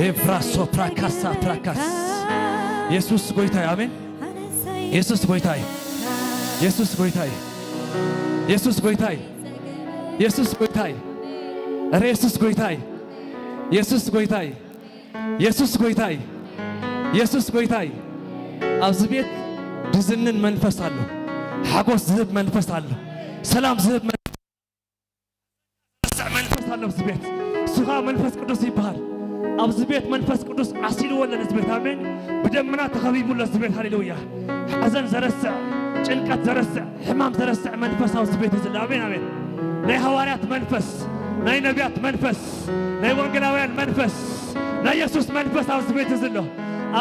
ኤፍራሶ ፕራካሳ ፕራካስ። የሱስ ጎይታይ፣ ኣሜን። የሱስ ጎይታይ፣ የሱስ ጎይታይ፣ የሱስ ጎይታይ፣ የሱስ ጎይታይ፣ ኧረ የሱስ ጎይታይ፣ የሱስ ጎይታይ፣ የሱስ ጎይታይ፣ የሱስ ጎይታይ። ኣብዚ ቤት ድዝንን መንፈስ ኣሎ፣ ሓጎስ ዝህብ መንፈስ ኣሎ፣ ሰላም ዝህብ መንፈስ፣ ረስዕ መንፈስ ኣሎ ኣብዚ ቤት። እሱ ኸዓ መንፈስ ቅዱስ ይበሃል። ኣብዚ ቤት መንፈስ ቅዱስ ዓሲልዎ ኣሎ ነዚ ቤት፣ ኣሜን። ብደመና ተኸቢቡ ኣሎ እዚ ቤት፣ ሃሌሉያ። ሓዘን ዘረስዕ፣ ጭንቀት ዘረስዕ፣ ሕማም ዘረስዕ መንፈስ ኣብዚ ቤት እዚ ኣሎ፣ ኣሜን፣ ኣሜን። ናይ ሃዋርያት መንፈስ፣ ናይ ነቢያት መንፈስ፣ ናይ ወንጌላውያን መንፈስ፣ ናይ የሱስ መንፈስ ኣብዚ ቤት እዚ ኣሎ፣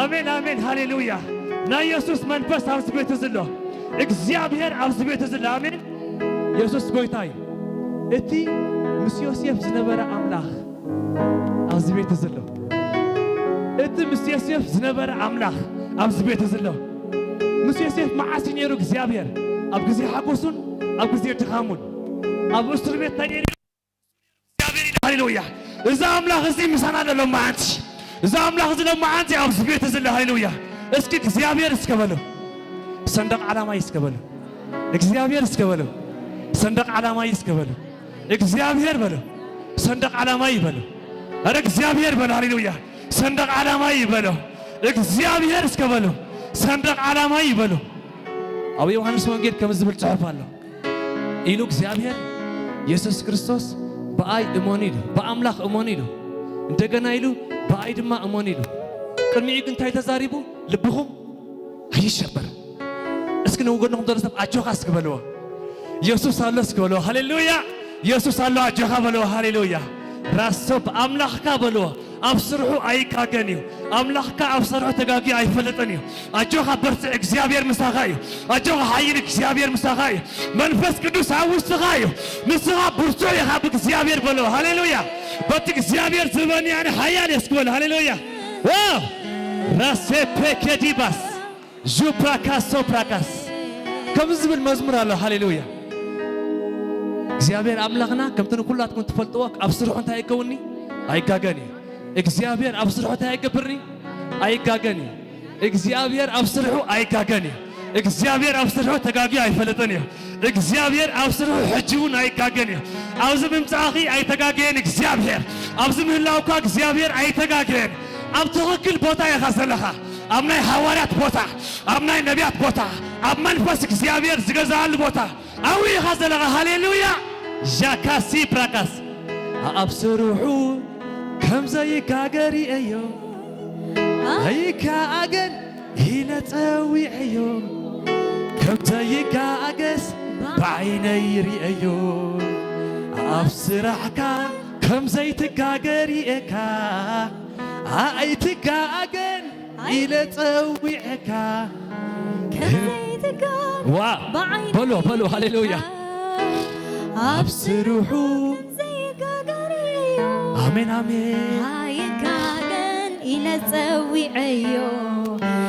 ኣሜን፣ ኣሜን፣ ሃሌሉያ። ናይ የሱስ መንፈስ ኣብዚ ቤት እዚ ኣሎ፣ እግዚኣብሔር ኣብዚ ቤት እዚ ኣሎ፣ ኣሜን። የሱስ ጎይታ እዩ። እቲ ምስ ዮሴፍ ዝነበረ ኣምላኽ ኣብዚ ቤት እዚ ኣሎ። እቲ ምስ ዮሴፍ ዝነበረ ኣምላኽ ኣብዚ ቤት እዚ ኣሎ። ምስ ዮሴፍ መዓስ እዩ ነይሩ እግዚኣብሔር? ኣብ ግዜ ሓጎሱን ኣብ ግዜ ድኻሙን። ኣብ እስር ቤት እንታይ ነይሩ? እግዚኣብሔር ኢሉ፣ ሃሌሉያ። እዚ ኣምላኽ እዚ ምሳና ኣሎ ሎማዓንቲ። እዚ ኣምላኽ እዚ ሎማዓንቲ ኣብዚ ቤት እዚ ኣሎ፣ ሃሌሉያ። እስኪ እግዚኣብሔር እስከ በሉ። ሰንደቕ ዓላማይ እስከ በሉ። እግዚኣብሔር እስከ በሉ። ሰንደቕ ዓላማይ እስከ በሉ። እግዚኣብሔር በሉ። ሰንደቕ ዓላማይ በሉ። ኧረ እግዚኣብሔር በሉ። ሃሌሉያ። ሰንደቕ ዓላማይ በሉ። እግዚኣብሔር እስከ በሉ። ሰንደቕ ዓላማይ በሉ። ኣብ ዮሃንስ ወንጌል ከም ዝብል ጽሑፍ ኣሎ። ኢሉ እግዚኣብሔር የሱስ ክርስቶስ ብኣይ እመኑ ኢሉ፣ ብኣምላኽ እመኑ ኢሉ። እንደገና ኢሉ ብኣይ ድማ እመኑ ኢሉ። ቅድሚኡ ግን እንታይ ተዛሪቡ? ልብኹም ኣይሸበር። እስኪ ንጎንኹም ዘሎ ሰብ ኣጆኻ እስኪ በልዎ። የሱስ ኣሎ እስኪ በልዎ። ሃሌሉያ! የሱስ ኣሎ፣ ኣጆኻ በልዎ። ሃሌሉያ! ራሶ ብኣምላኽካ በልዎ። ኣብ ስርሑ ኣይጋገን እዩ። ኣምላኽካ ኣብ ስርሑ ተጋግዩ ኣይፈልጥን እዩ። ኣጆኻ በርትዕ፣ እግዚኣብሔር ምሳኻ እዩ። ኣጆኻ ሓይል፣ እግዚኣብሔር ምሳኻ እዩ። መንፈስ ቅዱስ ኣብ ውሽጥኻ እዩ። ንስኻ ብርቱዕ ኢኻ ብእግዚኣብሔር በልዎ። ሃሌሉያ! በቲ እግዚኣብሔር ዝበኒ ኣነ ሓያል እየ እስኪ በሉ። ሃሌሉያ! ዋው! ራሴ ፔኬዲባስ ዙፕራካስ ሶፕራካስ ከምዚ ዝብል መዝሙር ኣሎ። ሃሌሉያ! እግዚኣብሔር ኣምላኽና ከምቲ ንኩላትኩም ትፈልጥዎ ኣብ ስርሑ እንታይ ኣይከውንኒ? ኣይጋገን እዩ። እግዚኣብሔር ኣብ ስርሑ እንታይ ኣይገብርኒ? ኣይጋገን እዩ። እግዚኣብሔር ኣብ ስርሑ ኣይጋገን እዩ። እግዚኣብሔር ኣብ ስርሑ ተጋግዩ ኣይፈልጥን እዩ። እግዚኣብሔር ኣብ ስርሑ ሕጂ እውን ኣይጋገን እዩ። ኣብዚ ምምጻእኺ ኣይተጋገየን እግዚኣብሔር። ኣብዚ ምህላውካ እግዚኣብሔር ኣይተጋገየን። ኣብ ትኽክል ቦታ ኢኻ ዘለኻ። ኣብ ናይ ሃዋርያት ቦታ፣ ኣብ ናይ ነቢያት ቦታ፣ ኣብ መንፈስ እግዚኣብሔር ዝገዛሉ ቦታ ኣብኡ ኢኻ ዘለኻ። ሃሌሉያ! ዣካሲ ብራካስ ኣብ ስርሑ ከም ዘይጋገር ይእዮ። ኣይከኣገን ኢለ ጸዊዐዮ። ከም ዘይጋገስ ብዓይነይ ርእዮ። ኣብ ስራሕካ ከም ዘይትጋገር ይእካ። ኣይትጋገን ኢለ ጸዊዐካ። ከም ዘይትጋገ ዋ! ብዓይነይ በሎ፣ በሎ፣ ሃሌሉያ። ኣብ ስርሑ ዘይጋገር እዩ። ኣሜን፣ ኣሜን። ኣይጋገን ኢለ ጸዊዐዮ።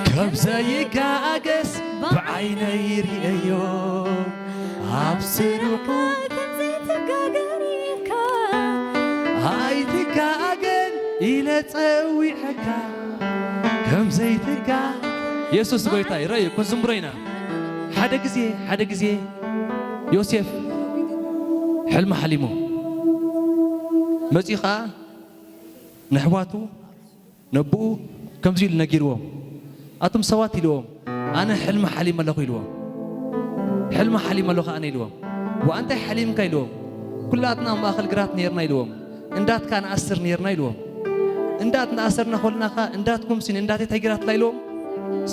ከም ዘይጋገስ ብዓይነይ ርእዮ። ኣብ ስርሑ ከም ዘይትጋገር ኢልካ። ኣይትጋገን ኢለ ጸዊዐካ። ከም ዘይትጋ የሱስ ጎይታ እዩ። ረእዩ፣ ክንዝምሮ ኢና። ሓደ ግዜ፣ ሓደ ግዜ ዮሴፍ ሕልሚ ሓሊሙ። መጺኡ ኸኣ ንኣሕዋቱ፣ ነቦኡ ከምዚ ኢሉ ነጊርዎም። ኣቱም ሰባት ኢልዎም፣ ኣነ ሕልሚ ሓሊመ ኣለኹ ኢልዎም። ሕልሚ ሓሊመ ኣለኹ ኣነ ኢልዎም። ዋእ እንታይ ሓሊምካ ኢልዎም። ኩላትና ኣብ ማእኸል ግራት ነይርና ኢልዎም። እንዳትካ ንኣስር ነይርና ኢልዎም። እንዳት ንኣሰርና ኮለና ኸኣ እንዳትኩምሲ ንእንዳተይ እንታይ ገይራትላ ኢልዎም።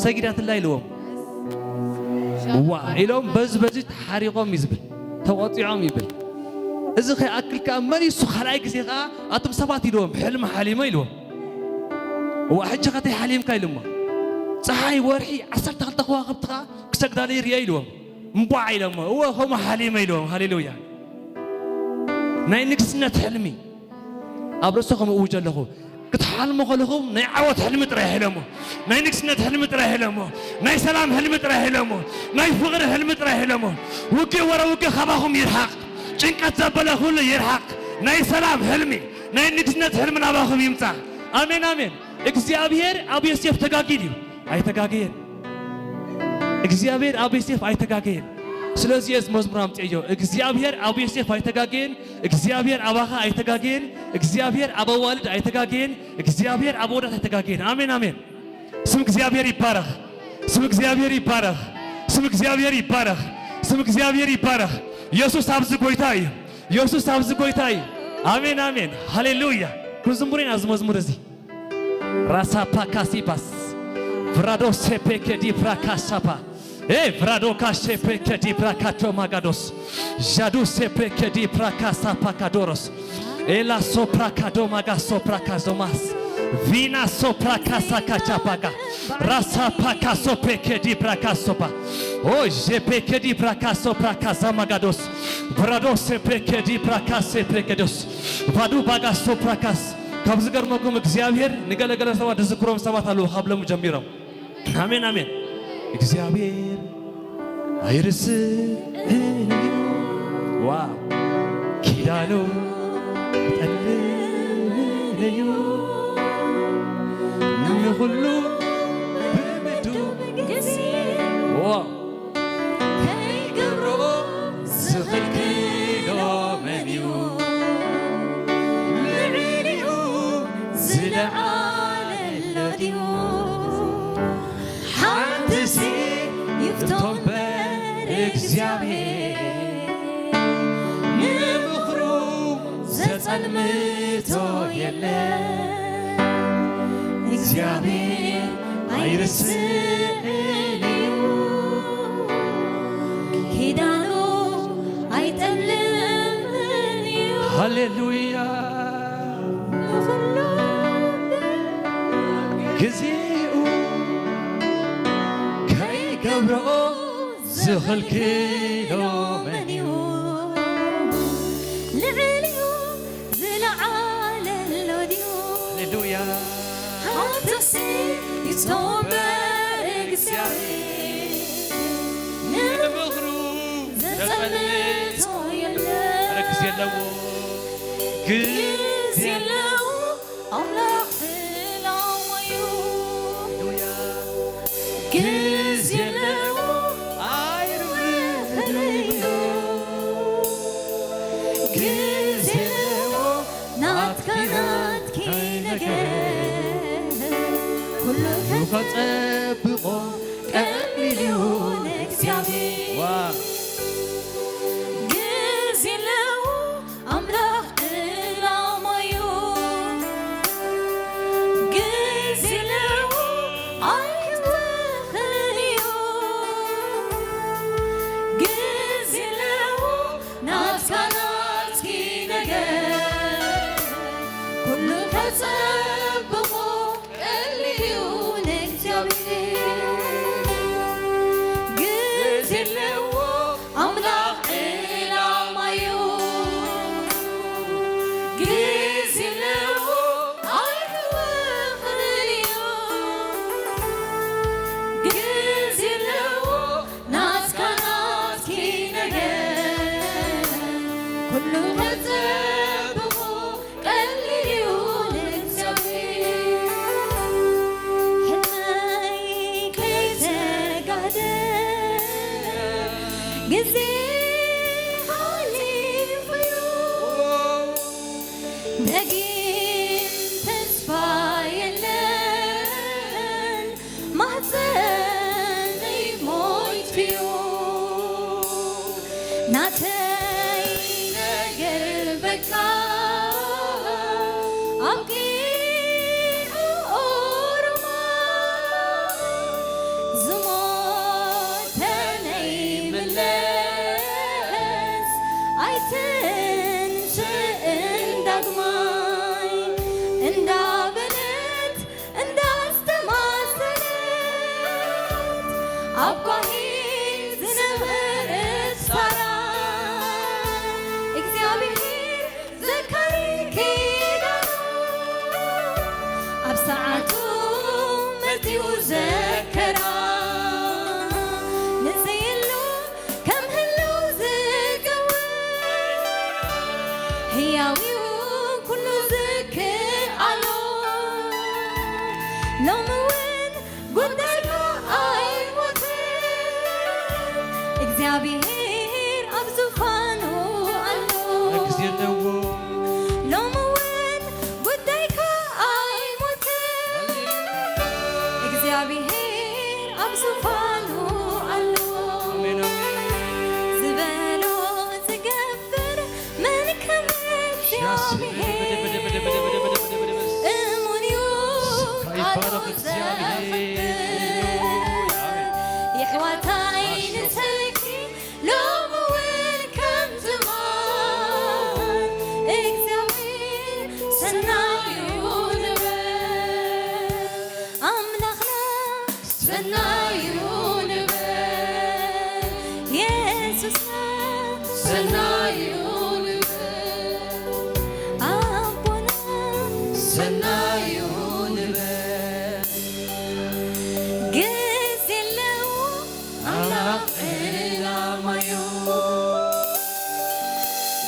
ሰጊዳትላ ኢልዎም። ዋ ኢሎም በዚ በዚ ተሓሪቖም እዩ ዝብል። ተቖጢዖም ይብል። እዚ ከይኣክል ከኣ መሊሱ ካልኣይ ግዜ ከኣ ኣቱም ሰባት ኢልዎም፣ ሕልሚ ሓሊመ ኢልዎም። እዋ ሕጂ ኸ እንታይ ሓሊምካ ኢሎሞ። ጸሓይ ወርሒ ዓሰርተ ክልተ ከዋኽብቲ ከኣ ክሰግዳለይ ርእየ ኢልዎም። እምቧዕ ኢሎሞ። እወ ከምኡ ሓሊመ ኢልዎም። ሃሌሉያ። ናይ ንግስነት ሕልሚ ኣብ ርእሰኹም እውጅ ኣለኹ። ክትሓልሙ ከለኹም ናይ ዓወት ሕልሚ ጥራይ ሕለሙ። ናይ ንግስነት ሕልሚ ጥራይ ሕለሙ። ናይ ሰላም ሕልሚ ጥራይ ሕለሙ። ናይ ፍቕሪ ሕልሚ ጥራይ ሕለሙ። ውግእ ወረ ውግእ ካባኹም ይርሓቕ። ጭንቀት ዘበለ ኩሉ ይርሓቕ። ናይ ሰላም ሕልሚ፣ ናይ ንግስነት ሕልሚ ናባኹም ይምጻእ። ኣሜን፣ ኣሜን። እግዚኣብሔር ኣብ ዮሴፍ ተጋግዩ ድዩ? ኣይተጋገየን። እግዚኣብሔር ኣብ ዮሴፍ ኣይተጋገየን። ስለዚ እዚ መዝሙር ኣምፅኤዮ። እግዚኣብሔር ኣብ ዮሴፍ ኣይተጋገየን። እግዚኣብሔር ኣባኻ ኣይተጋገየን። እግዚኣብሔር ኣብ ኣዋልድ ኣይተጋገየን። እግዚኣብሔር ኣብ ኣወዳት ኣይተጋገየን። ኣሜን፣ ኣሜን። ስም እግዚኣብሔር ይባረኽ። ስም እግዚኣብሔር ይባረኽ። ስም እግዚኣብሔር ይባረኽ። ስም እግዚኣብሔር ይባረኽ። ኢየሱስ ኣብዚ ጎይታ እዩ። ኢየሱስ ኣብዚ ጎይታ እዩ። ኣሜን፣ ኣሜን። ሃሌሉያ። ክንዝምሮ ኢና እዚ መዝሙር እዚ። ራሳፓ ካሲባስ። ቭራዶ ሴፔ ከዲ ብራካሳፓ። ኤ ቭራዶ ካሴፔ ከዲ ብራካቶ ማጋዶስ። ዣዱ ሴፔ ከዲ ብራካሳፓ ካዶሮስ። ኤላ ሶፕራ ካዶ ማጋ ሶፕራ ካዞማስ። ቪና ሶፕራ ካሳ ካቻፓጋ። ራሳፓ ካሶፔ ከዲ ብራካሶፓ። ኦ ዤፔ ከዲ ብራካሶፕራ ካዛ ማጋዶስ። ቭራዶ ሴፔ ከዲ ብራካሴፔ ከዶስ። ቫዱ ባጋ ሶፕራ ካስ። ካብ ዝገርመኩም እግዚኣብሔር ንገለገለ ሰባት ዝዝክሮም ሰባት ኣለዉ ካብ ሎሚ ጀሚሮም። ኣሜን፣ ኣሜን። እግዚኣብሔር ኣይርስዕን እዩ። ዋው። ኪዳኑ ኣይጠልምን እዩ። ንኹሉ ብምዱ ግዜ ዋው። ከይገብሮ ዝኽልክሎ መን እዩ? ልዕሊኡ ዝለዓለ ኣሎ ድዩ? ሓንትሲ ይፍቶ እምበር እግዚኣብሔር፣ ንምኽሩ ዘጸልምቶ የለን። እግዚኣብሔር ኣይርስዕን እዩ፣ ኪዳኑ ኣይጠልምን እዩ። ሃሌሉያ። ንኹሉ ግዜኡ ከይገብሮ ዝኽልክሎ መን እዩ? ልዕሊኡ ዝለዓለ ኣሎ ድዩ? ሃሌሉያ። ሓንትሲ ይፍቶ እምበር እግዚኣብሔር፣ ንምኽሩ ዘጸልምቶ የለን። ኧረ ግዜ ኣለዎ። ግዜ ኣለዎ። ኣምላኽ ዕላማዩ ግዜ ኣለዎ ኣይርብሕን እዩ። ግዜ ኣለዎ ናትካ ናትኪ ነገር ኩሉ ከጸብቖ ቀሊል እዩ ንእግዚኣብሔር። ግዜ ኣለዎ ኣምላኽ ዕላማዩ ግዜ ኣለዎ ኣይትወኽን እዩ። ግዜ ኣለዎ ናትካ ናትኪ ነገር ኩሉ ከጸብቖ ቀሊል እዩ ንእግዚኣብሔር። ግዜ ኣለዎ ኣምላኽ ዕላማዩ ግዜ ኣለዎ ኣይትወኽን እዩ። ግዜ ኣለዎ ናትካ ናትኪ ነገር ኩሉ ከጸብቖ ቀሊል እዩ ንእግዚኣብሔር። ሕልመይ ከይተጋህደ ግዜ ሓሊፉ እዩ። ደጊም ተስፋ የለን ማህፀነይ ሞይቱ እዩ። ናተይ ነገር በቃ ኣብቂዑ ኦሮማ ዝሞተ ነይምለስ ኣይትንስእን ዳግማይ እንዳበለት እንዳስተማሰለት ኣብ ጓሂ ዝነበረት ሳራ እግዚኣብሔር ዘካሪ ኪዳኑ ኣብ ሰዓቱ መጺኡ ዘከራ ንዘየሉ ከም ህልው ዝገብር ህያው እዩ ኩሉ ዝከኣሎ። ሎሚ እውን ጉዳይካ ኣይሞትን፣ እግዚኣብሔር ኣብ ዙፋኑ ኣሎ። ግዜ ኣለዎ። ሎሚ እውን ጉዳይካ ኣይሞትን፣ እግዚኣብሔር ኣብ ዙፋኑ ኣሎ። ኣሜን፣ ኣሜን። ዝበሎ ዝገብር መን ከም እግዚኣብሔር? እሙን እዩ ቃሉ ዘኽብር። የሕዋታይ ንሰኪ ሎሚ እውን ከም ትማል እግዚኣብሔር ሰናዩ ንበል። ኣምላኽና ሰናዩ ንበል። የሱስና ሰናዩ ንበል። ኣቦና ሰናዩ ንበል። ግዜ ኣለዎ ኣምላኽ ዕላማዩ።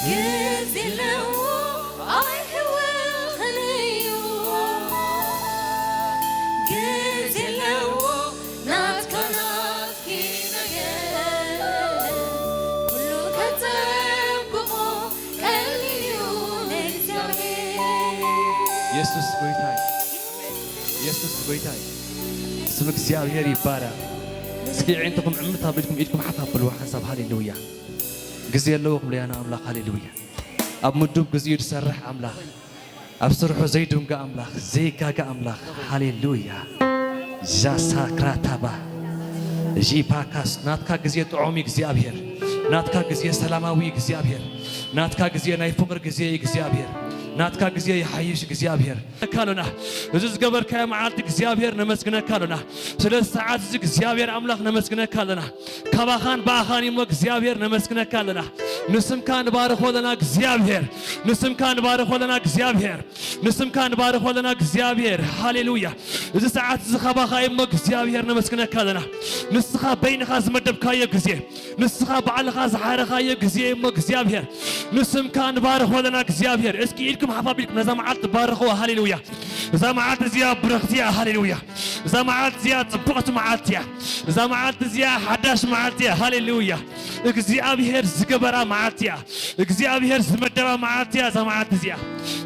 ግዜ ኣለዎ ኣይህወኽን እዩ። ግዜ ኣለዎ ናትካ ናትኪ ነገር ኩሉ ከጸብቖ ቀሊል እዩ ንእግዚኣብሔር። የሱስ ጎይታ እዩ። የሱስ ጎይታ እዩ። ስም እግዚኣብሔር ይባረኽ። እስኪ ኣዒንትኹም ዕምት ኣቢልኩም ኢድኩም ሓፍ ኣብልዎ ሓንሳብ። ሃሌሉያ። ግዜ ኣለዎ ክብለያ ንኣምላኽ። ሃሌሉያ። ኣብ ምዱብ ግዜኡ ዝሰርሕ ኣምላኽ፣ ኣብ ስርሑ ዘይድንጉ ኣምላኽ፣ ዘይጋገ ኣምላኽ። ሃሌሉያ። ዛሳክራታባ ዢፓካስ ናትካ ግዜ ጥዑም እዩ እግዚኣብሔር። ናትካ ግዜ ሰላማዊ እዩ እግዚኣብሔር። ናትካ ግዜ ናይ ፍቕሪ ግዜ እዩ እግዚኣብሔር። ናትካ ግዜ ይሓይሽ እግዚኣብሔር። ነካ ኣሎና። እዚ ዝገበርካዮ መዓልቲ እግዚኣብሔር ነመስግነካ ኣሎና። ስለ ሰዓት እዚ እግዚኣብሔር ኣምላኽ ነመስግነካ ኣሎና። ካባኻን ብኣኻን እሞ እግዚኣብሔር ነመስግነካ ኣለና። ንስምካ ንባርኾ ኣለና እግዚኣብሔር። ንስምካ ንባርኾ ኣለና እግዚኣብሔር። ንስምካ ንባርኾ ኣለና እግዚኣብሔር። ሃሌሉያ። እዚ ሰዓት እዚ ካባኻ እሞ እግዚኣብሔር ነመስግነካ ኣለና። ንስኻ በይንኻ ዝመደብካዮ ግዜ፣ ንስኻ ባዕልኻ ዝሓረኻዮ ግዜ እሞ እግዚኣብሔር። ንስምካ ንባርኾ ኣለና እግዚኣብሔር። እስኪ ኢድኩም ሓፍ ኣቢልኩም ነዛ መዓልቲ ባርኽዋ። ሃሌሉያ። እዛ መዓልቲ እዚኣ ብረኽቲ እያ። ሃሌሉያ። እዛ መዓልቲ እዚኣ ጽብቕቲ መዓልቲ እያ። እዛ መዓልቲ እዚኣ ሓዳሽ መዓልቲ እያ። ሃሌሉያ። እግዚኣብሔር ዝገበራ መዓልቲ እያ። እግዚኣብሔር ዝመደባ መዓልቲ እያ እዛ መዓልቲ እዚኣ።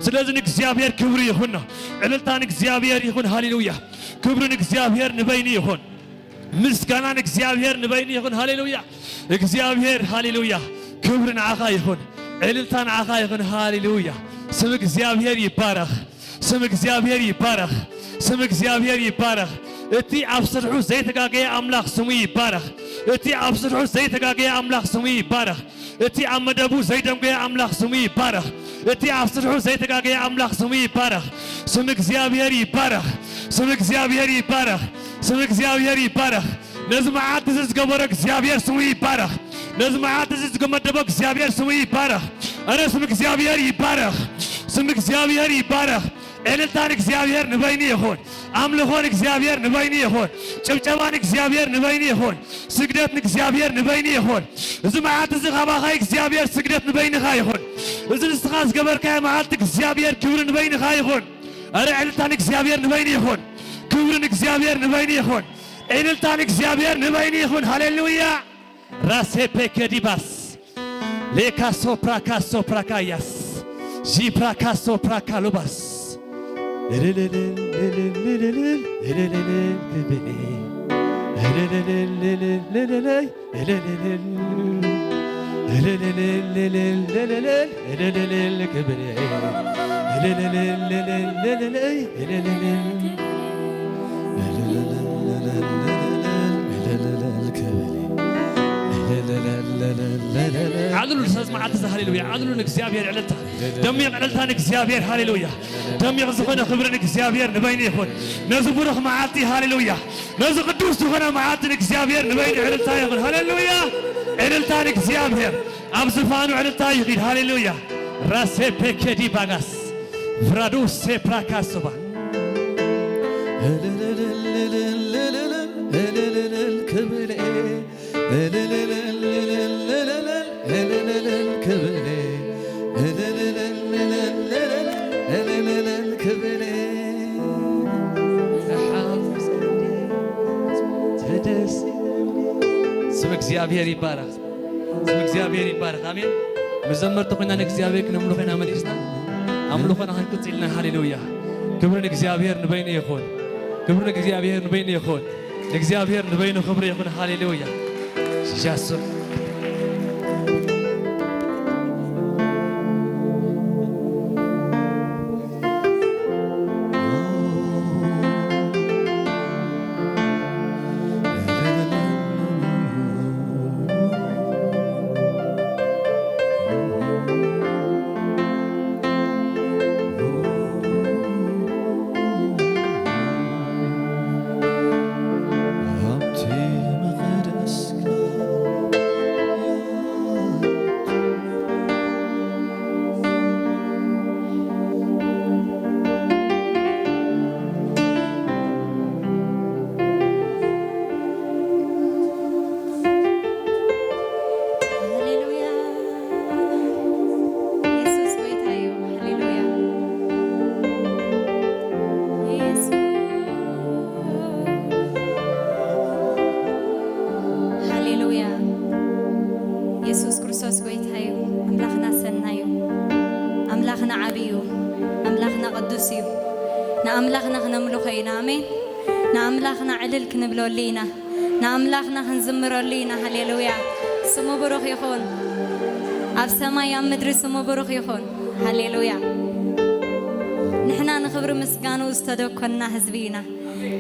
ስለዚ ንእግዚኣብሔር ክብሪ ይኹኖ። ዕልልታ ንእግዚኣብሔር ይኹን። ሃሌሉያ። ክብሪ ንእግዚኣብሔር ንበይኑ ይኹን። ምስጋና ንእግዚኣብሔር ንበይኑ ይኹን። ሃሌሉያ። እግዚኣብሔር፣ ሃሌሉያ። ክብሪ ንዓኻ ይኹን። ዕልልታ ንዓኻ ይኹን። ሃሌሉያ። ስም እግዚኣብሔር ይባረኽ። ስም እግዚኣብሔር ይባረኽ። ስም እግዚኣብሔር ይባረኽ። እቲ ኣብ ስርሑ ዘይተጋገየ ኣምላኽ ስሙ ይባረኽ። እቲ ኣብ ስርሑ ዘይተጋገየ ኣምላኽ ስሙ ይባረኽ። እቲ ኣብ መደቡ ዘይደንጎየ ኣምላኽ ስሙ ይባረኽ። እቲ ኣብ ስርሑ ዘይተጋገየ ኣምላኽ ስሙ ይባረኽ። ስም እግዚኣብሔር ይባረኽ። ስም እግዚኣብሔር ይባረኽ። ስም እግዚኣብሔር ይባረኽ። ነዚ መዓልቲ እዚ ዝገበሮ እግዚኣብሔር ስሙ ይባረኽ። ነዚ መዓልቲ እዚ ዝመደቦ እግዚኣብሔር ስሙ ይባረኽ። ኣረ ስም እግዚኣብሔር ይባረኽ። ስም እግዚኣብሔር ይባረኽ። ዕልልታ ንእግዚኣብሔር ንበይኑ ይኹን። ኣምልኾ ንእግዚኣብሔር ንበይኑ ይኹን። ጭብጨባ ንእግዚኣብሔር ንበይኑ ይኹን። ስግደት ንእግዚኣብሔር ንበይኑ ይኹን። እዚ መዓልቲ እዚ ካባኻ እግዚኣብሔር ስግደት ንበይንኻ ይኹን። እዚ ንስኻ ዝገበርካዮ መዓልቲ እግዚኣብሔር ክብሪ ንበይንኻ ይኹን። ኣረ ዕልልታ ንእግዚኣብሔር ንበይኑ ይኹን። ክብሪ ንእግዚኣብሔር ንበይኑ ይኹን። ዕልልታ ንእግዚኣብሔር ንበይኑ ይኹን። ሃሌሉያ። ራሴ ፔኬዲባስ ሌካ ሶፕራካ ሶፕራካያስ ዚፕራካ ሶፕራካ ሉባስ ዓልሉ ሰዝ መዓልቲ እዚ ሃሌሉያ። ዓልሉ ንእግዚኣብሔር ዕልልታ። ደሚቕ ዕልልታ ንእግዚኣብሔር ሃሌሉያ። ደሚቕ ዝኾነ ክብሪ ንእግዚኣብሔር ንበይኑ ይኹን። ነዚ ብሩኽ መዓልቲ ሃሌሉያ። ነዚ ቅዱስ ዝኾነ መዓልቲ ንእግዚኣብሔር ንበይኑ ዕልልታ ይኹን። ሃሌሉያ። ዕልልታ ንእግዚኣብሔር። ኣብ ዝፋኑ ዕልልታ ይኺድ። ሃሌሉያ። ራሴ ፔኬዲ ባጋስ ቭራዱ ሴፕራካሶባ ክብሬ ክብሬ ክብሬ እግዚኣብሔር ይባረኽ። ስም እግዚኣብሔር ይባረኽ። ኣሜን። መዘመርቲ ኮይና ንእግዚኣብሔር ክነምልኾ ኢና መሊስና። ኣምልኾና ክንቅጽል ኢና። ሃሌሉያ። ክብሪ ንእግዚኣብሔር ንበይኑ ይኹን። ክብሪ ንእግዚኣብሔር ንበይኑ ይኹን። ንእግዚኣብሔር ንበይኑ ክብሪ ይኹን። ሃሌሉያ። ሻስም ሃሌሉያ። የሱስ ጎይታ እዩ። ሃሌሉያ። የሱስ። ሃሌሉያ። የሱስ ክርስቶስ ጎይታ እዩ። ኣምላኽና ሰናይ እዩ። ኣምላኽና ዓብዪ እዩ። ኣምላኽና ቅዱስ እዩ። ንኣምላኽና ክነምልኾ ኢና። ኣሜን። ንኣምላኽና ዕልል ክንብለሉ ኢና። ንኣምላኽና ክንዝምረሉ ኢና። ሃሌሉያ። ስሙ ብሩኽ ይኹን። ኣብ ሰማይ ኣብ ምድሪ ስሙ ብሩኽ ይኹን። ሃሌሉያ። ንሕና ንኽብሪ ምስጋንኡ ዝተደኮንና ህዝቢ ኢና።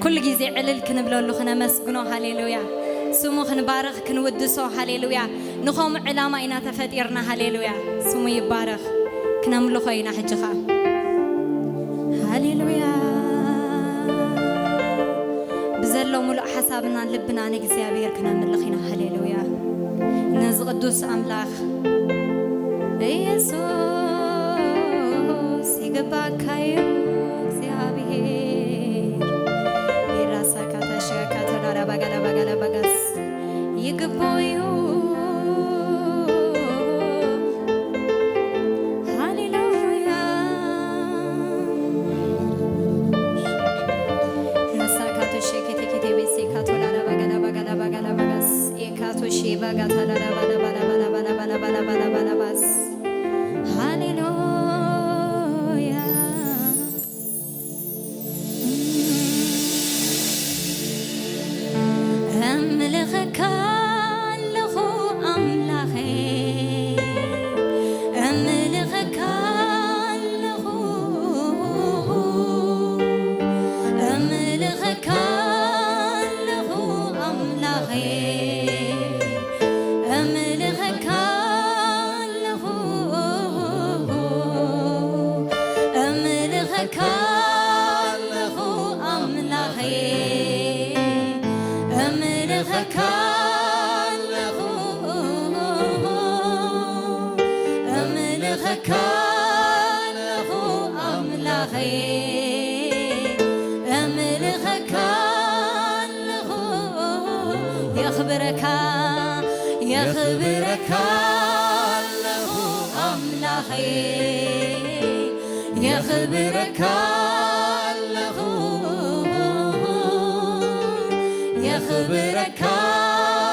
ኩሉ ግዜ ዕልል ክንብለሉ፣ ክነመስግኖ። ሃሌሉያ። ስሙ ክንባርኽ፣ ክንውድሶ። ሃሌሉያ። ንኸምኡ ዕላማ ኢና ተፈጢርና። ሃሌሉያ። ስሙ ይባረኽ። ክነምልኾ ኢና ሕጂ ኸኣ። ሃሌሉያ። ብዘሎ ሙሉእ ሓሳብና ልብና ንእግዚኣብሔር ክነምልኽ ኢና። ሃሌሉያ። ነዚ ቅዱስ ኣምላኽ ኢየሱስ ይግባካ እዩ እግዚኣብሔር። ይራሳካ ታሽያካ ተላራ ባጋላ ባጋላ ባጋስ ይግባው እዩ። ሃሌሉያ። ራሳካቶ ሼኬቴ ኬቴ ቤሴ ካቶላራ ባጋላ ባጋላ ባጋላ ባጋስ ኤካቶ ሼ ባጋታላራ ባላ ባላ ባላ ባላ ባላ ባላ ባላ ባላ ባላ ባስ። ሃሌሉያ። እምልኸካ ኣለኹ ኣምላኸይ፣ እምልኸካ ኣለኹ፣ እምልኸካ ኣለኹ ኣምላኸይ፣ እምልኸካ ኣለኹ፣ እምልኸካ ኣለኹ ኣምላኸይ፣ እምልኸካ ኣለኹ፣ እምልኸካ ኣለኹ ኣምላኸይ፣ እምልኸካ ኣለኹ፣ የኽብረካ፣ የኽብረካ ኣለኹ ኣምላኸይ፣ የኽብረካ ኣለኹ፣ የኽብረካ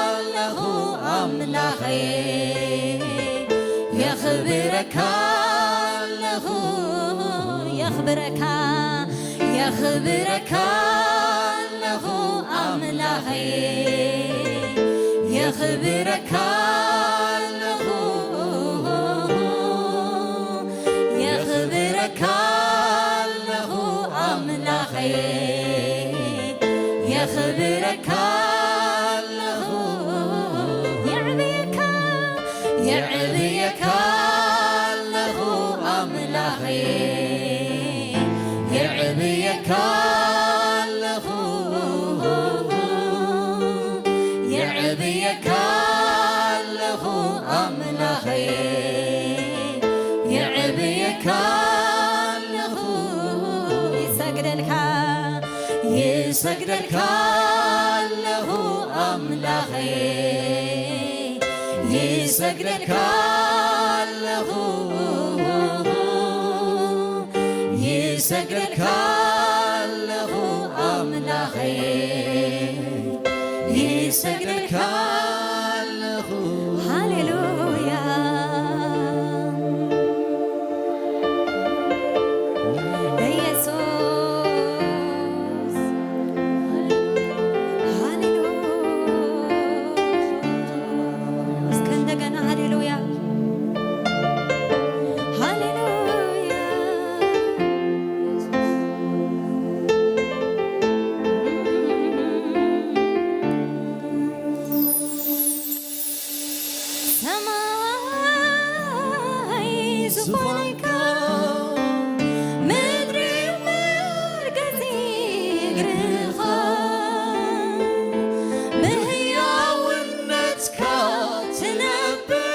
ኣለኹ ኣምላኸይ፣ የኽብረካ ኣለኹ፣ የኽብረካ፣ የኽብረካ ኣለኹ ኣምላኸይ፣ የኽብረካ ኣለኹ፣ የኽብረካ ኣለኹ ኣምላኸይ፣ የኽብረካ ኣለኹ፣ የዕብየካ፣ የዕብየካ ኣለኹ ኣምላኸይ፣ የዕብየካ ኣለኹ፣ የዕብየካ ኣለኹ ኣምላኸይ፣ የዕብየካ ኣለኹ፣ ይሰግደልካ፣ ይሰግደልካ ኣለኹ ኣምላኸይ፣ ይሰግደልካ ኣለኹ፣ ይሰግደልካ ኣለኹ ኣምላኸይ፣ ይሰግደልካ ዙፋንካ ምድሪ መርገጺ እግርኻ ብህያውነትካ ትነብር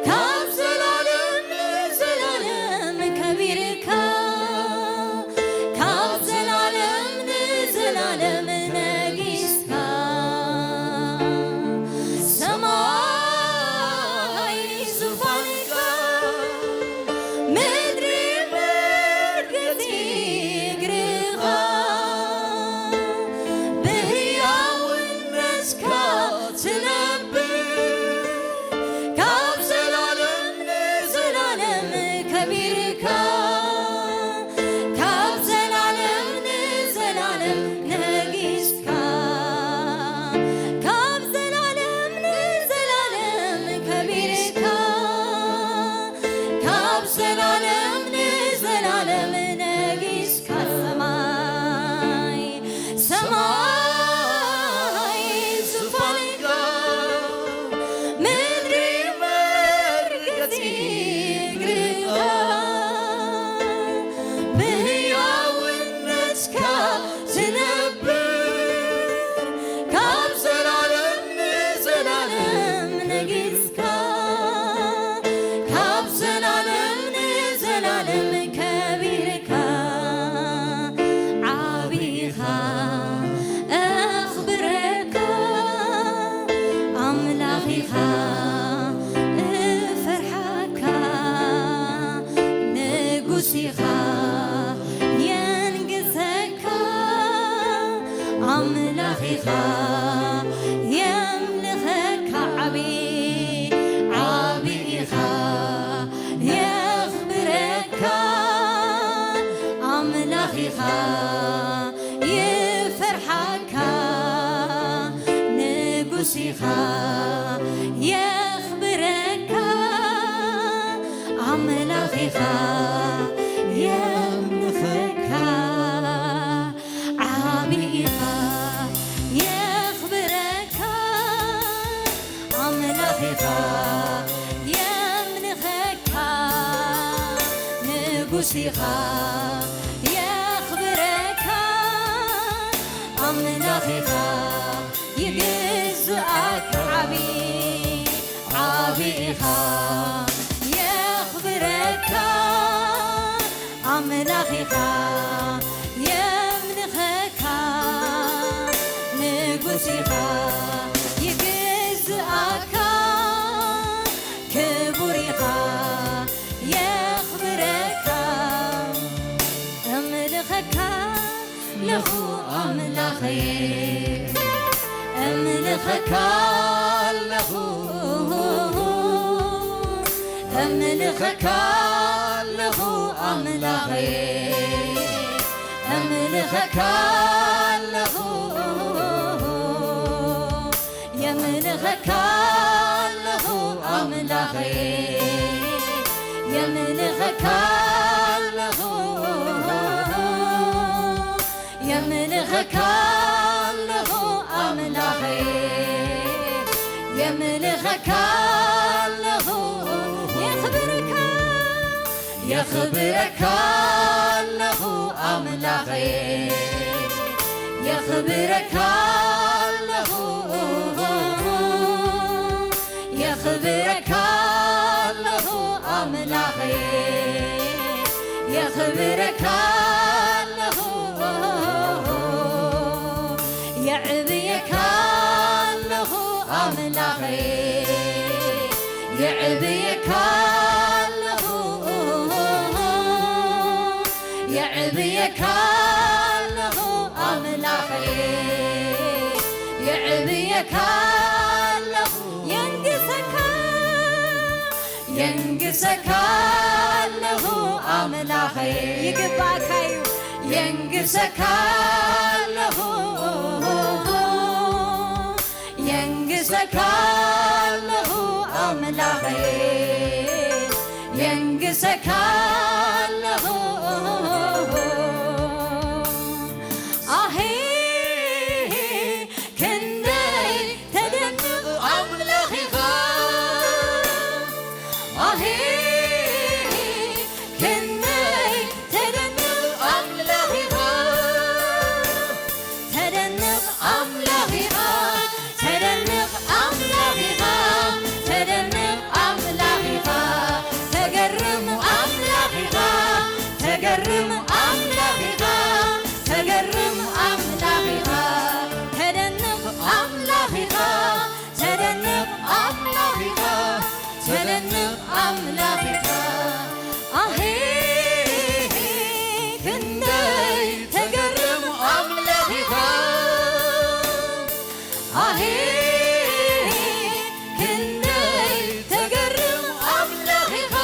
ካብ ዘላለም ንዘላለም ከቢርካ ካብ ዘላለም ንዘላለም ነጊስካ ሰማይ ዙፋንካ ምድሪ መርገጺ እግርኻ ብህያውነትካ ትነብር ካብ ዘላለም ንዘላለም ከቢርካ ካብ ዘላለም ንዘላለም ነጊስካ ካብ ዘላለም ንዘላለም ከቢርካ ካብ ዘላለም ንዘላለም ነጊስካ ሰማይ ሰማይ ዙፋንካ ምድሪ መርገጺ እግርኻ ብህያውነትካ ትነብር ካብ ዘላለም ንዘላለም ነጊስካ ካብ ዘላለም ንዘላለም ከቢርካ ዓቢኻ ኣኽብረካ ኣምላኺኻ እፈርሓካ ንጉሲኻ የንግሰካ ኣምላኺኻ የምልኸካ ዓቢ ዓቢ ኢኻ የኽብረካ ኣምላኺኻ ይፈርሓካ ንጉሲኻ የኽብረካ ኣምላኺኻ የምልኸካ ዓቢ ኢኻ የኽብረካ ኣምላኺኻ የምልኸካ ንጉሲኻ የኽብረካ ኣምላኺኻ ይግዝኣካ ዓቢ ዓቢ ኢኻ የኽብረካ ኣምላኺኻ የምልኸካ ንጉሲኻ ይግዝኣካ ክቡር ኢኻ የኽብረካ እምልኸካ ኣለኹ ኣምላኸይ እምልኸካ ኣለኹ እምልኸካ ኣለኹ ኣምላኸይ እምልኸካ ኣለኹ የምልኸካ ኣለኹ ኣምላኸይ የምልኸካ ኣለኹ የምልኸካ ኣለኹ ኣምላኸይ የምልኸካ ኣለኹ የኽብረካ የኽብረካ ኣለኹ ኣምላኸይ የኽብረካ ኣለኹ የኽብረካ ኣለኹ ኣምላኸይ የኽብረካ ኣለኹ የዕብየካ ኣለኹ ኣምላኸይ የዕብየካ ኣለኹ የዕብየካ ኣለኹ ኣምላኸይ የዕብየካ ኣለኹ የንግሰካ የንግሰካ ኣለኹ ኣምላኸይ ይግባእካ እዩ የንግሰካ ኣለኹ የንግሰካ ኣለኹ ኣምላኸይ የንግሰካ ኣለኹ ኣሄ ክንደይ ተደንቕ ኣምላኽ ኢኻ ኣሄ ክንደይ ተደንቕ ኣምላኽ ኢኻ፣ ተደንቕ ኣምላኽ ኢኻ፣ ተደንቕ ኣምላኽ ኢኻ፣ ተደንቕ ኣምላኽ ኢኻ፣ ተገርም ኣምላኽ ኢኻ፣ ተገርም ኣምላኽ ኢኻ፣ ተገርም ኣምላኽ ኢኻ፣ ተደንቕ ኣምላኽ ኢኻ፣ ተደንቕ ኣምላኽ ኢኻ፣ ተደንቕ ኣምላኽ ኢኻ። ኣሄ ክንደይ ተገርም ኣምላኽ ኢኻ። ኣሄ ክንደይ ተገርም ኣምላኽ ኢኻ።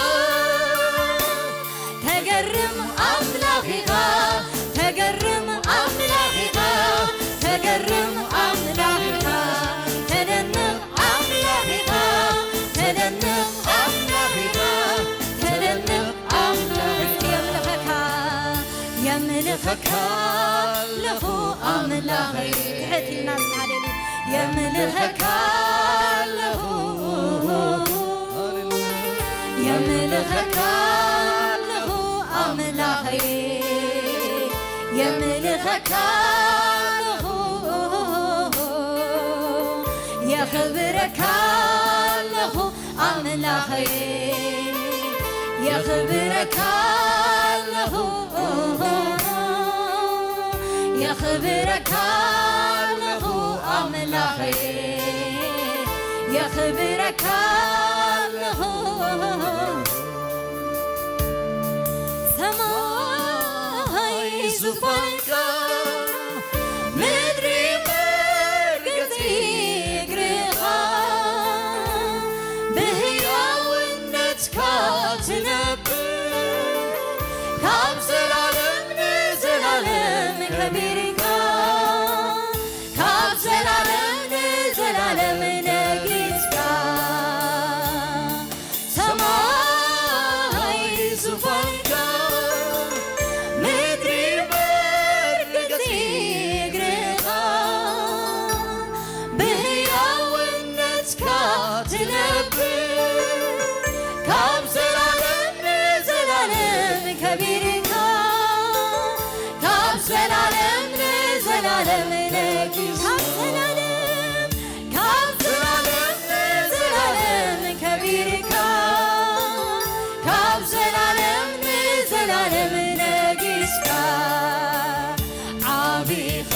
ተገርም ኣምላኽ ኢኻ። ተገርም ኣምላኽ ኢኻ። ተገርም ኣምላኽ ኢኻ። ተደንቕ ኣምላኽ ኢኻ፣ ተደንቕ ኣምላኽ ኢኻ፣ ተደንቕ ኣምላኽ ኢኻ። የምልኸካ፣ የምልኸካ ኣለኹ ኣምላኸይ። ትሕት ኢልና ዝናደሉ፣ የምልኸካ ኣለኹ፣ የምልኸካ ኣለኹ ኣምላኸይ፣ የምልኸካ ኣለኹ፣ የኽብረካ ኣለኹ ኣምላኸይ፣ የኽብረካ ኣለኹ፣ የኽብረካ ኣለኹ ኣምላኸይ፣ የኽብረካ ኣለኹ። ሰማይ ዙፋንካ፣ ምድሪ መርገጺ እግርኻ፣ ብህያውነትካ ትነብር፣ ካብ ዘላለም ንዘላለም ከቢርካ፣ ካብ ዘላለም ንዘላለም ነጊስካ። ሰማይ ዙፋንካ፣ ምድሪ መርገጺ እግርኻ፣ ብህያውነትካ ትነብር፣ ካብ ዘላለም ንዘላለም ከቢርካ፣ ካብ ዘላለም ንዘላለም ነጊስካ። ካብ ዘላለም፣ ካብ ዘላለም ንዘላለም ከቢርካ፣ ካብ ዘላለም ንዘላለም ነጊስካ። ዓቢ ኢኻ፣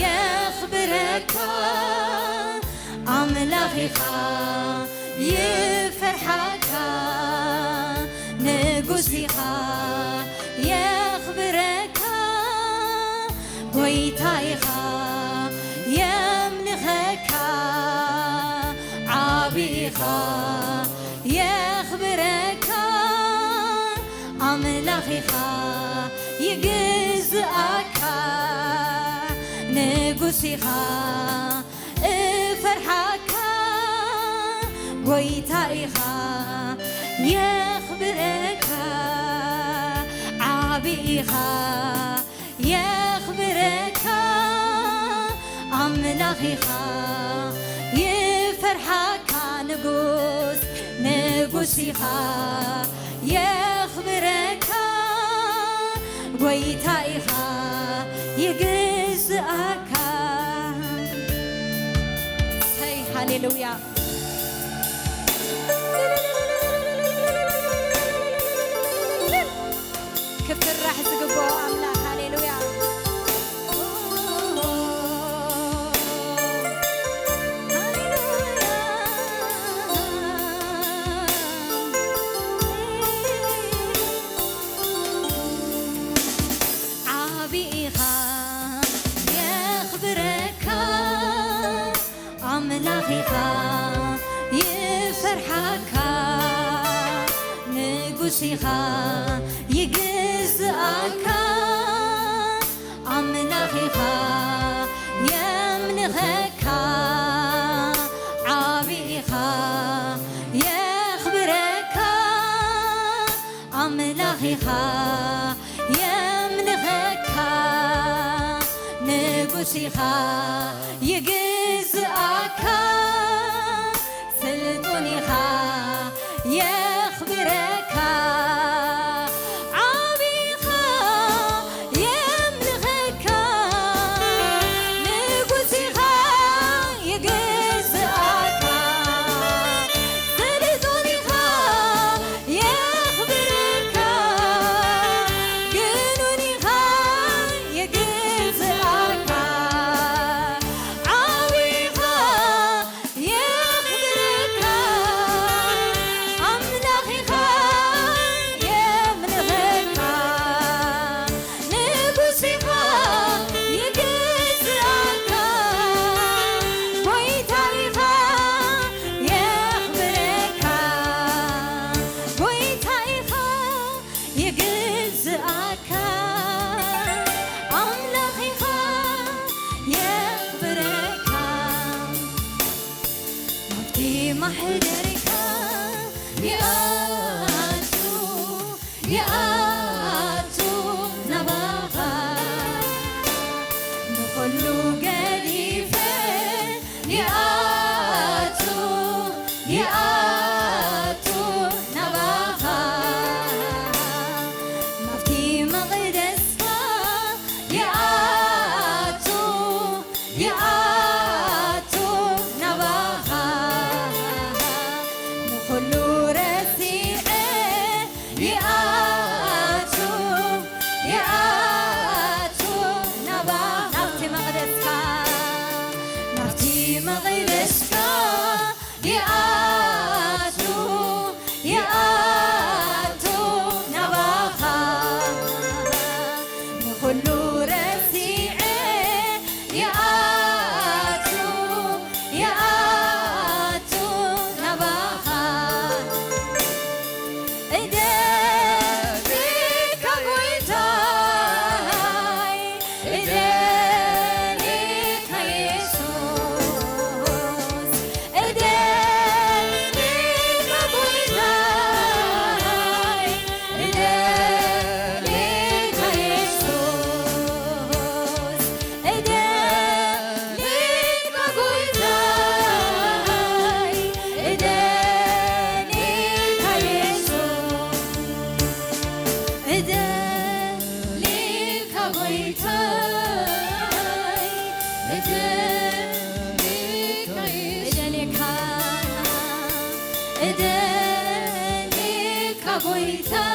የኽብረካ ኣምላኽ ኢኻ፣ ይፈርሓካ ንጉስ ኢኻ፣ የኽብረካ ጎይታ ኢኻ፣ የምልኸካ ዓቢ ኢኻ፣ የኽብረካ ኣምላኽ ኢኻ፣ ይግዝኣካ ንጉስ ኢኻ፣ እፈርሓካ ጎይታ ኢኻ፣ የኽብረካ ዓቢ ኢኻ፣ የኽብረካ ኣምላኽ ኢኻ፣ ይፈርሓካ ንጉስ፣ ንጉስ ኢኻ፣ የኽብረካ ጎይታ ኢኻ፣ ይግዝኣካ። ሰይ ሃሌሉያ። ክፍራሕ ዝግብኦ ኣምላኽ። ሃሌሉያ። ዓቢ ኢኻ፣ የኽብረካ ኣምላኽ ኢኻ፣ ይፈርሓካ ንጉስ ኢኻ፣ ይግዝኣካ ኣምላኽ ኢኻ፣ የምልኸካ ዓቢ ኢኻ፣ የኽብረካ ኣምላኽ ኢኻ፣ የምልኸካ ንጉስ ኢኻ፣ ይግዝኣካ ስልጡን ኢኻ፣ የኽብረካ ይኣቱ ናባኻ፣ ንኹሉ ገዲፈ ይኣቱ፣ ይኣቱ ናባኻ፣ ናብቲ መቕደስካ ይኣቱ፣ ይኣቱ ናባኻ፣ ንኹሉ ረሲዐ ይኣቱ፣ ይኣቱ ናባኻ፣ ናብቲ መቕደስካ፣ ናብቲ መቕደስካ ይኣቱ፣ ይኣቱ ናባኻ፣ ንኹሉ ረሲዐ ይኣቱ፣ ይኣቱ ናባኻ። እደሊካ ጎይታይ፣ እደሊካ የሱስ፣ እደሊካ ጎይታይ፣ እደሊካ የሱስ፣ እደሊካ ጎይታይ፣ እደሊካ የሱስ፣ እደሊካ ጎይታይ፣ እደሊካ የሱስ፣ እደሊካ፣ እደሊካ ጎይታይ፣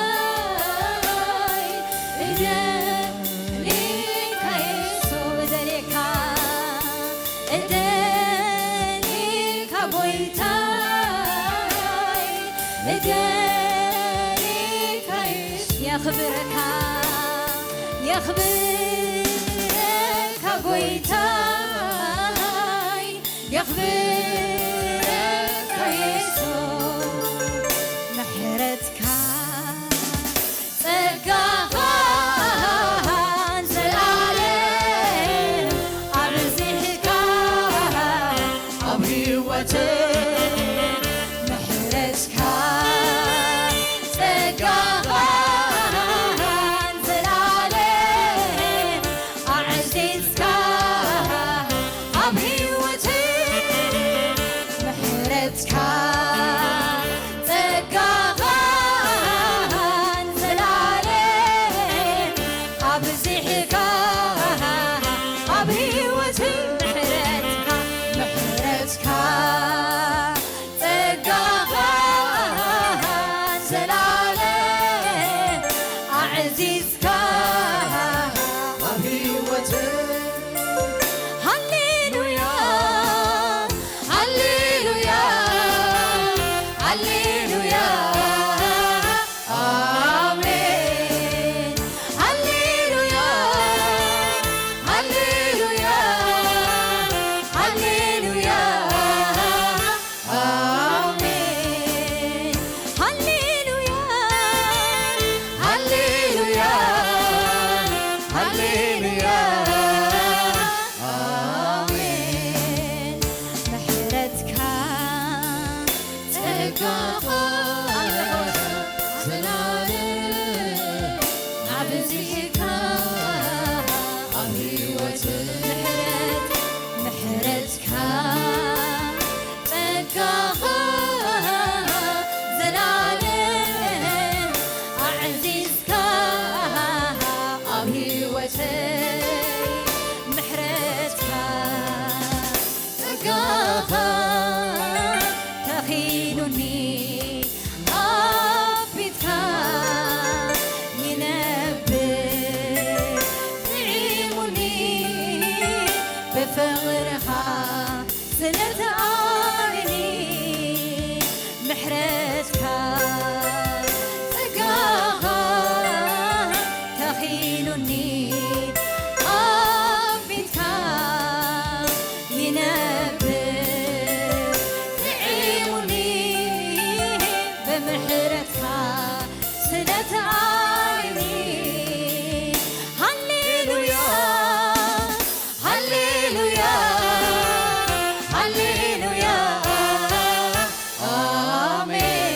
እደሊካ የሱስ፣ እደሊካ፣ እደሊካ ጎይታይ፣ እደሊካ የሱስ፣ የኽብረካ፣ የኽብረካ ጎይታይ፣ የኽብረካ የሱስ፣ ምሕረትካ ጸጋኻን ዘላለም ኣብዚሕካ ኣብ ህይወተይ፣ ምሕረትካ ጸጋኻን ዘላለም ኣዕዚዝካ ኣብ ህይወተይ፣ ምሕረትካ ጸጋኻን ዘላለም ኣብዚሕካ ኣብ ህይወት፣ ምሕረትካ፣ ምሕረትካ ጸጋኻን ዘላለም ኣዕዚዝካ ኣብ ህይወት። ሃሌሉያ፣ ሃሌሉያ፣ ሃሌሉያ፣ ኣሜን። ሃሌሉያ፣ ሃሌሉያ፣ ሃሌሉያ፣ ኣሜን። ሃሌሉያ፣ ሃሌሉያ፣ ሃሌሉያ፣ ኣሜን። ምሕረትካ ጸጋኻ ዘላለም ኣብዚሕካ ኣብ ህይወት፣ ምሕረት፣ ምሕረትካ ጸጋኻ ዘላለም ኣዕዚዝካ ኣብ ህይወተይ፣ ምሕረትካ ጸጋኻ ተኺሉኒ ኣብ ፊትካ ይነብር፣ ጥዒሙኒ ብፍቕርኻ ስለትኣልኒ፣ ምሕረትካ ጸጋኻ ተኺሉኒ ኣብ ፊትካ ይነብር፣ ጥዒሙኒ ብምሕረትካ ስለትኣልኒ። ሃሌሉያ፣ ሃሌሉያ፣ ሃሌሉያ፣ ኣሜን።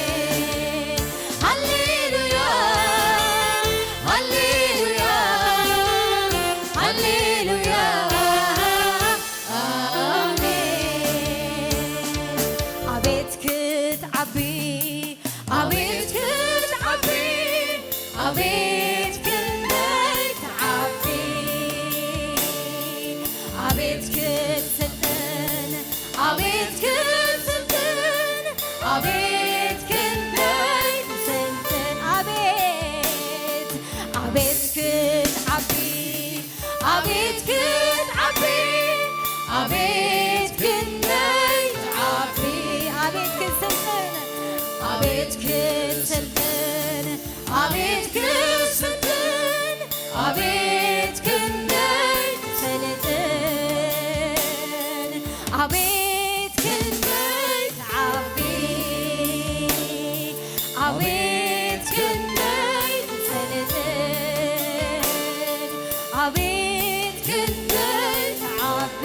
ሃሌሉያ፣ ኣቤት ክንደይ ትዓቢ፣ ኣቤት ክትስልጥን፣ ኣቤት ክትስልጥን፣ ኣቤት ክንደይ ትስልጥን፣ ኣቤት፣ ኣቤት ክትዓቢ፣ ኣቤት ክትዓቢ፣ ኣቤት ክንደይ ትዓቢ፣ ኣቤት ክትስልጥን፣ ኣቤት ክትስልጥን፣ ኣቤት ክትስልጥን፣ ኣቤት ክንደይ ትስልጥን፣ ኣቤት ክንደይ ትዓቢ፣ ኣቤት ክንደይ ትስልጥን፣ ኣቤት ክንደይ ትዓቢ፣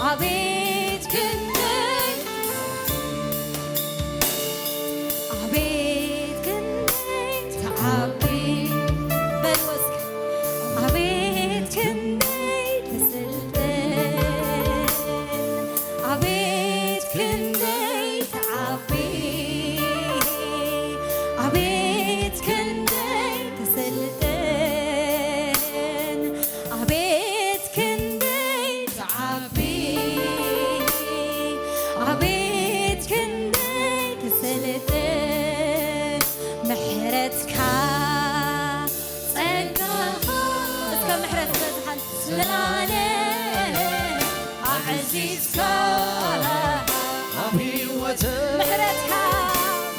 ኣቤት ክንደይ፣ ኣቤት ክንደይ ትዓቢ። በልዎ እስኪ። ኣቤት ክንደይ ትስልጥን፣ ኣቤት ክንደይ ትዓቢ፣ ኣቤት ክንደይ ትስልጥን፣ ኣቤት ክንደይ ትዓቢ፣ ኣቤት ክንደይ ትስልጥን፣ ምሕረትካ ጸጋኻ እስከ ምሕረት ዝበዝሓል ዘላለም ኣዕዚዝካ ኣብ ህይወት ምሕረትካ፣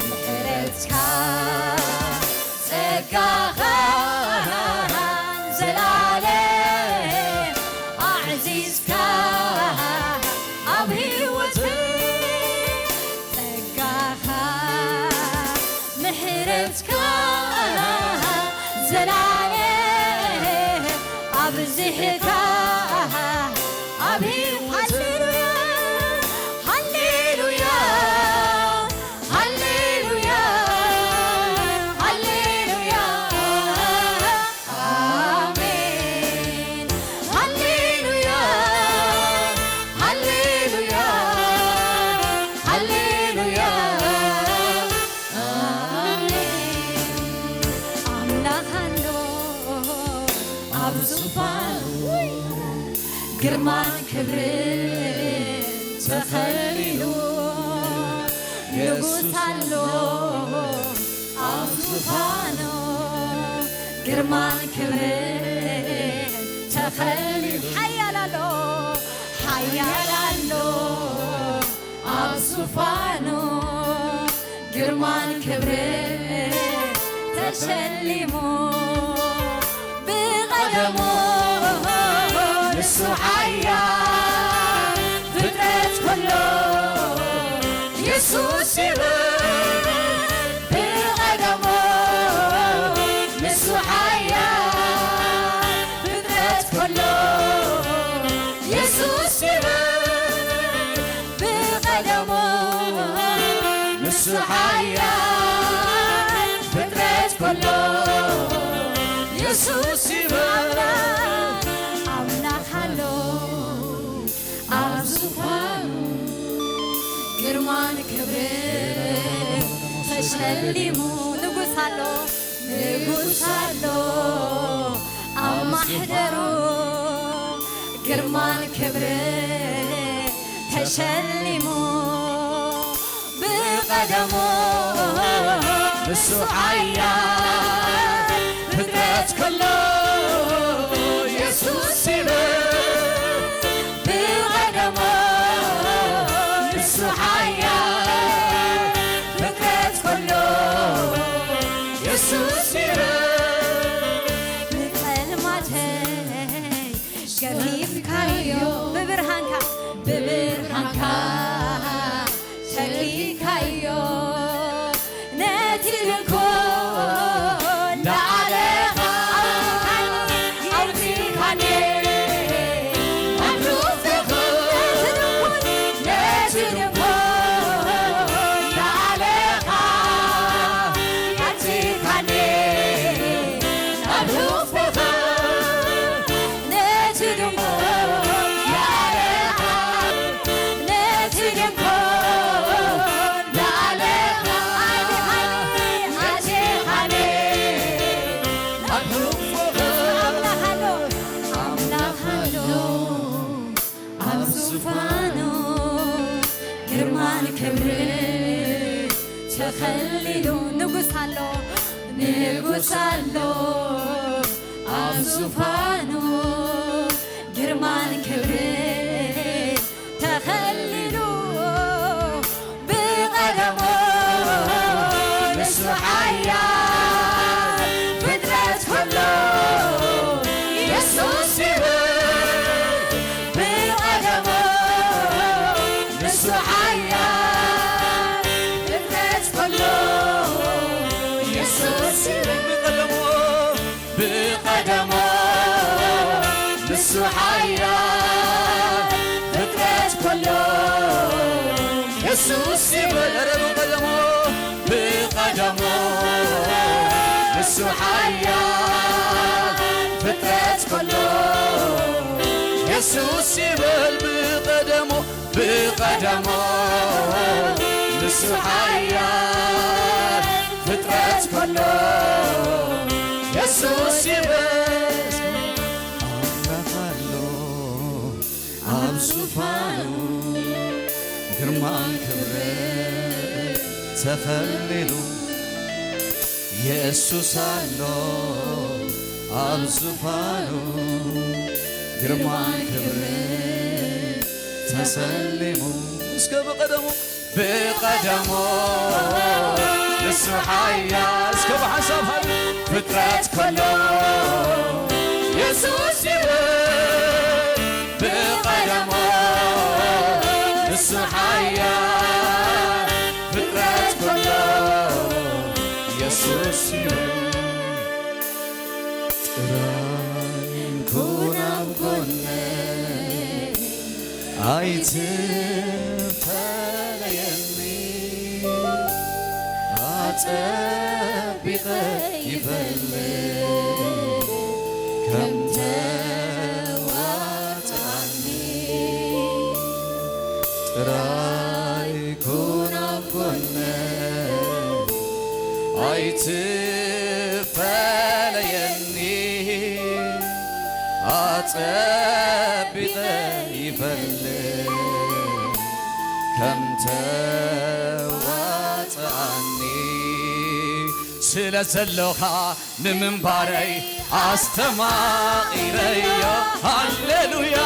ምሕረትካ ጸጋኻ ዘላለም ኣዕዚዝካ ኣብ ህይወት ጸጋኻ ምሕረትካ ዘላለም ኣብዚሕካ ኣብ ህይወት ሃሌሉያ ሃሌሉያ ሃሌሉያ ሃሌሉያ ኣሜን ሃሌሉያ ሃሌሉያ ሃሌሉያ ኣምላኽ ኣሎ ኣብ ዙፋኑ ግርማን ክብርን ተኸሊሉ ንጉስ ኣሎ ኣብ ዙፋኑ ግርማን ክብርን ተኸሊሉ ሓያል ኣሎ ሓያል ኣሎ ኣብ ዙፋኑ ግርማን ክብርን ተሸሊሙ ብቐደሙ ንሱ ሓያል ፍጥረት ኩሉ የሱስ ይብል ብቐደሙ ንሱ ሓያል ፍጥረት ኩሉ የሱስ ይብል ብቐደሙ ንሱ ሓያል ፍጥረት ኩሉ የሱስ ይብል ኣምላኽ ኣሎ ኣብ ዙፋኑ ግርማን ክብርን ተሸሊሙ ንጉስ ኣሎ ንጉስ ኣሎ ኣብ ማሕደሩ ግርማን ክብርን ተሸሊሙ ብቐደሙ ንሱ ሓያል ፍጥረት ኩሉ የሱስ ይብል ብቐደሙ ንሱ ሓያል ፍጥረት ኩሉ የሱስ ይብል ንጸልማተይ ገፊፍካዮ ብብርሃንካ ብብርሃንካ ተኪእካዮ ነቲ ድንኩል ንዓለኻ ኣውጺእካኒ ኣውጺእካኒ ኣትሩፍትኻ ነቲ ድንኩል ንዓለኻ ኣውጺእካኒ ኣትሩፍትኻ ነቲ ድንኩል ንዓለኻ ነቲ ከሊሉ ንጉስ ኣሎ፣ ንጉስ ኣሎ ኣብ ዙፋኑ፣ ግርማን ክብሪ ተኸሊሉ ብቐደሙ። ንሱ ሓያል፣ ፍጥረት ኩሉ የሱስ ይብል ብቐደሙ። ንሱ ሓያል፣ ፍጥረት ኩሉ የሱስ ይብል ብቐደሙ። ብቐደሙ ንሱ ሓያል፣ ፍጥረት ኩሉ የሱስ ይብል። ኧረ ብቐደሙ፣ ብቐደሙ ንሱ ሓያል፣ ፍጥረት ኩሉ የሱስ ይብል ብቐደሙ። ብቐደሙ ንሱ ሓያል፣ ፍጥረት ኩሉ የሱስ ይብል። ኣምላኽ ኣሎ ኣብ ዙፋኑ፣ ግርማን ክብርን ተኸሊሉ። የሱስ ኣሎ ኣብ ዙፋኑ፣ ግርማን ክብርን ተሰሊሙ። እስከ ብቐደሙ፣ ብቐደሙ ንሱ ሓያል። እስከ ብሓንሳብ ሃሉ። ፍጥረት ኩሉ የሱስ ይብል ብቐደሙ። ንሱ ሓያል፣ ፍጥረት ኩሉ የሱስ ይብል። ጥራይ ኩን ኣብ ጎነይ፣ ኣይትፈለየኒ፣ ኣጸቢቐ ይፈልጥ ከም ተዋጽኣኒ። ጥራይ ኩን ኣብ ጎነይ፣ ኣይትፈለየኒ፣ ኣጸቢቐ ይፈልጥ ከም ተዋጽኣኒ። ስለ ዘሎኻ ንምንባረይ ኣስተማቒረዮ። ሃሌሉያ።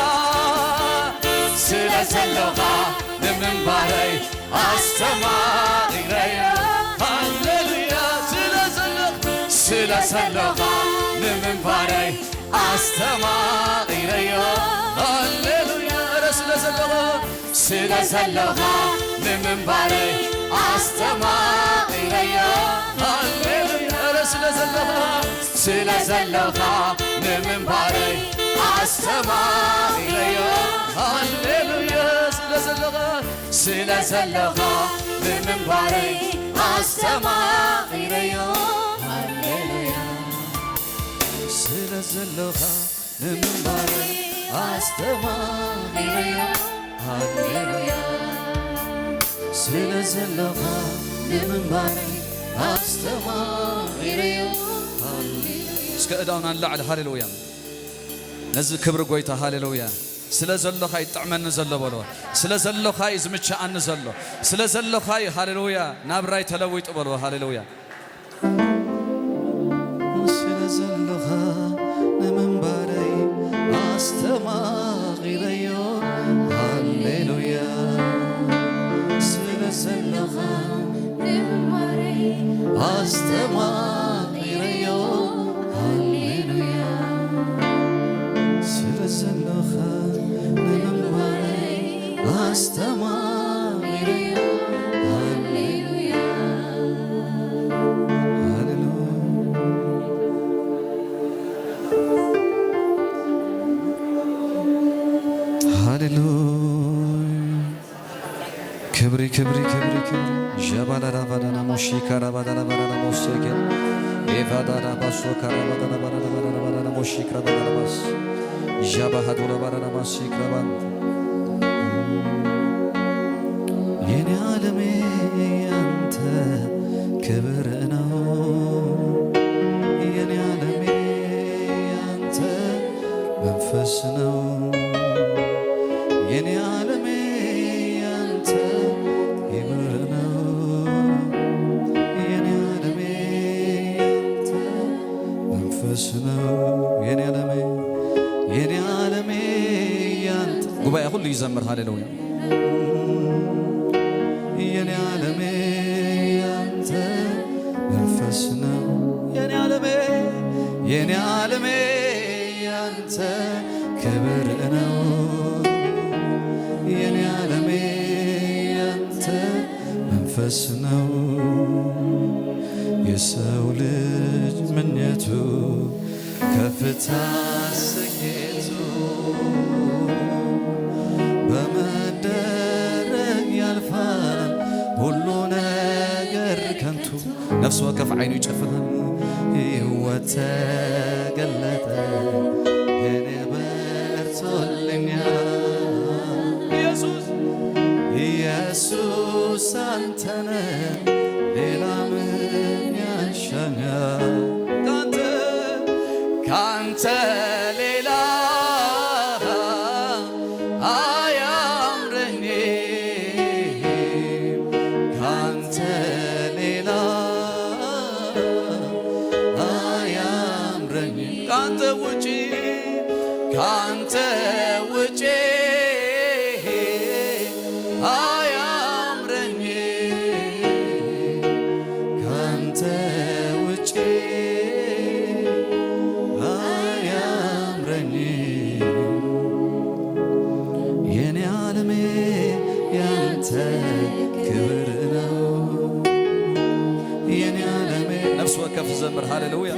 ስለ ዘሎኻ ንምንባረይ ኣስተማቒረዮ። ሃሌሉያ። ስለ ዘሎኻ፣ ስለ ዘሎኻ ንምንባረይ ኣስተማቒረዮ። ሃሌሉያ። ኧረ ስለ ዘሎኻ፣ ስለ ዘሎኻ ንምንባረይ ኣስተማቒረዮ። ሃሌሉያ። ኧረ ስለ ዘሎኻ፣ ስለ ዘሎኻ ንምንባረይ ኣስተማቒረዮ። ሃሌሉያ። ስለ ዘሎኻ፣ ስለ ዘሎኻ ንምንባረይ ኣስተማቒረዮ። ሃሌሉያ። ስለ ዘሎኻ ንምንባረይ ኣስተማቒረዮ። ሃሌሉያ። ስለ ዘሎኻ ንምንባረይ ኣስተማቒረዮ። ሃሌሉያ። እስከ እዳውና ንላዕሊ። ሃሌሉያ። ነዚ ክብሪ ጎይታ። ሃሌሉያ። ስለ ዘሎኻ ይጥዕመኒ ዘሎ በሎ። ስለ ዘሎኻ እዩ ዝምችኣኒ ዘሎ። ስለ ዘሎኻ እዩ፣ ሃሌሉያ፣ ናብራይ ተለዊጡ በሎ። ሃሌሉያ። ስለ ዘሎኻ ንምንባረይ ኣስተማቒረዮ። ሃሌሉያ። ስለ ዘሎኻ ንምንባረይ ኣስተማቒረዮ። ሃሌሉያ። ስለ ዘሎኻ ንምንባረይ ኣስተማቒረዮ። ሃሌሉያ። ሃሌሉያ። ሃሌሉያ። ክብሪ፣ ክብሪ፣ ክብሪ፣ ክብሪ። ጀባላዳ ባዳና ሞሺ ካራባዳና ባዳና ሞሴ ኬን። ኤቫዳና ባሶ ካራባዳና ባዳና ባዳና ባዳና ሞሺ ክራባዳና ባስ። ጃባሃዱላ ባዳና ማሲ ክራባን። የኔ ዓለሜ ያንተ ክብር ነው። የኔ ዓለሜ ያንተ መንፈስ ነው። የኔ ዓለሜ ያንተ ክብር ነው። ይዘምር። ሃሌሉያ። የኔ ዓለሜ ያንተ መንፈስ ነው። የኔ ዓለሜ፣ የኔ ዓለሜ ያንተ ክብር ነው። የኔ ዓለሜ ያንተ መንፈስ ነው። የሰው ልጅ ምንየቱ ከፍታ ስኬቱ በመደረግ ያልፋል ሁሉ ነገር ከንቱ። ነፍስ ወከፍ ዓይኑ ይጨፍናል። ሕይወት ተገለጠ፣ የኔ በርቶልኛል። ኢየሱስ፣ ኢየሱስ አንተነ፣ ሌላ ምን ያሻኛል? ካንተ፣ ካንተ ሌላ አያምረኝም፣ ካንተ ሌላ አያምረኝም። ካንተ ውጪ፣ ካንተ ውጪ አያምረኝም፣ ካንተ ውጪ አያምረኝም። የኔ ዓለሜ ያንተ ክብር ነው። የኔ ዓለሜ፣ ነፍስ ወከፍ ዘምር። ሃሌሉያ፣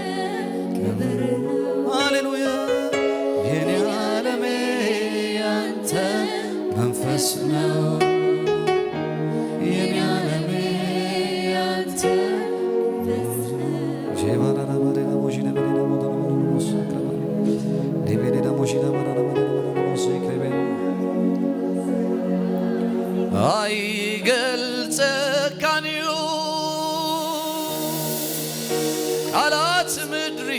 ሃሌሉያ። የኔ ዓለሜ ያንተ መንፈስ ነው። የኔ ዓለሜ ያንተ መንፈስ ነው። ኣይገልጸካን እዩ ቃላት ምድሪ፣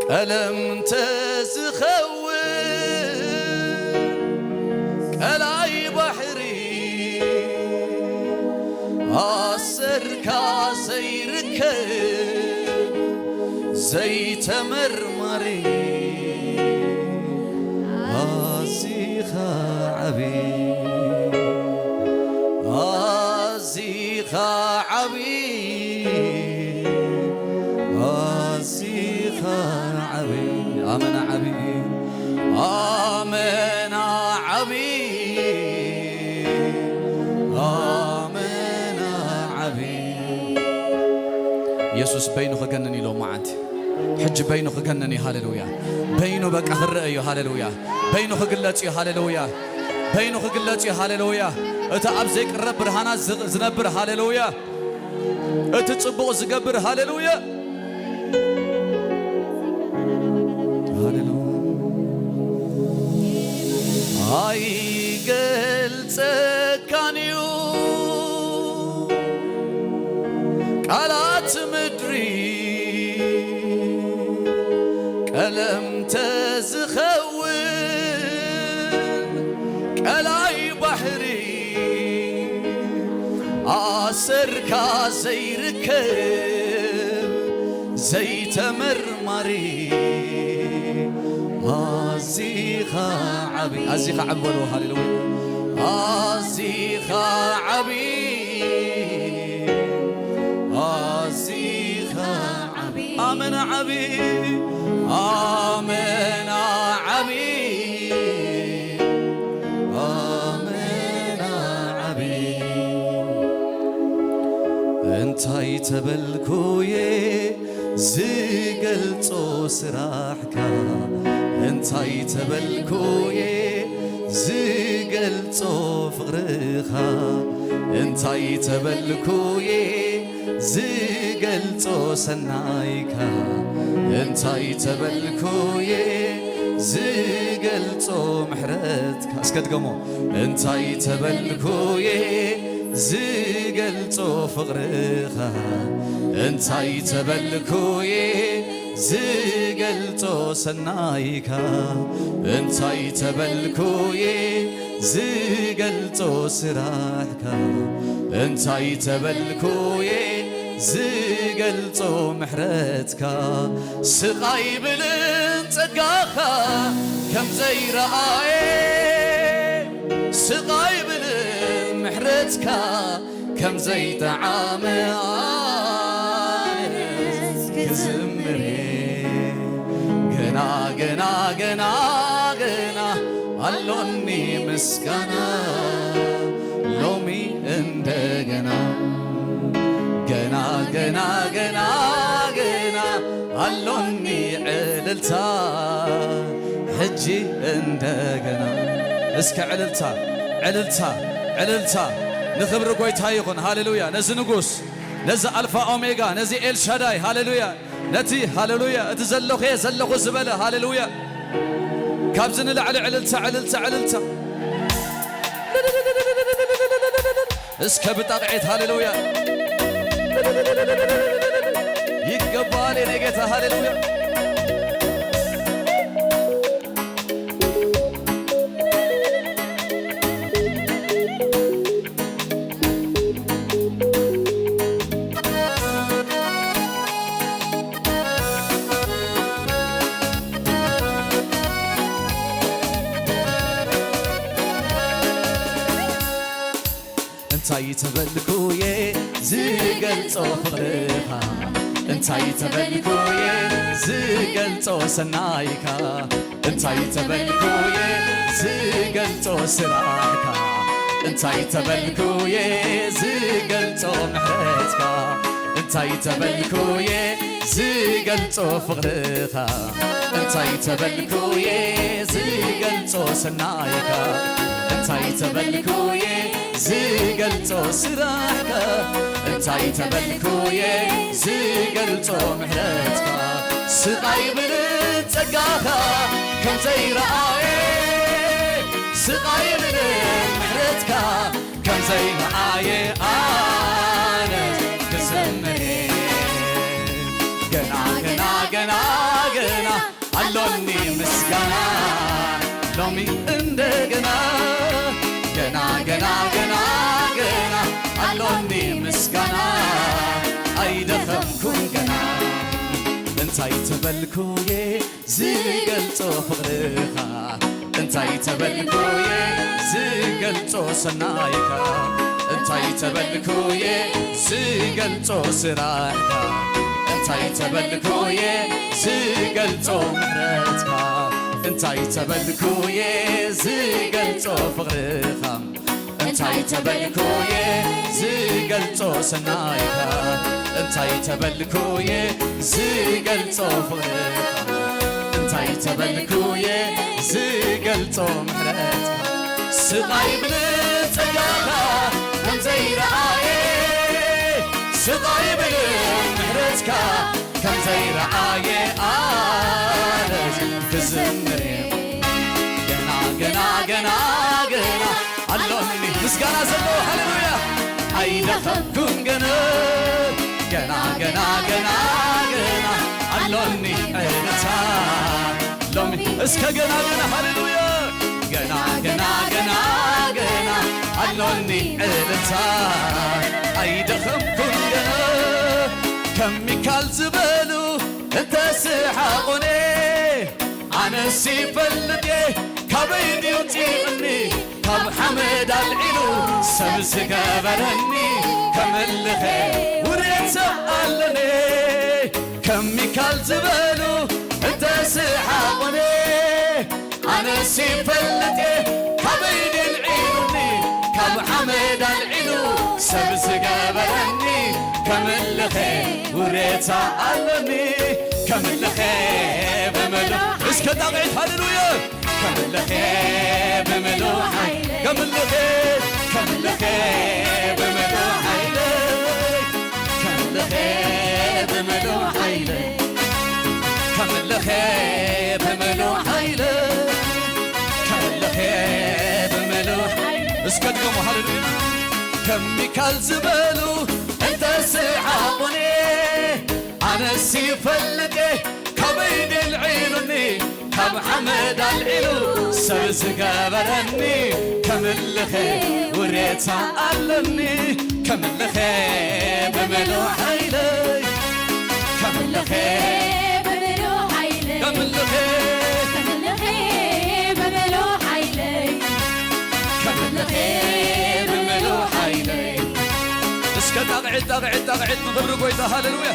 ቀለም ተዝኸውን ቀላይ ባሕሪ፣ ኣሰርካ ዘይርከብ ዘይተመርማሪ፣ ኣዚኻ ዓቢ፣ ኣዚኻ ዓቢ፣ ኣዚኻ ዓቢ። ኣመና ዓቢ፣ ኣመና ዓቢ፣ ኣመና ዓቢ። የሱስ በይኑ ክገንን ኢሎ መዓንቲ። ሕጂ በይኑ ክገንን እዩ። ሃሌሉያ። በይኑ በቃ ክረአ እዩ። ሃሌሉያ። በይኑ ክግለጽ እዩ። ሃሌሉያ። በይኑ ክግለጽ እዩ። ሃሌሉያ። እቲ ኣብ ዘይቅረብ ብርሃናት ዝ-፣ ዝነብር። ሃሌሉያ። እቲ ጽቡቕ ዝገብር። ሃሌሉያ። ሃሌሉያ። ኣይገልጸካን እዩ ቃላት ምድሪ፣ ቀለም ተዝኸውን ቀላይ ባሕሪ፣ ኣሰርካ ዘይርከብ ዘይተመርማሪ፣ ኣዚኻ ዓቢ፣ ኣዚኻ ዓቢ በሉ። ሃሌሉያ። ኣዚኻ ዓቢ፣ ኣዚኻ ዓቢ፣ ኣመና ዓቢ፣ ኣመና ዓቢ፣ ኣመና ዓቢ። እንታይ ተበልኩየ ዝገልጾ ስራሕካ፣ እንታይ ተበልኩየ ዝገልጾ ፍቕርኻ፣ እንታይ ተበልኩየ ዝገልጾ ሰናይካ፣ እንታይ ተበልኩየ ዝገልጾ ምሕረትካ። እስከ ድገሞ። እንታይ ተበልኩየ ዝገልጾ ፍቕርኻ፣ እንታይ ተበልኩየ ዝገልጾ ሰናይካ፣ እንታይ ተበልኩየ ዝገልጾ ስራሕካ፣ እንታይ ተበልኩየ ዝገልጾ ምሕረትካ ስቓይ ብልን ጸጋኻ ከም ዘይረኣየ፣ ስቓይ ብልን ምሕረትካ ከም ዘይጠዓመ ኣነስ ክዝምር እየ። ገና፣ ገና፣ ገና፣ ገና ኣሎኒ ምስጋና ሎሚ እንደገና። ገና፣ ገና፣ ገና፣ ገና ኣሎኒ ዕልልታ ሕጂ እንደገና። እስከ ዕልልታ፣ ዕልልታ፣ ዕልልታ ንኽብሪ ጐይታ ይኹን። ሃሌሉያ! ነዚ ንጉስ፣ ነዚ ኣልፋ ኦሜጋ፣ ነዚ ኤልሻዳይ፣ ሃሌሉያ! ነቲ፣ ሃሌሉያ፣ እቲ ዘለኹ እየ ዘለኹ ዝበለ፣ ሃሌሉያ! ካብዚ ንላዕሊ ዕልልታ፣ ዕልልታ፣ ዕልልታ። እስከ ብጣቕዒት፣ ሃሌሉያ! ይገባል የኔ ጌታ፣ ሃሌሉያ! እንታይ ተበልኩ እየ ዝገልጾ ፍቕርኻ? እንታይ ተበልኩ እየ ዝገልጾ ሰናይካ? እንታይ ተበልኩ እየ ዝገልጾ ስራሕካ? እንታይ ተበልኩ እየ ዝገልጾ ምሕረትካ? እንታይ ተበልኩ እየ ዝገልጾ ፍቕርኻ? እንታይ ተበልኩ እየ ዝገልጾ ሰናይካ? እንታይ ተበልኩ እየ ዝገልጾ ስራሕካ? እንታይ ተበልኩ እየ ዝገልጾ ምሕረትካ? ስቓይ ብልን ጸጋኻ ከም ዘይረኣየ፣ ስቓይ ብልን ምሕረትካ ከም ዘይረኣየ ኣነ ክዝምር እየ። ገና፣ ገና፣ ገና፣ ገና ኣሎኒ ምስጋና ሎሚ እንደገና። ገና፣ ገና፣ ገና፣ ገና ኣሎኒ ምስጋና ኣይደኸምኩን ገና። እንታይ ተበልኩ እየ ዝገልጾ ፍቕርኻ? እንታይ ተበልኩ እየ ዝገልጾ ሰናይካ? እንታይ ተበልኩ እየ ዝገልጾ ስራሕካ? እንታይ ተበልኩ እየ ዝገልጾ ምሕረትካ? እንታይ ተበልኩ እየ ዝገልጾ ፍቕርኻ? እንታይ ተበልኩ እየ ዝገልጾ ሰናይካ? እንታይ ተበልኩ እየ ዝገልጾ ፍቕርኻ? እንታይ ተበልኩ እየ ዝገልጾ ምሕረትካ? ስቓይ ብልን ጸጋኻ ከም ዘይረኣየ፣ ስቓይ ብልን ምሕረትካ ከም ዘይረኣየ ኣነስ ክዝምር እየ። ገና፣ ገና፣ ገና፣ ገና ኣሎኒ ምስጋና ዘለዎ፣ ሃሌሉያ። ኣይደኸምኩን ገና፣ ገና፣ ገና፣ ገና፣ ገና ኣሎኒ ዕልልታ ሎሚ። እስከ ገና፣ ገና፣ ሃሌሉያ። ገና፣ ገና፣ ገና፣ ገና ኣሎኒ ዕልልታ። ኣይደኸምኩን ገና፣ ከም ሚካል ዝበሉ እንተስሓቑኒ፣ ኣነስ ይፈልጥ እየ ካበይ ድዩ ውፂኡኒ፣ ካብ ሓመድ ኣልዒሉ ሰብ ዝገበረኒ፣ ከምልኸ ውሬታ ኣለኒ። ከም ሚካል ዝበሉ እንተስሓቑኒ፣ ኣነስ ይፈልጥ እየ ካበይ ድዩ ኣልዒሉኒ፣ ካብ ሓመድ ኣልዒሉ ሰብ ዝገበረኒ፣ ከምልኸ ውሬታ ኣሎኒ። ከምልኸ ብምሉእ፣ እስከ ጣቕዒት፣ ሃሌሉያ። ከምልኸ ብምሉእ ሓይለ፣ ከምልኸ፣ ከምልኸ ብምሉእ ሓይለ፣ ከምልኸ ብምሉእ ሓይለ፣ ከምልኸ ብምሉእ ሓይለ፣ ከምልኸ ብምሉእ ሓይለ። እስከ ድገሙ፣ ሃሌሉያ። ከም ሚካል ዝበሉ እንተስሓቑኒ፣ ኣነስ ይፈልጥ እየ ካበይ ድዩ ኣልዒሉኒ፣ ካብ ሓመድ ኣልዒሉ ሰብ ዝገበረኒ፣ ከምልኸ ውሬታ ኣለኒ፣ ከምልኸ ምሉእ ሓይለይ ከምልኸ ብምሉእ ሓይለይ ከምልኸ ከምልኸ ብምሉእ ሓይለይ ከምልኸ ብምሉእ ሓይለይ። እስከ ጣቕዒት ጣቕዒት ጣቕዒት ንኽብሪ ጎይታ። ሃሌሉያ።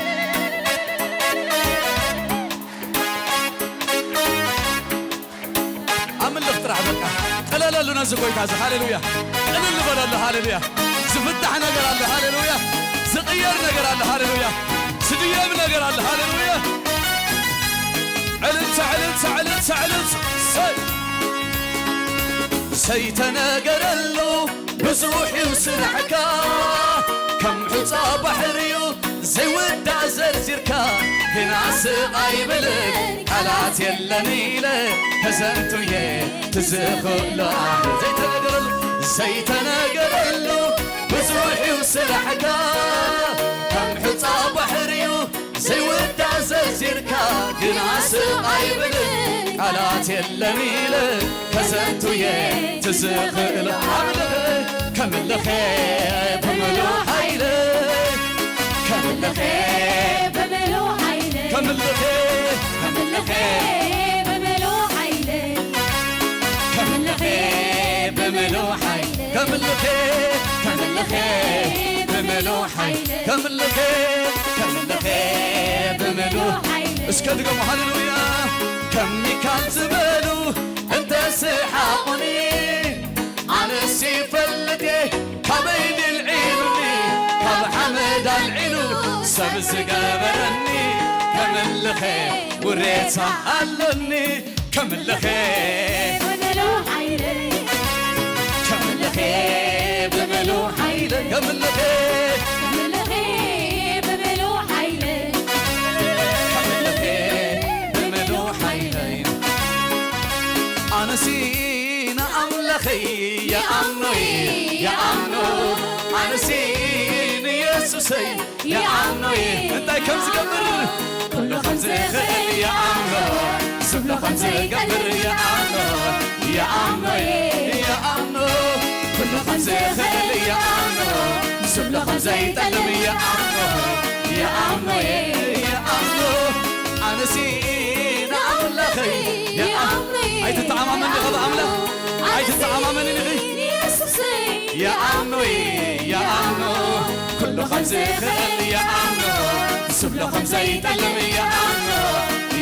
ኣምልኽ ጥራሕ በቃ። ቅለለሉ ነዚ ጎይታ እዚ። ሃሌሉያ። ቅልል በለሉ። ሃሌሉያ። ዝፍታሕ ነገር ኣሎ። ሃሌሉያ። ዝቕየር ነገር ኣሎ። ሃሌሉያ። ዝድየብ ነገር ኣሎ። ሃሌሉያ። ዕልልታ፣ ዕልልታ፣ ዕልልታ፣ ዕልልታ። ሰይ። ዘይተነገረሉ ብዙሕ እዩ ስራሕካ፣ ከም ሑጻ ባሕሪ እዩ ዘይውዳእ ዘርዚርካ፣ ግና ስቕ ኣይብልን ቃላት የለን ኢለ ተዘንቱየ ትዝኽእሎ ኣነ። ዘይተነገረሉ፣ ዘይተነገረሉ ብዙሕ እዩ ስራሕካ፣ ከም ሑጻ ባሕሪ እዩ ዘይውዳእ ዘርዚርካ፣ ግና ስቕ ኣይብልን ቃላት የለን ኢለ ተዘንቱየ ትዝኽእሎ ኣምልኽ። ከምልኸ ብምሉእ ሓይለ ከምልኸ ብምሉእ ሓይለ ከምልኸ ከምልኸ ብምሉእ ሓይለ ከምልኸ ብምሉእ ሓይለ ከምልኸ ከምልኸ ብምሉእ ሓይለ ከምልኸ ከምልኸ ብምሉእ ሓይለ። እስከ ድገሙ። ሃሌሉያ። ከም ሚካል ዝበሉ እንተስሓቑኒ ኣነስ ይፈልጥ እየ ካበይ ድልዒሉኒ ካብ ሓመድ ኣልዒሉ ሰብ ዝገበረኒ ከምልኸ ውሬታ ኣለኒ ከምልኸ ከምልኸ ከምልኸ ከምልኸ ከምልኸ ከምልኸ ከምልኸ ኣነሲ ንኣምላኸይ ይኣምኖ ይኣምኖ ኣነሲ ንየሱሰይ ይኣምኖ እንታይ ከም ዝገብር ኩሉ ከም ዝኽእል ይኣምኖ ዝብሎ ከም ዝገብር ይኣምኖ ይኣምኖ ይኣምኖ ኩሉ ከም ዝኽእል ይኣምኖ ዝብሎ ከም ዘይጠልም ይኣምኖ ይኣምኖ ይኣምኖ ኣነሲ ንኣምላኸይ ይኣምኖ ኣይትተኣማመን ዲኻ ብኣምላኽ ኣይትተኣማመንን ኢኺ ይኣምኖ ይኣምኖ ኩሉ ከም ዝኽእል ይኣምኖ ዝብሎ ከም ዘይጠልም ይኣምኖ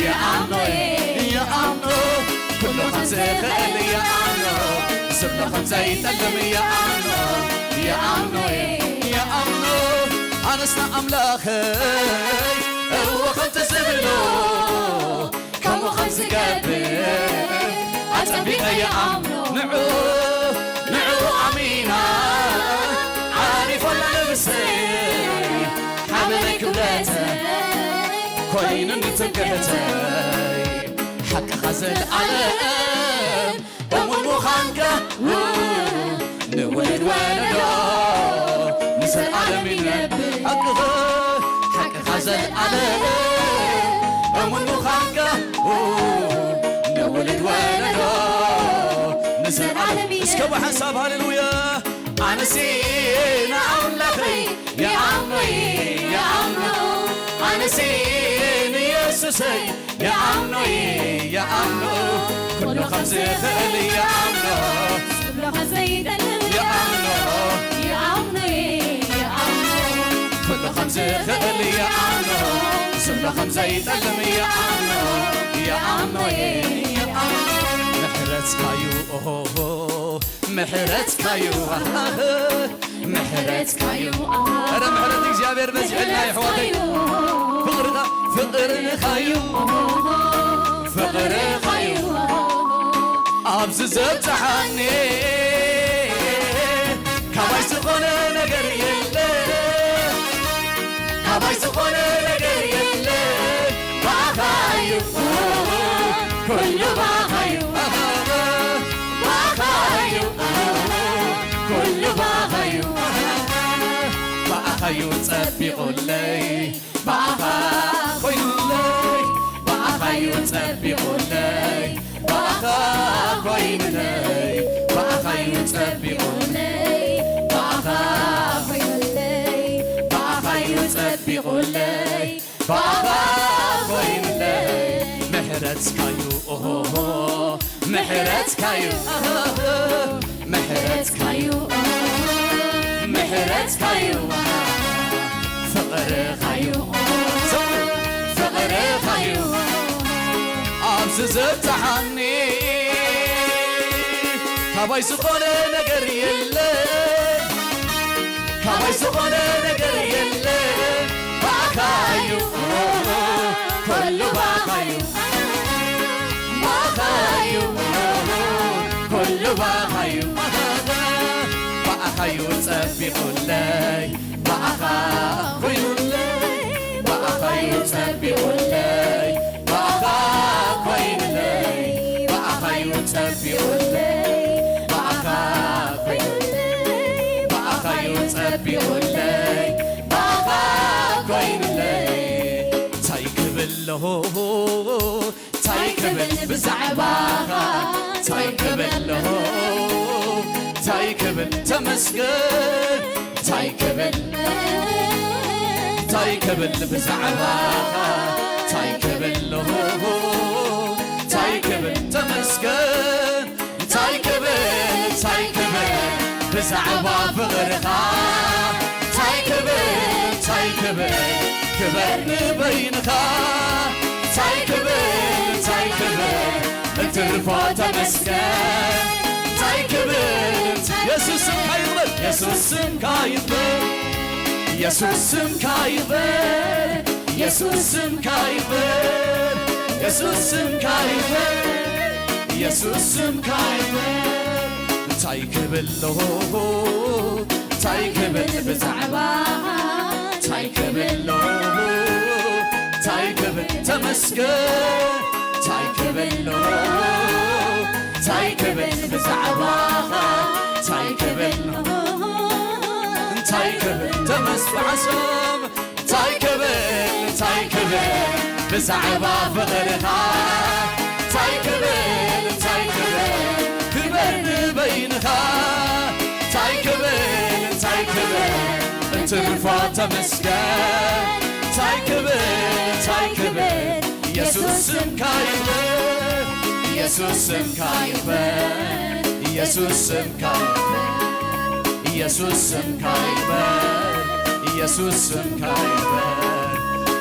ይኣምኖ ይኣምኖ ኩሉ ከም ዝኽእል ይኣምኖ ዝብሎ ከም ዘይጠልም ይኣምኖ ይኣምኖ ይኣምኖ ኣነስና ኣምላኸይ እወ ከምቲ ዝብሎ ከምኡ ከም ዝገብር ኣጸቢቐ ይኣምኖ ንዑ ንዑ ኣሚና ዓሪፎላ ነብሰይ ሓበነይ ክብረተይ ኮይኑኒ ትምክሕተይ ሓቅኻ ዘለኣለም እሙን ምዃንካ ንውሉድ ወለዶ ንዘለኣለም ይነብር ሓቅኻ ሓቅኻ ዘለኣለም እሙን ምዃንካ ንውሉድ ወለዶ ንዘለኣለም እስከ ብሓንሳብ ሃሌሉያ ኣነሲ ንኣምላኸይ ይኣምኖ ይኣምኖ ኣነሲ ንየሱሰይ ይኣምኖ ይኣምኖ ኩሉ ከም ዝኽእል ይኣምኖ ዝብሎ ከዘይጠልም ይኣምኖ ይኣምኖ ይኣምኖ ኩሉ ከም ዝኽእል ይኣምኖ ዝብሎ ከም ዘይጠልም ይኣምኖ ይኣምኖ ይኣምኖ ምሕረትካዩ ኦሆ ምሕረትካዩ ኣሃ ምሕረትካዩ ኣረ ምሕረት እግዚኣብሔር በዚሕልና ይሕዋተይ ፍቕርኻ ፍቕርኻዩ ፍቕርኻዩ ኣብዚ ዘብፅሓኒ ካባይ ዝኾነ ነገር የለ ካባይ ዝኾነ ነገር የለ ባኻዩ ኩሉ ባኻዩ ባኻዩ ኩሉ ባኻዩ ባኻዩ ጸቢቑለይ ባኻ ኮይኑለይ ባኻዩ ጸቢቑለይ ባኻ ኮይኑለይ ባኻዩ ጸቢቑለይ ባኻ ኮይኑለይ ባኻዩ ጸቢቑለይ ብኣኻ ኮይኑለይ ምሕረትካዩ ኦሆሆ ምሕረትካዩ ኦሆሆ ምሕረትካዩ ኦሆሆ ምሕረትካዩ ፍቕርኻዩ ፍቕርኻዩ ኣብዚ ዘብጽሓኒ ካባይ ዝኾነ ነገር የለ ካባይ ዝኾነ ነገር የለ ባኻዩ ኩሉ ባኻዩ ባኻዩ ኩሉ ባኻዩ ባኻዩ ጸቢቑለይ ባኻ ኮይኑለይ ባኻዩ ጸቢቑለይ ባኻ ኮይኑለይ ባኻዩ ጸቢቑለይ ባኻ ኮይኑለይ ባኻዩ ጸቢቑለይ ባኻ ኮይኑለይ ታይ ክብል ኣለኹ ታይ ክብል ብዛዕባኻ ታይ ክብል ኣለኹ ታይ ክብል ተመስገን ታይ ክብል ታይ ክብል ብዛዕባኻ ታይ ክብል ኣለኹ ታይ ክብል ተመስገን እንታይ ክብል እንታይ ክብል ብዛዕባ ፍቕርኻ እንታይ ክብል እንታይ ክብል ክበር ንበይንኻ እንታይ ክብል እንታይ ክብል እንትርፎ ተመስገን እንታይ ክብል የሱስ ስምካ ይኽበር የሱስ ስምካ ይኽበር የሱስ ስምካ ይኽበር የሱስ ስምካ ይኽበር የሱስ ስምካ ይኽበር የሱስ ስምካ ይኽበር እንታይ ክብል ኣለኹ እንታይ ክብል ብዛዕባ እንታይ ክብል ኣለኹ እንታይ ክብል ተመስገን እንታይ ክብል ኣለኹ እንታይ ክብል ብዛዕባኻ እንታይ ክብል እንታይ ክብል ተመስገን እንታይ ክብል እንታይ ክብል ብዛዕባ ፍቕርኻ እንታይ ክብል እንታይ ክብል ክበር ንበይንኻ እንታይ ክብል እንታይ ክብል እንትርፎ ተመስገን እንታይ ክብል እንታይ ክብል ኢየሱስ ስምካ ይኽበር ኢየሱስ ስምካ ይኽበር ኢየሱስ ስምካ ይኽበር ኢየሱስ ስምካ ይኽበር ኢየሱስ ስምካ ይኽበር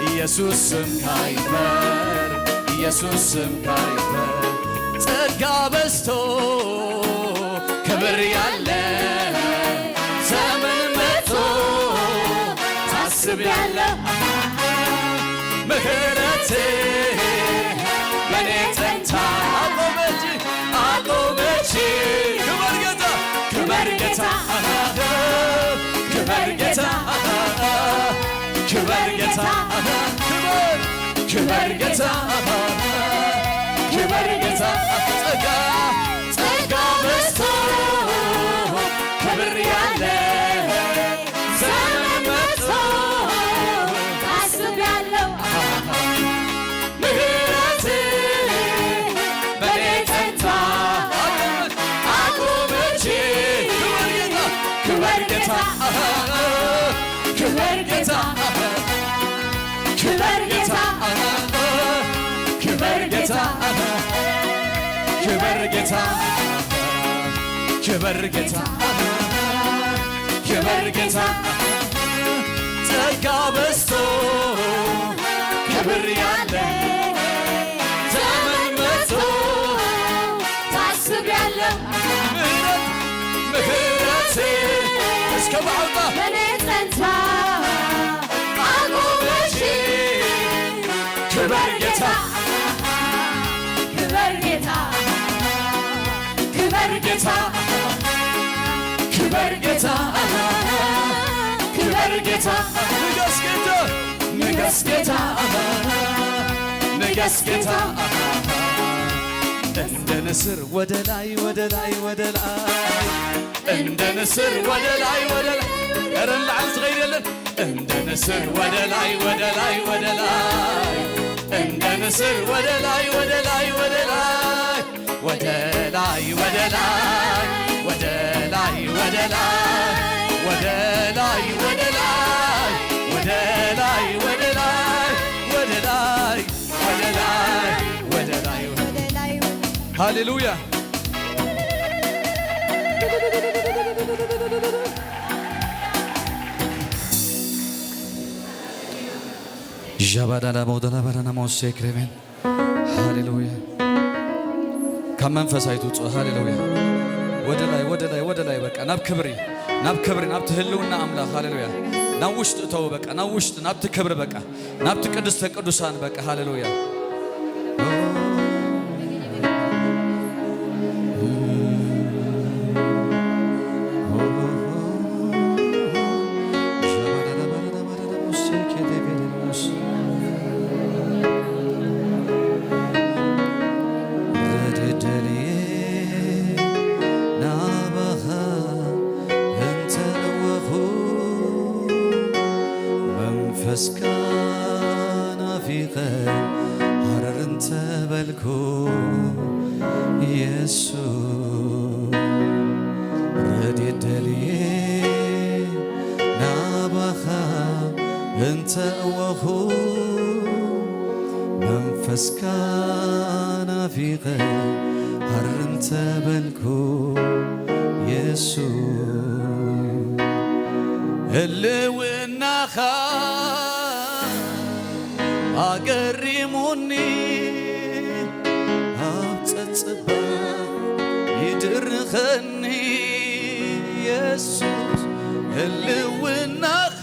ኢየሱስ ስምካ ይኽበር ኢየሱስ ስምካ ይኽበር ጸጋ በዝቶ ክብር ያለ ዘመን መጥቶ ታስብያለ ምህረት በኔ ጸንታ አቆመች አቆመች ክበር ጌታ ክበር ጌታ ክበር ጌታ ክበር ጌታ ክበር ክበር ጌታ ክበር ጌታ ጸጋ ጸጋ በዝቶ ክብር ያለ ዘመን መጥቶ ታስብያለሁ ምህረት በኔ ጸንታ አቆመች ክበር ጌታ ክበር ጌታ ክበር ጌታ ክበር ጌታ ክበር ጌታ ክበር ጌታ ክበር ጌታ ክበር ጌታ ጸጋ በዝቶ ክብር ያለ ዘመን መጥቶ ታስብያለሁ ምህረት ምህረት እስከ ባዕባ በኔ ጸንታ አቆመች ክበር ጌታ ክበር ጌታ ክበር ጌታ ክበር ጌታ ክበር ጌታ ንገስ ጌታ ንገስ ጌታ ንገስ ጌታ እንደ ንስር ወደ ላይ ወደ ላይ ወደ ላይ እንደ ንስር ወደ ላይ ወደ ላይ ኧረ ንላዕሊ ዝኸይድ የለን እንደ ንስር ወደ ላይ ወደ ላይ ወደ ላይ እንደ ንስር ወደ ላይ ወደ ላይ ወደ ላይ ወደ ላይ ወደ ላይ ወደ ላይ ወደ ላይ ወደ ላይ ወደ ላይ ወደ ላይ ሃሌሉያ። ዣባዳላ ቦደላ ባዳና ሞሴ ክሬሜን። ሃሌሉያ። ካብ መንፈስ ኣይትውፅኡ። ሃሌሉያ። ወደ ላይ፣ ወደ ላይ፣ ወደ ላይ። በቃ ናብ ክብሪ፣ ናብ ክብሪ፣ ናብቲ ህልውና ኣምላኽ። ሃሌሉያ። ናብ ውሽጢ እተው። በቃ ናብ ውሽጢ፣ ናብቲ ክብሪ። በቃ ናብቲ ቅድስተ ቅዱሳን። በቃ ሃሌሉያ። ረድኤት ደልየ ናባኻ እንተ እወኹ፣ መንፈስካ ናፊቐ ሃረር እንተ በልኩ፣ የሱስ ረድኤት ደልየ ናባኻ እንተ እወኹ፣ መንፈስካ ናፊቐ ሃር እንተ በልኩ፣ የሱስ ህልውናኻ ኣገሪሙኒ፣ ኣብ ጸጽባ ይድርኸኒ። የሱስ ህልውናኻ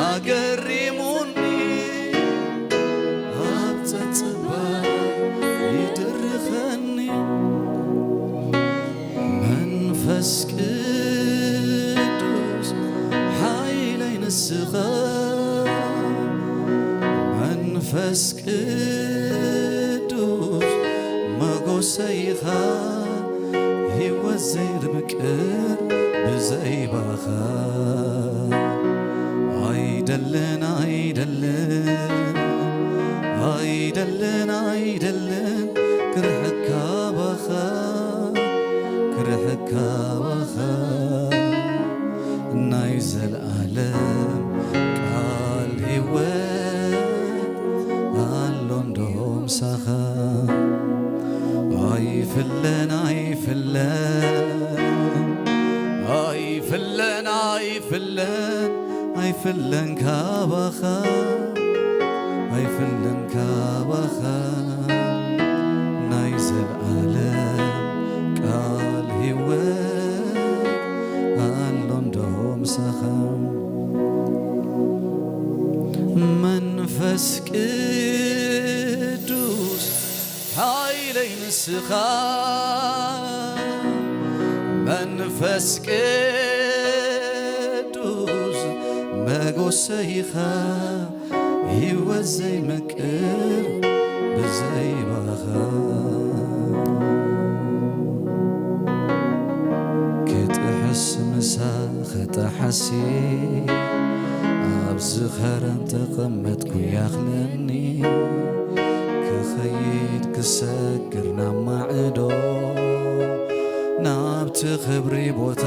ኣገሪሙኒ፣ ኣብ ጸጽባ ይድርኸኒ። መንፈስ ቅዱስ ሓይለይ ንስኻ፣ መንፈስ ቅዱስ መጎሰይኻ፣ ህይወት ዘይርምቅር ብዘይባኻ። ኣይደልን፣ ኣይደልን፣ ኣይደልን፣ ኣይደልን ክርሕካ ባኻ፣ ክርሕካ ባኻ። ናይ ዘለኣለም ቃል ህይወት ኣሎ እንዶ ምሳኻ። ኣይፍለን፣ ኣይፍለን፣ ኣይፍለን፣ ኣይፍለን፣ ኣይፍለን ካባኻ፣ ኣይፍለን ካባኻ። ናይ ዘለኣለም ቃል ህይወት ኣሎ እንዶ ምሳኻ። መንፈስ ቅዱስ ሓይለይ ንስኻ፣ መንፈስ ቅዱስ መጎሰይኻ፣ ህይወት ዘይምቅር ብዘይባኻ። ክጥሕስ ምሳኻ ጠሓሲ፣ ኣብ ዝኸረን ተቐመጥኩ ያኽለኒ። ክኸይድ ክሰግር ናብ ማዕዶ፣ ናብቲ ክብሪ ቦታ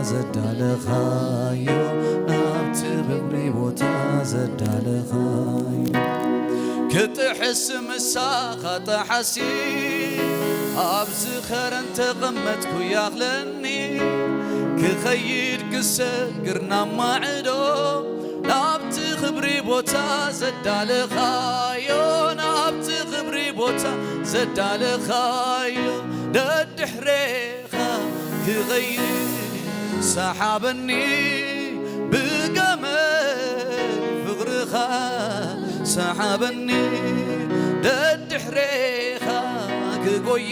ዘዳለኻዮ፣ ናብቲ ክብሪ ቦታ ዘዳለኻዮ። ክጥሕስ ምሳኻ ጠሓሲ፣ ኣብ ዝኸረን ተቐመጥኩ ያኽለኒ። ክኸይድ ክሰግር ናብ ማዕዶ፣ ናብቲ ክብሪ ቦታ ዘዳለኻዮ፣ ናብቲ ክብሪ ቦታ ዘዳለኻዮ። ደድሕሬኻ ክኸይድ ሰሓበኒ፣ ብገመድ ፍቕርኻ ሰሓበኒ። ደድሕሬኻ ክጎይ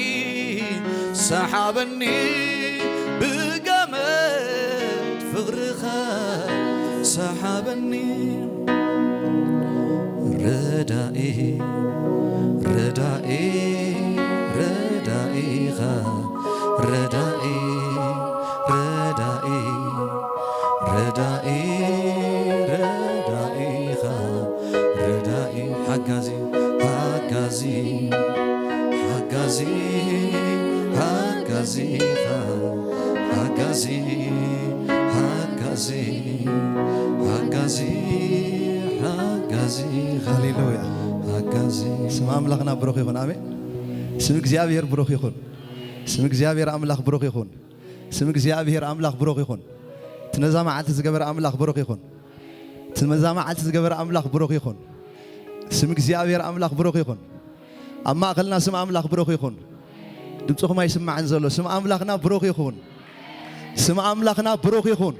ሰሓበኒ፣ ብገመድ ፍቕርኻ ሰሓበኒ። ረዳኢ፣ ረዳኢ፣ ረዳኢኻ፣ ረዳኢ፣ ረዳኢ፣ ረዳኢ፣ ረዳኢኻ፣ ረዳኢ፣ ሓጋዚ፣ ሓጋዚ፣ ሓጋዚ፣ ሓጋዚኻ፣ ሓጋዚ፣ ሓጋዚ፣ ሓጋዚ፣ ሓጋዚኻ። ሃሌሉያ። ስም ኣምላኽና ብሩኽ ይኹን። ኣሜን። ስም እግዚኣብሔር ብሩኽ ይኹን። ስም እግዚኣብሔር ኣምላኽ ብሩኽ ይኹን። ስም እግዚኣብሔር ኣምላኽ ብሩኽ ይኹን። እቲ ነዛ መዓልቲ ዝገበረ ኣምላኽ ብሩኽ ይኹን። እቲ ነዛ መዓልቲ ዝገበረ ኣምላኽ ብሩኽ ይኹን። ስም እግዚኣብሔር ኣምላኽ ብሩኽ ይኹን። ኣብ ማእኸልና ስም ኣምላኽ ብሩኽ ይኹን። ድምፅኹም ኣይስማዕን ዘሎ። ስም ኣምላኽና ብሩኽ ይኹን። ስም ኣምላኽና ብሩኽ ይኹን።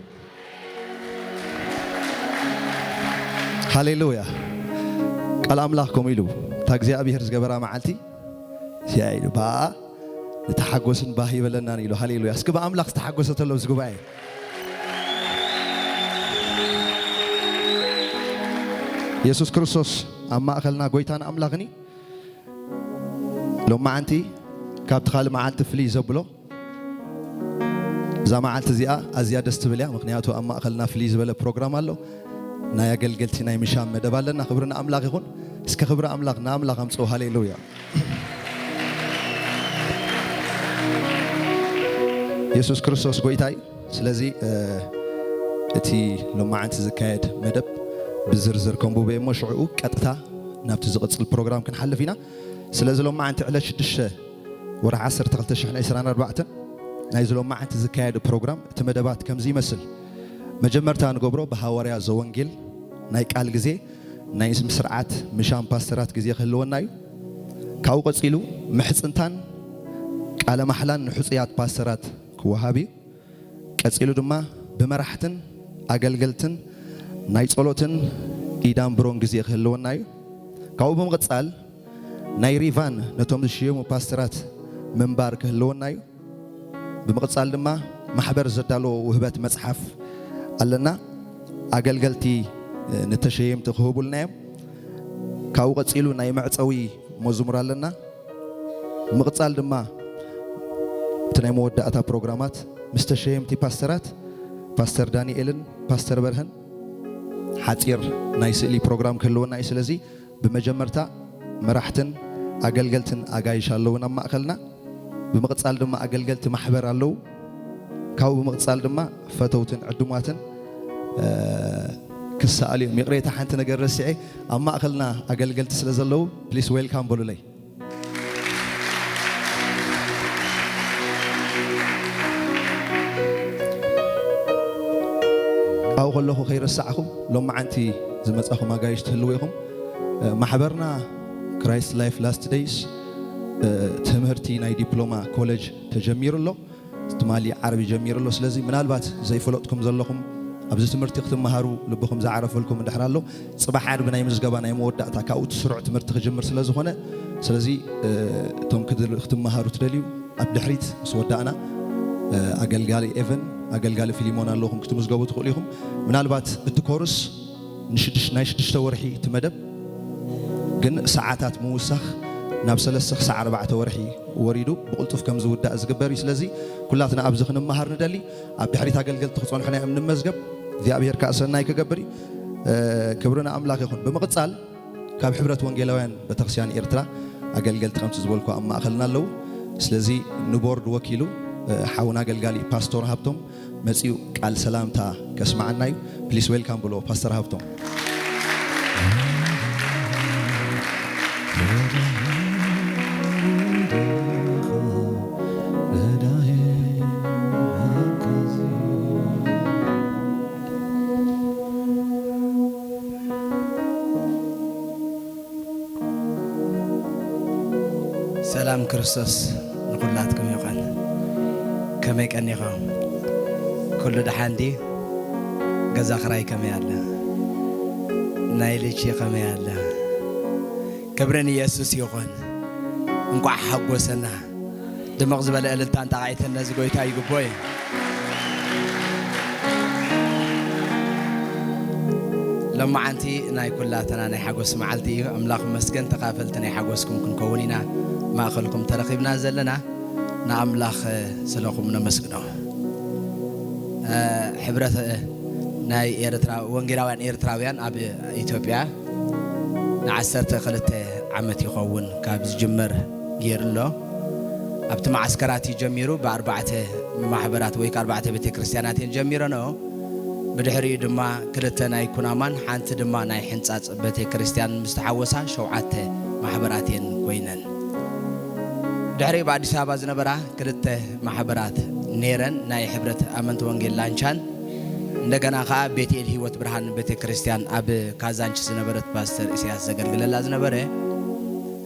ሃሌሉያ። ቃል ኣምላኽ ከምኡ ኢሉ፣ እታ እግዚኣብሔር ዝገበራ መዓልቲ እዚኣ ኢሉ፣ ብኣ ንተሓጎስን ባህ ይበለናን ኢሉ። ሃሌሉያ። እስኪ ብኣምላኽ ዝተሓጎሰ ተሎ ኣብዚ ጉባኤ። የሱስ ክርስቶስ ኣብ ማእኸልና ጎይታን ኣምላኽን እዩ። ሎማዓንቲ ካብቲ ካልእ መዓልቲ ፍልይ ዘብሎ፣ እዛ መዓልቲ እዚኣ ኣዝያ ደስ ትብል እያ። ምኽንያቱ ኣብ ማእኸልና ፍልይ ዝበለ ፕሮግራም ኣሎ። ናይ ኣገልገልቲ ናይ ምሻም መደብ ኣለና። ክብሪ ንኣምላኽ ይኹን። እስከ ክብሪ ኣምላኽ ንኣምላኽ ኣምጽኡ። ሃሌሉያ። የሱስ ክርስቶስ ጎይታ እዩ። ስለዚ፣ እ፣ እቲ ሎማዓንቲ ዝካየድ መደብ ብዝርዝር ከንብቦ እሞ ሽዕኡ ቀጥታ ናብቲ ዝቕጽል ፕሮግራም ክንሓልፍ ኢና። ስለዚ ሎማዓንቲ ዕለት ሽዱሽተ ወርሒ ዓሰርተ ክልተ ሽሕን ዕስራን ኣርባዕተን ናይዚ ሎማዓንቲ ዝካየድ ፕሮግራም እቲ መደባት ከምዚ ይመስል። መጀመርታ ንገብሮ ብሃዋርያ ዘወንጌል ናይ ቃል ግዜ ናይ ስም ስርዓት ምሻም ፓስተራት ግዜ ክህልወና እዩ። ካብኡ ቀጺሉ ምሕጽንታን ቃለ ማሕላን ንሕጹያት ፓስተራት ክወሃብ እዩ። ቀጺሉ ድማ ብመራሕትን ኣገልገልትን ናይ ጸሎትን ኢዳን ብሮን ግዜ ክህልወና እዩ። ካብኡ ብምቕጻል ናይ ሪቫን ነቶም ዝሽየሙ ፓስተራት ምንባር ክህልወና እዩ። ብምቕጻል ድማ ማሕበር ዘዳለዎ ውህበት መጽሓፍ ኣለና። ኣገልገልቲ፣ እ፣ ንተሸየምቲ ክህቡልና እዮም። ካብኡ ቀጺሉ ናይ መዕጸዊ መዝሙር ኣለና። ብምቕጻል ድማ እቲ ናይ መወዳእታ ፕሮግራማት ምስ ተሸየምቲ ፓስተራት፣ ፓስተር ዳንኤልን ፓስተር በርሀን ሓጺር ናይ ስእሊ ፕሮግራም ክህልወና እዩ። ስለዚ ብመጀመርታ መራሕትን ኣገልገልትን ኣጋይሽ ኣለውን ኣብ ማእከልና። ብምቕጻል ድማ ኣገልገልቲ ማሕበር ኣለዉ። ካብኡ ብምቕጻል ድማ ፈተውትን ዕዱማትን፣ እ፣ ክሰኣሉ እዮም። ይቕሬታ፣ ሓንቲ ነገር ረሲዐ። ኣብ ማእከልና ኣገልገልቲ ስለ ዘለዉ፣ ፕሊስ ዌልካም በሉለይ። ካብኡ ከለኹ ከይረሳዕኹም፣ ሎማዓንቲ ዝመጻኹም ኣጋይሽ ትህልዉ ኢኹም። እ፣ ማሕበርና ክራይስት ላይፍ ላስት ደይስ፣ እ፣ ትምህርቲ ናይ ዲፕሎማ ኮሌጅ ተጀሚሩ ኣሎ። ትማሊ ዓርቢ ጀሚሩ ኣሎ። ስለዚ ምናልባት ዘይፈለጥኩም ዘለኹም፣ ኣብዚ ትምህርቲ ክትመሃሩ ልብኹም ዝዓረፈልኩም እንድሕር ኣሎ፣ ጽባሕ ዓርቢ ናይ ምዝገባ ናይ መወዳእታ ካብኡ እቲ ስሩዕ ትምህርቲ ክጅምር ስለ ዝኾነ፣ ስለዚ፣ እ፣ እቶም ክድል-፣ ክትመሃሩ ትደልዩ ኣብ ድሕሪት ምስ ወዳእና፣ እ፣ ኣገልጋሊ ኤቨን፣ ኣገልጋሊ ፊሊሞን ኣለኹም ክትምዝገቡ ትኽእሉ ኢኹም። ምናልባት እቲ ኮርስ ንሽዱሽ-፣ ናይ ሽዱሽተ ወርሒ እቲ መደብ ግን ሰዓታት ምውሳኽ ናብ ሰለስተ ክሳዕ ኣርባዕተ ወርሒ ወሪዱ ብቕልጡፍ ከም ዝውዳእ ዝግበር እዩ። ስለዚ ኩላትና ኣብዚ ክንመሃር ንደሊ። ኣብ ድሕሪት ኣገልገልቲ ክጸንሑና እዮም ንመዝገብ። እግዚኣብሔር ከኣ ሰናይ ክገብር እዩ። እ፣ ክብሪ ንኣምላኽ ይኹን። ብምቕጻል ካብ ሕብረት ወንጌላውያን ቤተክርስትያን ኤርትራ ኣገልገልቲ ከምቲ ዝበልኩ ኣብ ማእከልና ኣለዉ። ስለዚ ንቦርድ ወኪሉ፣ እ፣ ሓውና ኣገልጋሊ ፓስቶር ሃብቶም መጺኡ ቃል ሰላምታ ከስምዓና እዩ። ፕሊስ ዌልካም ብሎ ፓስተር ሃብቶም። ሰላም ክርስቶስ ንኹላትኩም ይኹን። ከመይ ቀኒኹም? ኩሉ ደሓን ድዩ? ገዛ ኽራይ ከመይ ኣለ? ናይ ልጅ ከመይ ኣለ? ክብሪ ንየሱስ ይኹን። እንቋዕ ሓጎሰና። ድምቕ ዝበለ እልልታን ጣቕዒትን ነዚ ጎይታ ይግቦ እዩ። ሎማዓንቲ ናይ ኩላትና ናይ ሓጎስ መዓልቲ እዩ። ኣምላኽ ይመስገን፣ ተኻፈልቲ ናይ ሓጎስኩም ክንከውን ኢና ማእኸልኩም ተረኺብና ዘለና። ንኣምላኽ ስለኹም ነመስግኖ። እ፣ ሕብረት፣ እ፣ ናይ ኤርትራ፣ ወንጌላውያን ኤርትራውያን ኣብ ኢትዮጵያ ንዓሰርተ ክልተ ዓመት ይኸውን ካብ ዝጅመር ገይሩ ኣሎ። ኣብቲ መዓስከራት እዩ ጀሚሩ። ብኣርባዕተ ማሕበራት ወይ ከኣ ኣርባዕተ ቤተ ክርስቲያናት እየን ጀሚረንኦ። ብድሕሪኡ ድማ ክልተ ናይ ኩናማን ሓንቲ ድማ ናይ ሕንጻጽ ቤተ ክርስቲያን ምስ ተሓወሳ ሸውዓተ ማሕበራት እየን ኮይነን። ድሕሪኡ ብኣዲስ ኣበባ ዝነበራ ክልተ ማሕበራት ነይረን፣ ናይ ሕብረት ኣመንቲ ወንጌል ላንቻን እንደገና ኸዓ ቤትኤል ህይወት ብርሃን ቤተ ክርስቲያን ኣብ ካዛንችስ ዝነበረት ፓስተር ኢሳያስ ዘገልግለላ ዝነበረ።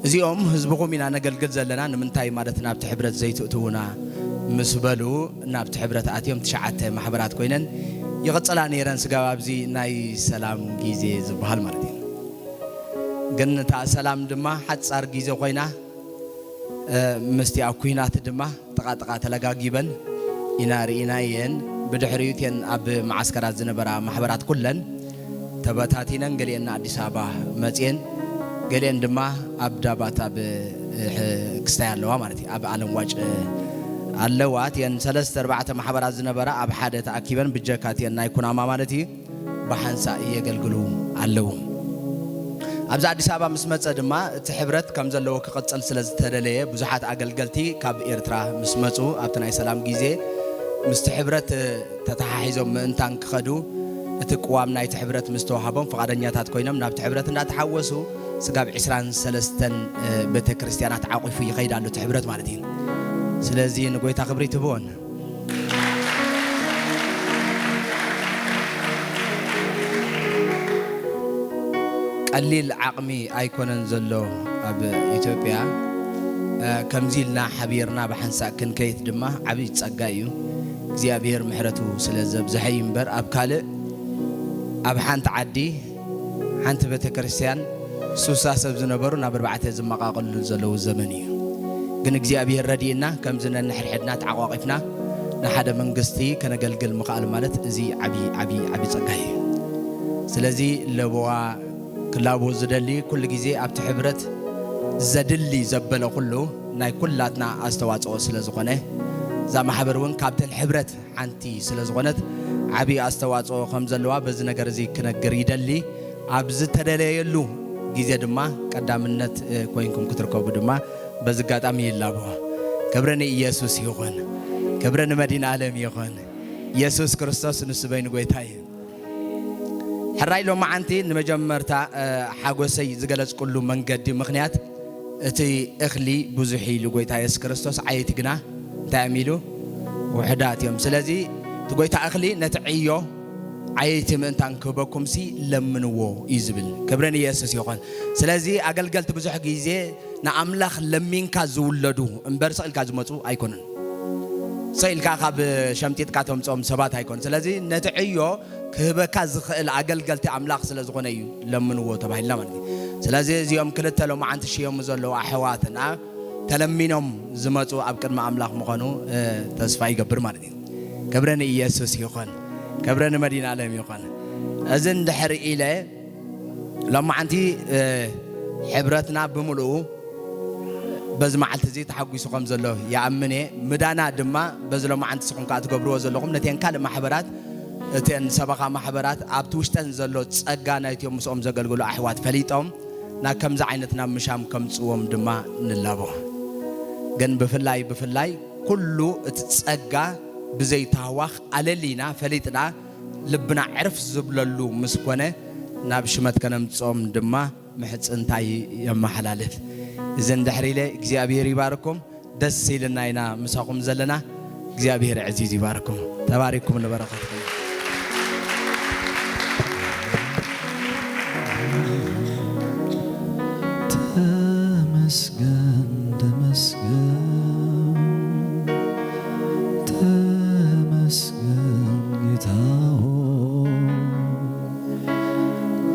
እዚኦም ህዝብኹም ኢና ነገልግል ዘለና፣ ንምንታይ ማለት ናብቲ ሕብረት ዘይትእትዉና ምስ በሉ ናብቲ ሕብረት ኣትዮም ትሽዓተ ማሕበራት ኮይነን ይቕጽላ ነይረን። ስጋብ ኣብዚ ናይ ሰላም ግዜ ዝበሃል ማለት እዩ። ግን እታ ሰላም ድማ ሓጻር ግዜ ኮይና፣ እ፣ ምስቲ ኣብ ኲናት ድማ ጥቓ ጥቓ ተለጋጊበን ኢና ርኢናየን። ብድሕሪኡ እተን ኣብ መዓስከራት ዝነበራ ማሕበራት ኩለን ተበታቲነን፣ ገሊአን ንኣዲስ ኣበባ መጽየን፣ ገሊአን ድማ ኣብ ዳባት ኣብ፣ እ፣ ክስታይ ኣለዋ ማለት እዩ፣ ኣብ ኣለምዋጭ ኣለዋ። እተን ሰለስተ ኣርባዕተ ማሕበራት ዝነበራ ኣብ ሓደ ተኣኪበን ብጀካ እተን ናይ ኩናማ ማለት እዩ ብሓንሳእ የገልግሉ ኣለዉ። ኣብዚ ኣዲስ ኣበባ ምስ መጸ ድማ እቲ ሕብረት ከም ዘለዎ ክቕጽል ስለ ዝተደለየ ብዙሓት ኣገልገልቲ ካብ ኤርትራ ምስ መጹ ኣብቲ ናይ ሰላም ግዜ ምስቲ ሕብረት ተተሓሒዞም ምእንታን ክኸዱ እቲ ቅዋም ናይቲ ሕብረት ምስ ተዋሃቦም ፍቓደኛታት ኮይኖም ናብቲ ሕብረት እንዳተሓወሱ ስጋብ ዕስራን ሰለስተን ቤተ ክርስቲያናት ዓቒፉ ይኸይድ ኣሎ እቲ ሕብረት ማለት እዩ። ስለዚ ንጎይታ ክብሪ ትብዎን። ቀሊል ዓቕሚ ኣይኮነን ዘሎ ኣብ ኢትዮጵያ። እ፣ ከምዚ ኢልና ሓቢርና ብሓንሳእ ክንከይድ ድማ ዓብዪ ጸጋ እዩ። እግዚኣብሔር ምሕረቱ ስለ ዘብዝሐ እዩ እምበር ኣብ ካልእ፣ ኣብ ሓንቲ ዓዲ ሓንቲ ቤተ ክርስቲያን ሱሳ ሰብ ዝነበሩ ናብ ኣርባዕተ ዝመቓቐሉ ዘለዉ ዘመን እዩ። ግን እግዚኣብሔር ረድእና ከምዚ ነንሕድሕድና ተዓቋቒፍና ንሓደ መንግስቲ ከነገልግል ምኽኣል ማለት እዚ ዓቢ፣ ዓቢ፣ ዓቢ ጸጋ እዩ። ስለዚ ለበዋ ክላቡ ዝደሊ ኩሉ ግዜ ኣብቲ ሕብረት ዘድሊ ዘበለ ኩሉ ናይ ኩላትና ኣስተዋጽኦ ስለ ዝኾነ እዛ ማሕበር እውን ካብተን ሕብረት ሓንቲ ስለ ዝኾነት ዓቢ ኣስተዋጽኦ ከም ዘለዋ በዚ ነገር እዚ ክነግር ይደሊ። ኣብ ዝተደለየሉ ግዜ ድማ ቀዳምነት፣ እ፣ ኮይንኩም ክትርከቡ ድማ በዚ ኣጋጣሚ ይላቦ። ክብሪ ንኢየሱስ ይኹን። ክብሪ ንመድኃኔ ዓለም ይኹን። ኢየሱስ ክርስቶስ ንሱ በይኑ ጎይታ እዩ። ሕራይ ሎማዓንቲ ንመጀመርታ፣ እ፣ ሓጎሰይ ዝገለጽኩሉ መንገዲ ምኽንያት እቲ እኽሊ ብዙሕ ኢሉ ጎይታ የሱስ ክርስቶስ ዓየይቲ ግና እንታይ እዮም ኢሉ? ውሑዳት እዮም። ስለዚ እቲ ጎይታ እኽሊ ነቲ ዕዮ ዓየይቲ ምእንታን ክህበኩምሲ ለምንዎ እዩ ዝብል። ክብሪ ንየሱስ ይኹን። ስለዚ ኣገልገልቲ ብዙሕ ግዜ ንኣምላኽ ለሚንካ ዝውለዱ እምበር ስቕ ኢልካ ዝመጹ ኣይኮኑን። ስቕ ኢልካ ካብ ሸምጢጥካ ተምጽኦም ሰባት ኣይኮኑን። ስለዚ ነቲ ዕዮ ክህበካ ዝኽእል ኣገልገልቲ ኣምላኽ ስለ ዝኾነ እዩ ለምንዎ ተባሂልና ማለት እዩ። ስለዚ እዚኦም ክልተ ሎማዓንቲ ሽየሙ ዘለዉ ኣሕዋትና ተለሚኖም ዝመጹ ኣብ ቅድሚ ኣምላኽ ምዃኑ፣ እ፣ ተስፋ ይገብር ማለት እዩ። ክብሪ ንኢየሱስ ይኹን። ክብሪ ንመድኃኔ ዓለም ይኹን። እዚ እንድሕር ኢለ ሎማዓንቲ፣ እ፣ ሕብረትና ብምልኡ በዚ መዓልቲ እዚ ተሓጒሱ ከም ዘሎ ይኣምን እየ። ምዳና ድማ በዚ ሎማዓንቲ ንስኹም ከኣ ትገብርዎ ዘለኹም ነተን ካልእ ማሕበራት፣ እተን ሰበኻ ማሕበራት ኣብቲ ውሽጠን ዘሎ ጸጋ ናይቶም ምስኦም ዘገልግሉ ኣሕዋት ፈሊጦም ናብ ከምዚ ዓይነት ናብ ምሻም ከምጽዎም ድማ ንላቦ። ግን ብፍላይ፣ ብፍላይ ኩሉ እቲ ጸጋ ብዘይ ታህዋኽ ኣለሊና ፈሊጥና ልብና ዕርፍ ዝብለሉ ምስ ኮነ ናብ ሽመት ከነምጽኦም ድማ ምሕጽንታይ የመሓላልፍ። እዚ እንድሕር ኢለ እግዚኣብሔር ይባርኩም። ደስ ኢልና ኢና ምሳኹም ዘለና። እግዚኣብሔር ዕዚዝ ይባርኩም። ተባሪኩም ንበረኸትኩም። ተመስገን፣ ተመስገን፣ ተመስገን ጌታ ሆይ፣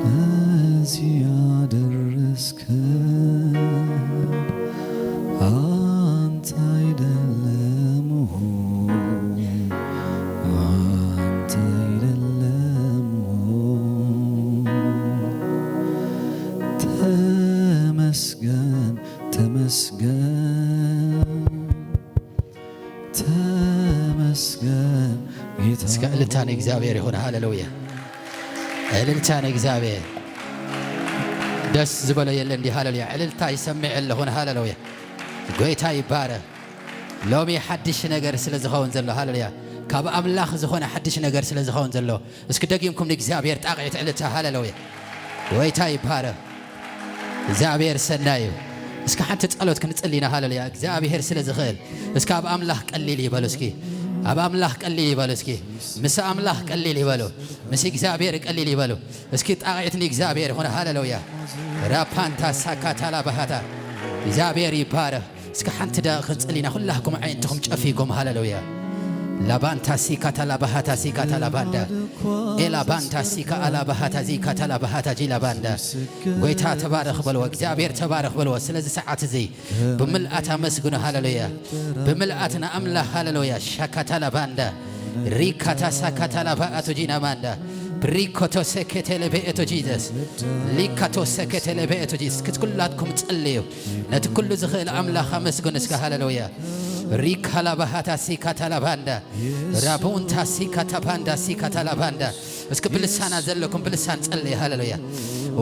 ለዚህ ያደረስከን አንተ አይደለም ሆይ፣ አንተ አይደለም ሆይ። ተመስገን፣ ተመስገን፣ ተመስገን ጌታ እስከ እልልታ ንእግዚኣብሔር ይኹን። ሃሌሉያ! እልልታ ንእግዚኣብሔር። ደስ ዝበሎ የለ እንዲ? ሃሌሉያ! እልልታ ይሰምዕ ኣለኹን። ሃሌሉያ! ጎይታ ይባረክ። ሎሚ ሓድሽ ነገር ስለ ዝኸውን ዘሎ። ሃሌሉያ! ካብ ኣምላኽ ዝኾነ ሓድሽ ነገር ስለ ዝኸውን ዘሎ፣ እስኪ ደጊምኩም ንእግዚኣብሔር ጣቕዒት ዕልልታ። ሃሌሉያ! ጎይታ ይባረኽ። እግዚኣብሔር ሰናይ እዩ። እስኪ ሓንቲ ጸሎት ክንጽል ኢና። ሃሌሉያ! እግዚኣብሔር ስለ ዝኽእል። እስኪ ኣብ ኣምላኽ ቀሊል ይበሉ። እስኪ ኣብ ኣምላኽ ቀሊል ይበሉ። እስኪ ምስ ኣምላኽ ቀሊል ይበሉ። ምስ እግዚኣብሔር ቀሊል ይበሉ። እስኪ ጣቕዒት ንእግዚኣብሔር ይኹን። ሃሌሉያ! ራፓንታ ሳካታላ ባሃታ። እግዚኣብሔር ይባረኽ። እስኪ ሓንቲ ደቂቕ ክንጽል ኢና። ኩላኩም ኣዒንትኹም ጨፊኩም። ሃሌሉያ! ላባንታ ሲካታ ላባሃታ ሲካታ ላባንዳ። ኤ ላባንታ ሲካ ኣላባሃታ ዚካታ ላባሃታ ጂ ላባንዳ። ጎይታ ተባረኽ በልዎ። እግዚኣብሔር ተባረኽ በልዎ። ስለዚ ሰዓት እዚ ብምልኣት ኣመስግኑ። ሃሌሉያ! ብምልኣት ንኣምላኽ። ሃሌሉያ! ሻካታ ላባንዳ። ሪካታ ሳካታ ላባ ኣቶ ጂና ማንዳ። ብሪኮቶ ሰኬቴ ለቤ ኤቶ ጂዘስ። ሊካቶ ሰኬቴ ለቤ ኤቶ ጂዘስ። ክትኩላትኩም ጸልዩ። ነቲ ኩሉ ዝኽእል ኣምላኽ ኣመስግን እስከ። ሃሌሉያ! ሪካ ላባሃታ ሲካታ ላባንዳ። ራቡንታ ሲካታ ባንዳ ሲካታ ላባንዳ። እስኪ ብልሳና ዘለኩም ብልሳን ጸልይ። ሃሌሉያ!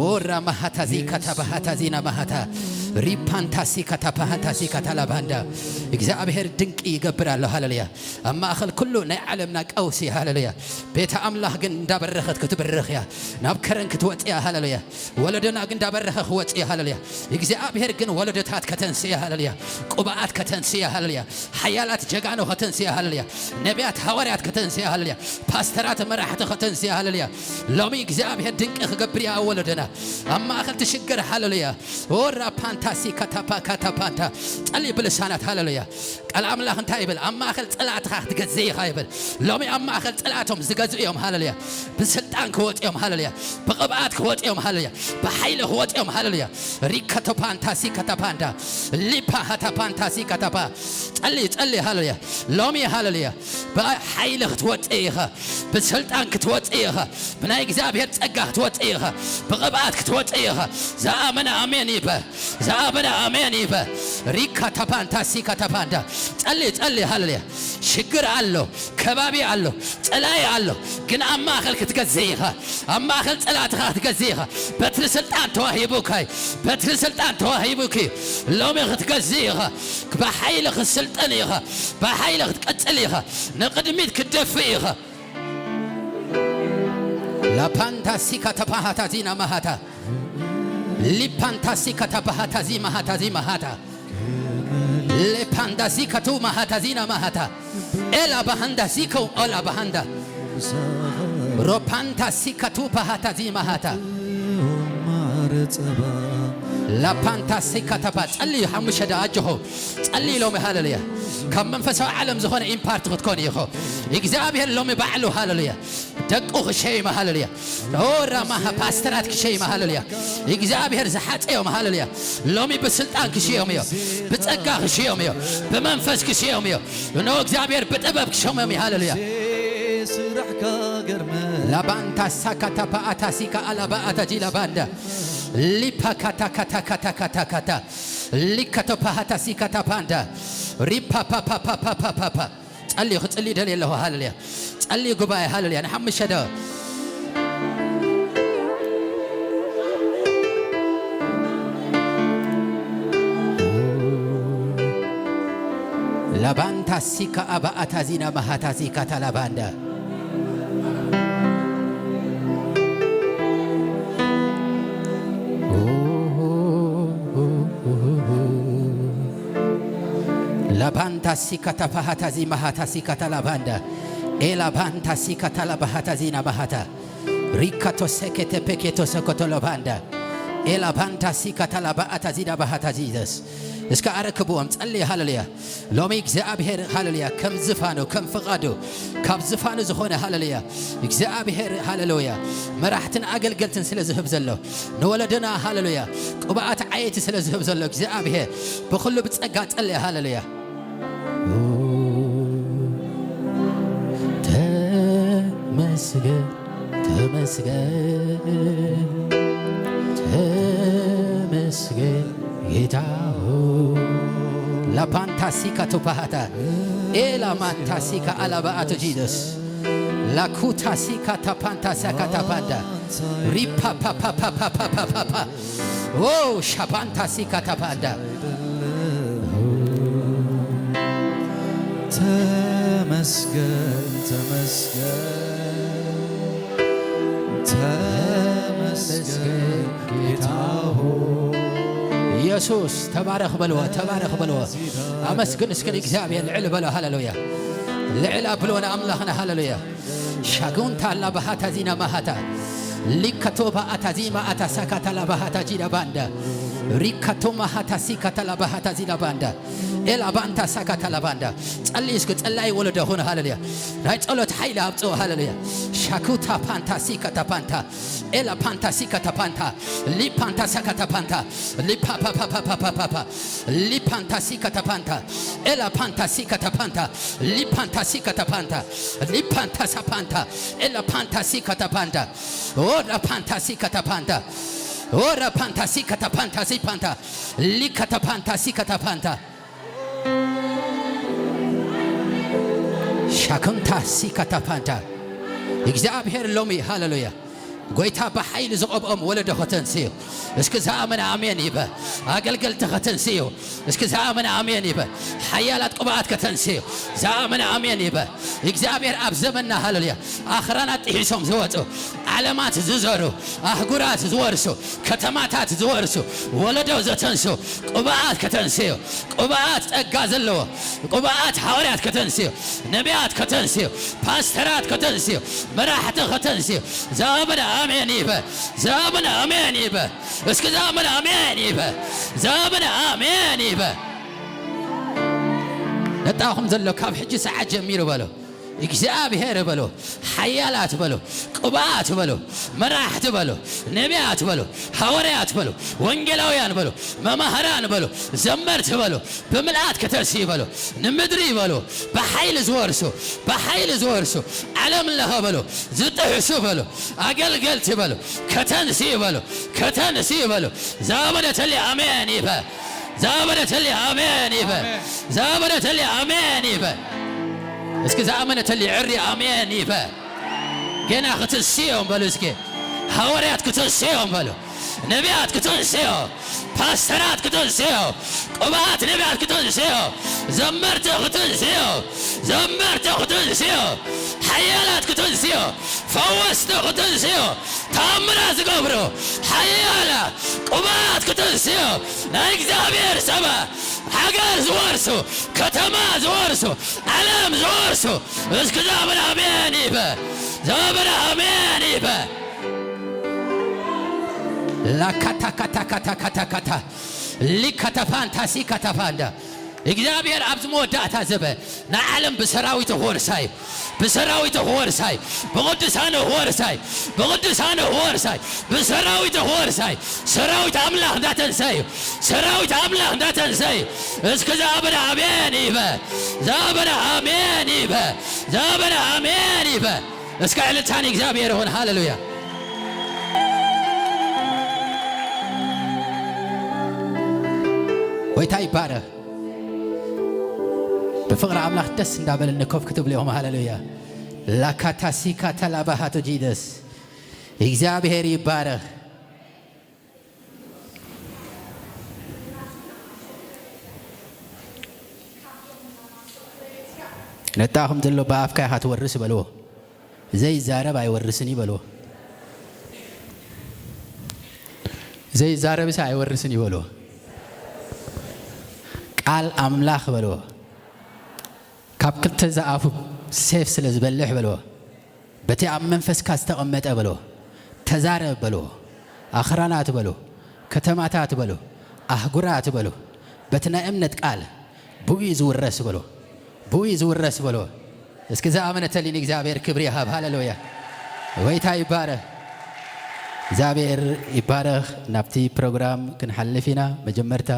ኦራ ማሃታ ዚካታ ባሃታ ዚና ማሃታ። ሪፓንታ ሲካታ ባሃታ ሲካታ ላባንዳ። እግዚኣብሔር ድንቂ ይገብር ኣሎ። ሃሌሉያ! ኣብ ማእከል ኩሉ ናይ ዓለምና ቀውሲ። ሃሌሉያ! ቤተ ኣምላኽ ግን እንዳበረኸት ክትብርኽ እያ። ናብ ከረን ክትወጽእ እያ። ሃሌሉያ! ወለዶና ግን እንዳበረኸ ክወጽእ እያ። ሃሌሉያ! እግዚኣብሔር ግን ወለዶታት ከተንስእ እያ። ሃሌሉያ! ቅብኣት ከተንስእ እያ። ሃሌሉያ! ሓያላት ጀጋኑ ከተንስእ እያ። ሃሌሉያ! ነቢያት ሃዋርያት ከተንስእ እያ። ሃሌሉያ! ፓስተራት መራሕቲ ከተንስእ እያ። ሃሌሉያ! ሎሚ እግዚኣብሔር ድንቂ ክገብር እያ ኣብ ወለዶና። ኣብ ማእከል ትሽገር። ሃሌሉያ! ኦራ ፓንታሲ ካታፓ ካታፓንታ። ጸልይ ብልሳናት። ሃሌሉያ! ቃል ኣምላኽ እንታይ ይብል? ኣብ ማእከል ጸላእትኻ ክትገዝእ ኢኻ ይብል። ሎሚ ኣብ ማእከል ጸላእቶም ዝገዝኡ እዮም። ሃሌሉያ! ብስልጣን ክወጽኡ እዮም። ሃሌሉያ! ብቕብኣት ክወጽኡ እዮም። ሃሌሉያ! ብሓይሊ ክወጽኡ እዮም። ሃሌሉያ! ሪከቶፓንታሲ ካታፓንዳ። ሊፓ ሃታፓንታሲ ካታፓ። ጸሊ፣ ጸሊ። ሃሌሉያ! ሎሚ፣ ሃሌሉያ! ብሓይሊ ክትወጽእ ኢኻ። ብስልጣን ክትወጽእ ኢኻ። ብናይ እግዚኣብሔር ጸጋ ክትወጽእ ኢኻ። ብቕብኣት ክትወጽእ ኢኻ። ዝኣመነ ኣሜን ይበል። ዝኣመነ ኣሜን ይበል። ሪካ ታፓንታ ሲካ ታፓንዳ። ጸሊ፣ ጸሊ። ሃሌሉያ! ሽግር ኣሎ፣ ከባቢ ኣሎ፣ ጸላኢ ኣሎ። ግን ኣብ ማእከል ክትገዝእ ኢኻ። ኣብ ማእከል ጸላእትኻ ክትገዝእ ኢኻ። በትሪ ስልጣን ተዋሂቡካ እዩ። በትሪ ስልጣን ተዋሂቡኪ። ሎሚ ክትገዝእ ኢኻ። ብሓይሊ ክትስልጥን ኢኻ። ብሓይሊ ክትቀጽል ኢኻ። ንቕድሚት ክትደፍእ ኢኻ። ላፓንታ ሲካ ተፓሃታ ዚና ማሃታ። ሊፓንታ ሲካ ተፓሃታ ዚ ማሃታ ዚ ማሃታ። ሌፓንዳ ሲካ ቱ ማሃታ ዚና ማሃታ። ኤላ ባሃንዳ ሲኮ ኦላ ባሃንዳ። ሮፓንታ ሲካ ቱ ፓሃታ ዚ ማሃታ። ላፓንታ ሲካ ተፓ። ጸልዩ ሓሙሽተ ደኣ ኣጆኹ። ጸልዩ ሎሚ። ሃሌሉያ! ካብ መንፈሳዊ ዓለም ዝኾነ ኢምፓርት ክትኮን ኢኹ። እግዚኣብሔር ሎሚ ባዕሉ። ሃሌሉያ! ደቁ ክሸይማ። ሃሌሉያ! ኦ ራማሃ ፓስተራት ክሸይማ። ሃሌሉያ! እግዚኣብሔር ዝሓጸዮም። ሃሌሉያ! ሎሚ ብስልጣን ክሽዮም እዮ። ብጸጋ ክሽዮም እዮ። ብመንፈስ ክሽዮም እዮ። እነሆ እግዚኣብሔር ብጥበብ ክሸሞም እዩ። ሃሌሉያ! ስራሕካ ገርመ። ላባንታ ሳካታ ፓኣታ ሲካ ኣላባ ኣታ ጂላ ባንዳ። ሊፓ ካታ ካታ ካታ ካታ ካታ። ሊካቶ ፓሃታ ሲካታ ፓንዳ። ሪፓ ፓ ፓ ፓ ፓ ፓ ፓ ፓ። ጸልዩ፣ ክጽልዩ ደልየ ኣለኹ። ሃሌሉያ። ጸልዩ ጉባኤ። ሃሌሉያ። ንሓሙሽተ ደቂቕ። ላባንታ ሲካ ኣባኣታ ዚና ማሃታ ሲካ ታላባንዳ። ላባንታ ሲካ ታፓሃታ ዚ ማሃታ ሲካ ታላባንዳ። ኤላባንታ ሲካ ታላባሃታ ዚና ማሃታ። ሪካቶ ሰኬተ ፔኬቶ ሰኮቶ ሎባንዳ። ኤላባንታ ሲካ ታላባኣታ ዚዳ ባሃታ ዚዘስ። እስከ ኣረክብዎም፣ ጸልይ። ሃሌሉያ። ሎሚ እግዚኣብሔር፣ ሃሌሉያ፣ ከም ዝፋኑ፣ ከም ፍቓዱ፣ ካብ ዝፋኑ ዝኾነ፣ ሃሌሉያ፣ እግዚኣብሔር፣ ሃሌሉያ፣ መራሕትን ኣገልገልትን ስለ ዝህብ ዘሎ፣ ንወለደና፣ ሃሌሉያ፣ ቅብኣት ዓየቲ ስለ ዝህብ ዘሎ እግዚኣብሔር፣ ብኹሉ ብጸጋ ጸልየ። ሃሌሉያ። ተመስገን፣ ተመስገን፣ ተመስገን ጌታ ሆይ። ላፓንታሲካ ቱፓሃታ፣ ኤላማንታሲካ ኣላባኣቶ ጂዘስ። ላኩታሲካ ታፓንታሳካ ታፓንዳ። ሪፓፓፓፓፓፓፓፓ። ኦ ሻፓንታሲካ ታፓንዳ። ተመስገን፣ ተመስገን፣ ተመስገን ጌታ ሆይ። ኢየሱስ ተባረኽ በልዎ፣ ተባረኽ በልዎ። ኣመስግን እስኪ ንእግዚኣብሔር፣ ልዕል በሎ። ሃሌሉያ። ልዕል ኣብልዎ ንኣምላኽና። ሃሌሉያ። ሻጉንታ ላባሃታ ዚና ማሃታ ሊከቶባ ኣታ ዚማ ኣታ ሳካታ ላባሃታ ጂዳ ባንዳ ሪከቶ ማሃታ ሲካታ ላባሃታ ዚዳ ባንዳ ኤላ ባንታ ሳካታ ላባንዳ። ጸልይ እስኪ፣ ጸላይ ወለዶ ኹን። ሃሌሉያ። ናይ ጸሎት ሓይሊ ኣብጽኡ። ሃሌሉያ። ሻኩታ ፓንታ ሲካታ ፓንታ ኤላ ፓንታ ሲካታ ፓንታ ሊ ፓንታ ሳካታ ፓንታ ሊ ፓ ፓ ፓ ፓ ፓ ፓ ፓ ሊ ፓንታ ሲካታ ፓንታ ኤላ ፓንታ ሲካታ ፓንታ ሊ ፓንታ ሲካታ ፓንታ ሊ ፓንታ ሳፓንታ ኤላ ፓንታ ሲካታ ፓንታ ኦራ ፓንታ ሲካታ ፓንታ ኦራ ፓንታ ሲካታ ፓንታ ሲ ፓንታ ሊ ካታ ፓንታ ሲካታ ፓንታ ሻክንታ ሲካታ ፓንታ። እግዚኣብሔር ሎሚ፣ ሃሌሉያ፣ ጎይታ ብሓይሊ ዝቐብኦም ወለዶ ከተንስዮ። እስኪ ዝኣመነ ኣሜን ይበ። ኣገልገልቲ ከተንስዮ። እስኪ ዝኣመነ ኣሜን ይበ። ሓያላት ቅብኣት ከተንስዮ። ዝኣመነ ኣሜን ይበ። እግዚኣብሔር ኣብ ዘመንና፣ ሃሌሉያ፣ ኣኽራናት ጥሒሶም ዝወጹ፣ ዓለማት ዝዘሩ፣ ኣህጉራት ዝወርሱ፣ ከተማታት ዝወርሱ፣ ወለዶ ዘተንሱ ቅብኣት ከተንስዮ። ቅብኣት ጸጋ ዘለዎ፣ ቅብኣት ሓዋርያት ከተንስዮ፣ ነቢያት ከተንስዮ፣ ፓስተራት ከተንስዮ፣ መራሕቲ ከተንስዮ። ዝኣመነ ኣሜን ይበ። ዝኣመነ ኣሜን ይበ። እስኪ ዝኣመነ ኣሜን ይበ። ዝኣመነ ኣሜን ይበ። ነጣኹም ዘሎ ካብ ሕጂ ሰዓት ጀሚሩ በሎ። እግዚኣብሔር በሎ። ሓያላት በሎ። ቅብኣት በሎ። መራሕቲ በሎ። ነቢያት በሎ። ሃዋርያት በሎ። ወንጌላውያን በሎ። መማህራን በሎ። ዘመርቲ በሎ። ብምልኣት ከተንስኡ በሎ። ንምድሪ በሎ። ብሓይሊ ዝወርሱ፣ ብሓይሊ ዝወርሱ። ዓለም ለኸ በሎ። ዝጥሕሱ በሎ። ኣገልገልቲ በሎ። ከተንስኡ በሎ። ከተንስኡ በሎ። ዛበደተሊ ኣሜን ይበ። ዛበደተሊ ኣሜን ይበ። ኣሜን። ዛበደተሊ ኣሜን ይበ። እስኪ ዝኣመነተሊ ዕሪ ኣሜን ይበ። ገና ክትንስዮም በሉ እስኪ። ሃዋርያት ክትንስዮም በሉ። ነቢያት ክትንስዮ። ፓስተራት ክትንስዮ። ቅብኣት ነቢያት ክትንስዮ። ዘመርቲ ክትንስዮ። ዘመርቲ ክትንስዮ። ሓያላት ክትንስዮ። ፈወስቲ ክትንስዮ። ተኣምራት ዝገብሩ ሓያላት ቅብኣት ክትንስዮ። ናይ እግዚኣብሔር ሰባ ሃገር ዝወርሱ፣ ከተማ ዝወርሱ፣ ዓለም ዝወርሱ። እስኪ ዛበረ ኣሜን ይበ። ዛበረ ኣሜን ይበ። ላካታካታካታካታካታ ሊካታፋንታ ሲካታፋንዳ። እግዚኣብሔር ኣብዚ መወዳእታ ዘበ ንዓለም ብሰራዊቱ ክወርሳ እዩ። ብሰራዊቱ ክወርሳ እዩ። ብቕዱሳኑ ክወርሳ እዩ። ብቕዱሳኑ ክወርሳ እዩ። ብሰራዊቱ ክወርሳ እዩ። ሰራዊት ኣምላኽ እንዳተንሰዩ። ሰራዊት ኣምላኽ እንዳተንሰዩ። እስኪ ዛበረ ኣሜን ይበ። ዛበረ ኣሜን ይበ። ዛበረ ኣሜን ይበ። እስከ ዕልልታ ንእግዚኣብሔር ይኹን። ሃሌሉያ። ጎይታ ይባረኽ። ብፍቕሪ ኣምላኽ ደስ እንዳበለኒ ኮፍ ክትብሉ ኢኹም። ሃሌሉያ። ላካታሲካ ተላባሃቶ ጂደስ። እግዚኣብሔር ይባረኽ። ነጣኹም ዘሎ ብኣፍካ ኢኻ ትወርስ በልዎ። ዘይዛረብ ኣይወርስን እዩ በልዎ። ዘይዛረብስ ኣይወርስን እዩ በልዎ። ቃል ኣምላኽ በልዎ። ካብ ክልተ ዝኣፉ ሴፍ ስለ ዝበልሕ በልዎ። በቲ ኣብ መንፈስካ ዝተቐመጠ በልዎ። ተዛረብ በልዎ። ኣኽራናት በልዎ። ከተማታት በልዎ። ኣህጉራት በልዎ። በቲ ናይ እምነት ቃል ብኡ እዩ ዝውረስ በልዎ። ብኡ እዩ ዝውረስ በልዎ። እስኪ ዝኣመነ ተሊ ንእግዚኣብሔር ክብሪ ይሃብ። ሃሌሉያ። ጎይታ ይባረኽ። እግዚኣብሔር ይባረኽ። ናብቲ ፕሮግራም ክንሓልፍ ኢና። መጀመርታ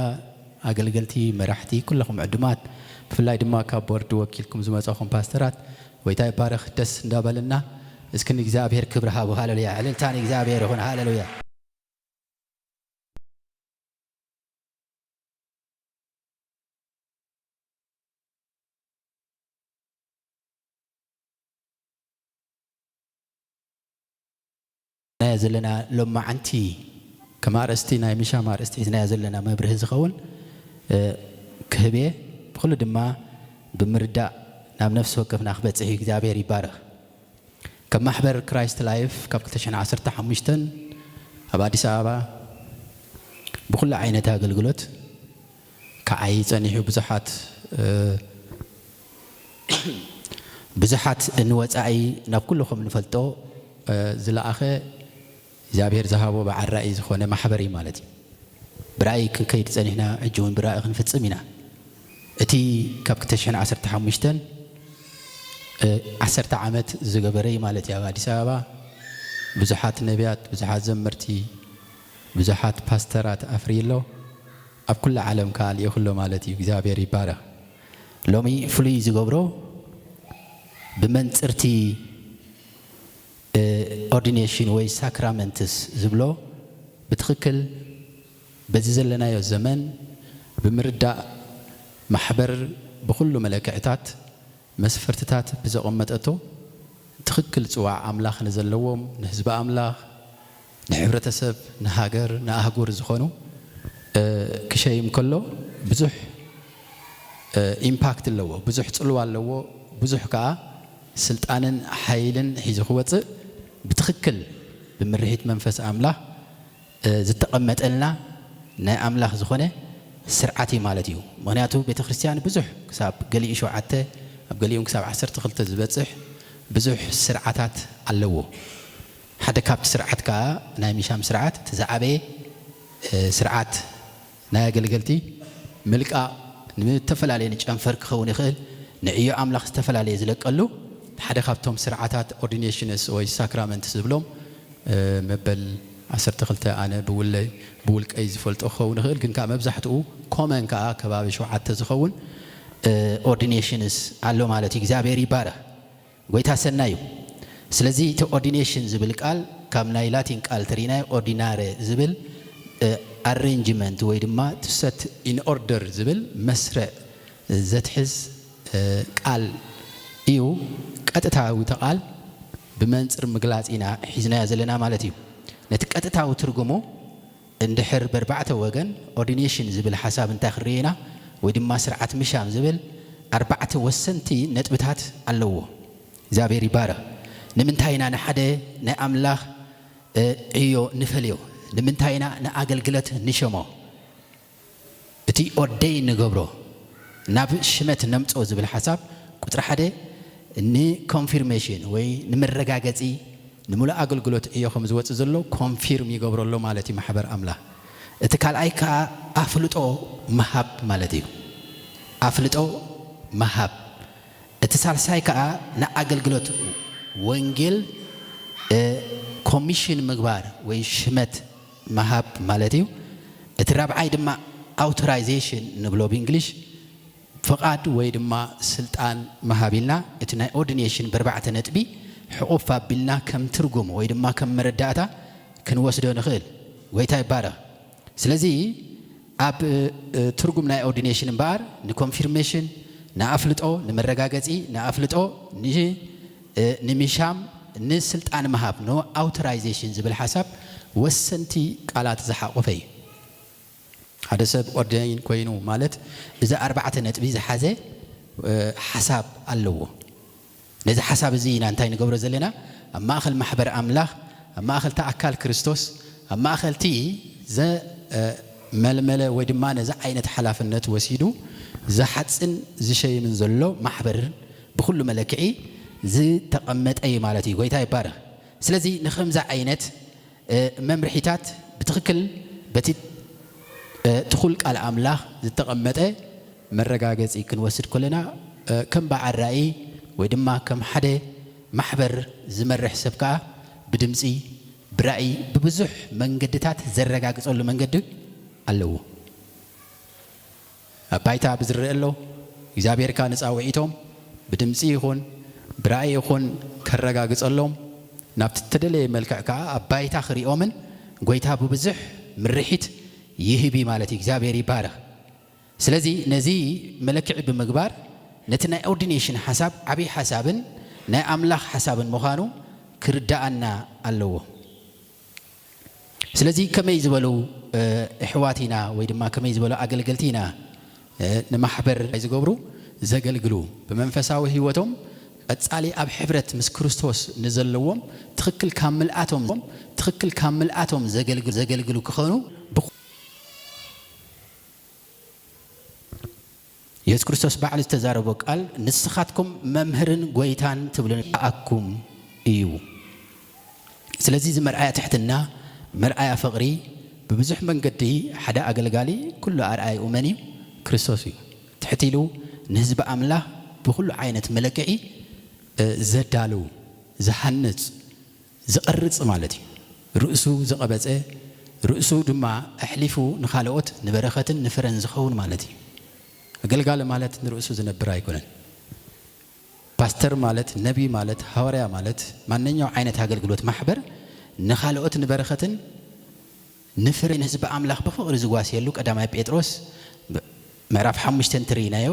ኣገልገልቲ፣ መራሕቲ፣ ኩለኹም ዕዱማት፣ ብፍላይ ድማ ካብ ቦርድ ወኪልኩም ዝመጻኹም ፓስተራት፣ ጎይታ ይባረኽ። ደስ እንዳበለና እስኪ ንእግዚኣብሔር ክብሪ ሃቡ። ሃሌሉያ። ዕልልታ ንእግዚኣብሔር ይኹን። ሃሌሉያ። ሒዝናዮ ዘለና ሎማዓንቲ ከም ኣርእስቲ፣ ናይ ምሻም ኣርእስቲ ሒዝናዮ ዘለና መብርሂ ዝኸውን፣ እ፣ ክህብ እየ። ብኹሉ ድማ ብምርዳእ ናብ ነፍሲ ወከፍና ክበጽሕ እዩ። እግዚኣብሔር ይባረኽ። ከም ማሕበር ክራይስት ላይፍ ካብ ክልተ ሽሕን ዓሰርተ ሓሙሽተን ኣብ ኣዲስ ኣበባ ብኹሉ ዓይነት ኣገልግሎት ክዓይ ጸኒሑ። ብዙሓት ብዙሓት ንወጻኢ ናብ ኩሉ ከም ንፈልጦ ዝለኣኸ እግዚኣብሔር ዝሃቦ ብዓል ራእይ ዝኾነ ማሕበር እዩ ማለት እዩ። ብራእይ ክንከይድ ጸኒሕና፣ ሕጂ እውን ብራእይ ክንፍጽም ኢና። እቲ ካብ ክልተ ሽሕን ዓሰርተ ሓሙሽተን ዓሰርተ ዓመት ዝገበረ እዩ ማለት እዩ። ኣብ ኣዲስ ኣበባ ብዙሓት ነቢያት፣ ብዙሓት ዘመርቲ፣ ብዙሓት ፓስተራት ኣፍርዩ ኣሎ። ኣብ ኩሉ ዓለም ከኣ ልኢኹ ኣሎ ማለት እዩ። እግዚኣብሔር ይባረኽ። ሎሚ ፍሉይ ዝገብሮ ብመንጽርቲ ኦርዲኔሽን ወይ ሳክራመንትስ ዝብሎ ብትኽክል በዚ ዘለናዮ ዘመን ብምርዳእ ማሕበር ብኹሉ መለክዕታት መስፈርትታት ብዘቐመጠቶ ትኽክል ጽዋዕ ኣምላኽ ንዘለዎም ንህዝቢ ኣምላኽ ንሕብረተሰብ ንሃገር ንኣህጉር ዝኾኑ ክሸይም ከሎ ብዙሕ ኢምፓክት ኣለዎ፣ ብዙሕ ጽልዋ ኣለዎ፣ ብዙሕ ከኣ ስልጣንን ሓይልን ሒዙ ክወጽእ ብትኽክል ብምርሒት መንፈስ ኣምላኽ ዝተቐመጠልና ናይ ኣምላኽ ዝኾነ ስርዓት እዩ ማለት እዩ። ምኽንያቱ ቤተ ክርስቲያን ብዙሕ ክሳብ ገሊኡ ሸውዓተ ኣብ ገሊኡን ክሳብ ዓሰርተ ክልተ ዝበጽሕ ብዙሕ ስርዓታት ኣለዎ። ሓደ ካብቲ ስርዓት ከኣ ናይ ሚሻም ስርዓት እቲ ዝዓበየ ስርዓት ናይ ኣገልገልቲ ምልቃቕ ንተፈላለየ ንጨንፈር ክኸውን ይኽእል ንዕዮ ኣምላኽ ዝተፈላለየ ዝለቀሉ ሓደ ካብቶም ስርዓታት ኦርዲኔሽንስ ወይ ሳክራመንት ዝብሎም መበል ዓሰርተ ክልተ ኣነ ብውለይ ብውልቀይ ዝፈልጦ ክኸውን ይኽእል ግን ከዓ መብዛሕትኡ ኮመን ከዓ ከባቢ ሸውዓተ ዝኸውን ኦርዲኔሽንስ ኣሎ ማለት እዩ። እግዚኣብሔር ይባረኽ። ጎይታ ሰናይ እዩ። ስለዚ እቲ ኦርዲኔሽን ዝብል ቃል ካብ ናይ ላቲን ቃል ተሪናዮ ኦርዲናረ ዝብል ኣሬንጅመንት ወይ ድማ ትሰት ኢን ኦርደር ዝብል መስርዕ ዘትሕዝ ቃል እዩ። ቀጥታዊ ተቓል ብመንፅር ምግላፅ ኢና ሒዝናዮ ዘለና ማለት እዩ። ነቲ ቀጥታዊ ትርጉሙ እንድሕር በርባዕተ ወገን ኦርዲኔሽን ዝብል ሓሳብ እንታይ ክንርኢ ኢና ወይ ድማ ስርዓት ምሻም ዝብል ኣርባዕተ ወሰንቲ ነጥብታት ኣለዎ። እግዚኣብሔር ይባረኽ። ንምንታይ ኢና ንሓደ ናይ ኣምላኽ ዕዮ ንፈልዮ? ንምንታይ ኢና ንኣገልግለት ንሸሞ? እቲ ኦርደይ ንገብሮ ናብ ሽመት ነምፅኦ ዝብል ሓሳብ ቁፅሪ ሓደ ንኮንፊርሜሽን ወይ ንመረጋገፂ ንምሉእ ኣገልግሎት ዕዮ ከም ዝወፅእ ዘሎ ኮንፊርም ይገብሮ ኣሎ ማለት እዩ ማሕበር ኣምላኽ። እቲ ካልኣይ ከዓ ኣፍልጦ ምሃብ ማለት እዩ። ኣፍልጦ ምሃብ። እቲ ሳልሳይ ከዓ ንኣገልግሎት ወንጌል ኮሚሽን ምግባር ወይ ሽመት ምሃብ ማለት እዩ። እቲ ራብዓይ ድማ ኣውቶራይዜሽን ንብሎ ብእንግሊሽ ፍቓድ ወይ ድማ ስልጣን ምሃብ ኢልና እቲ ናይ ኦርዲኔሽን በርባዕተ ነጥቢ ሕቑፍ ኣቢልና ከም ትርጉም ወይ ድማ ከም መረዳእታ ክንወስዶ ንኽእል። ጎይታ ይባረኽ። ስለዚ ኣብ ትርጉም ናይ ኦርዲኔሽን እምበኣር ንኮንፊርሜሽን ንኣፍልጦ ንመረጋገፂ ንኣፍልጦ ንሚሻም ንስልጣን ምሃብ ንኣውቶራይዜሽን ዝብል ሓሳብ ወሰንቲ ቃላት ዝሓቆፈ እዩ። ሓደ ሰብ ኦርደይን ኮይኑ ማለት እዚ ኣርባዕተ ነጥቢ ዝሓዘ ሓሳብ ኣለዎ። ነዚ ሓሳብ እዚ ኢና እንታይ ንገብሮ ዘለና? ኣብ ማእኸል ማሕበር ኣምላኽ ኣብ ማእኸል እቲ ኣካል ክርስቶስ ኣብ ማእኸል እቲ ዘመልመለ ወይ ድማ ነዚ ዓይነት ሓላፍነት ወሲዱ ዝሓፅን ዝሸይምን ዘሎ ማሕበር ብኩሉ መለክዒ ዝተቐመጠ እዩ ማለት እዩ። ጎይታ ይባረኽ። ስለዚ ንከምዚ ዓይነት መምርሒታት ብትኽክል በቲ ትኹል ቃል ኣምላኽ ዝተቐመጠ መረጋገፂ ክንወስድ ከለና ከም በዓል ራእይ ወይ ድማ ከም ሓደ ማሕበር ዝመርሕ ሰብ ከዓ ብድምፂ ብራእይ ብብዙሕ መንገድታት ዘረጋግፀሉ መንገዲ ኣለዎ። ኣብ ባይታ ብዝረአ ኣሎ እግዚኣብሔር ከዓ ንፃውዒቶም ብድምፂ ይኹን ብራእይ ይኹን ከረጋግፀሎም ናብቲ ተደለየ መልክዕ ከዓ ኣብ ባይታ ክሪኦምን ጎይታ ብብዙሕ ምርሒት ይህብ ማለት እዩ። እግዚኣብሔር ይባረኽ። ስለዚ ነዚ መለክዒ ብምግባር ነቲ ናይ ኦርዲኔሽን ሓሳብ ዓብዪ ሓሳብን ናይ ኣምላኽ ሓሳብን ምዃኑ ክርዳኣና ኣለዎ። ስለዚ ከመይ ዝበሉ ኣሕዋት ኢና ወይ ድማ ከመይ ዝበሉ ኣገልገልቲ ኢና ንማሕበር ዝገብሩ? ዘገልግሉ፣ ብመንፈሳዊ ህይወቶም ቀጻሊ ኣብ ሕብረት ምስ ክርስቶስ ንዘለዎም ትኽክል ካብ ምልኣቶም ትኽክል ካብ ምልኣቶም ዘገልግሉ ዘገልግሉ ክኾኑ ብኹ- የሱስ ክርስቶስ ባዕሉ ዝተዛረቦ ቃል፣ "ንስኻትኩም መምህርን ጎይታን ትብሉኒ ኣኩም እዩ።" ስለዚ እዚ መርኣያ ትሕትና፣ መርኣያ ፍቕሪ፣ ብብዙሕ መንገዲ ሓደ ኣገልጋሊ ኩሉ ኣርኣያኡ መን እዩ? ክርስቶስ እዩ። ትሕት ኢሉ ንህዝቢ ኣምላኽ ብኹሉ ዓይነት መለክዒ፣ እ፣ ዘዳልው፣ ዝሃንጽ፣ ዝቐርጽ ማለት እዩ። ርእሱ ዝቐበጸ፣ ርእሱ ድማ ኣሕሊፉ ንኻልኦት ንበረኸትን ንፍረን ዝኸውን ማለት እዩ። ኣገልጋሊ ማለት ንርእሱ ዝነብር ኣይኮነን። ፓስተር ማለት፣ ነቢ ማለት፣ ሃዋርያ ማለት፣ ማንኛው ዓይነት ኣገልግሎት ማሕበር ንኻልኦት ንበረኸትን ንፍረ ንህዝቢ ኣምላኽ ብፍቕሪ ዝጓስየሉ ቀዳማይ ጴጥሮስ ምዕራፍ ሓሙሽተ እንትርኢናዮ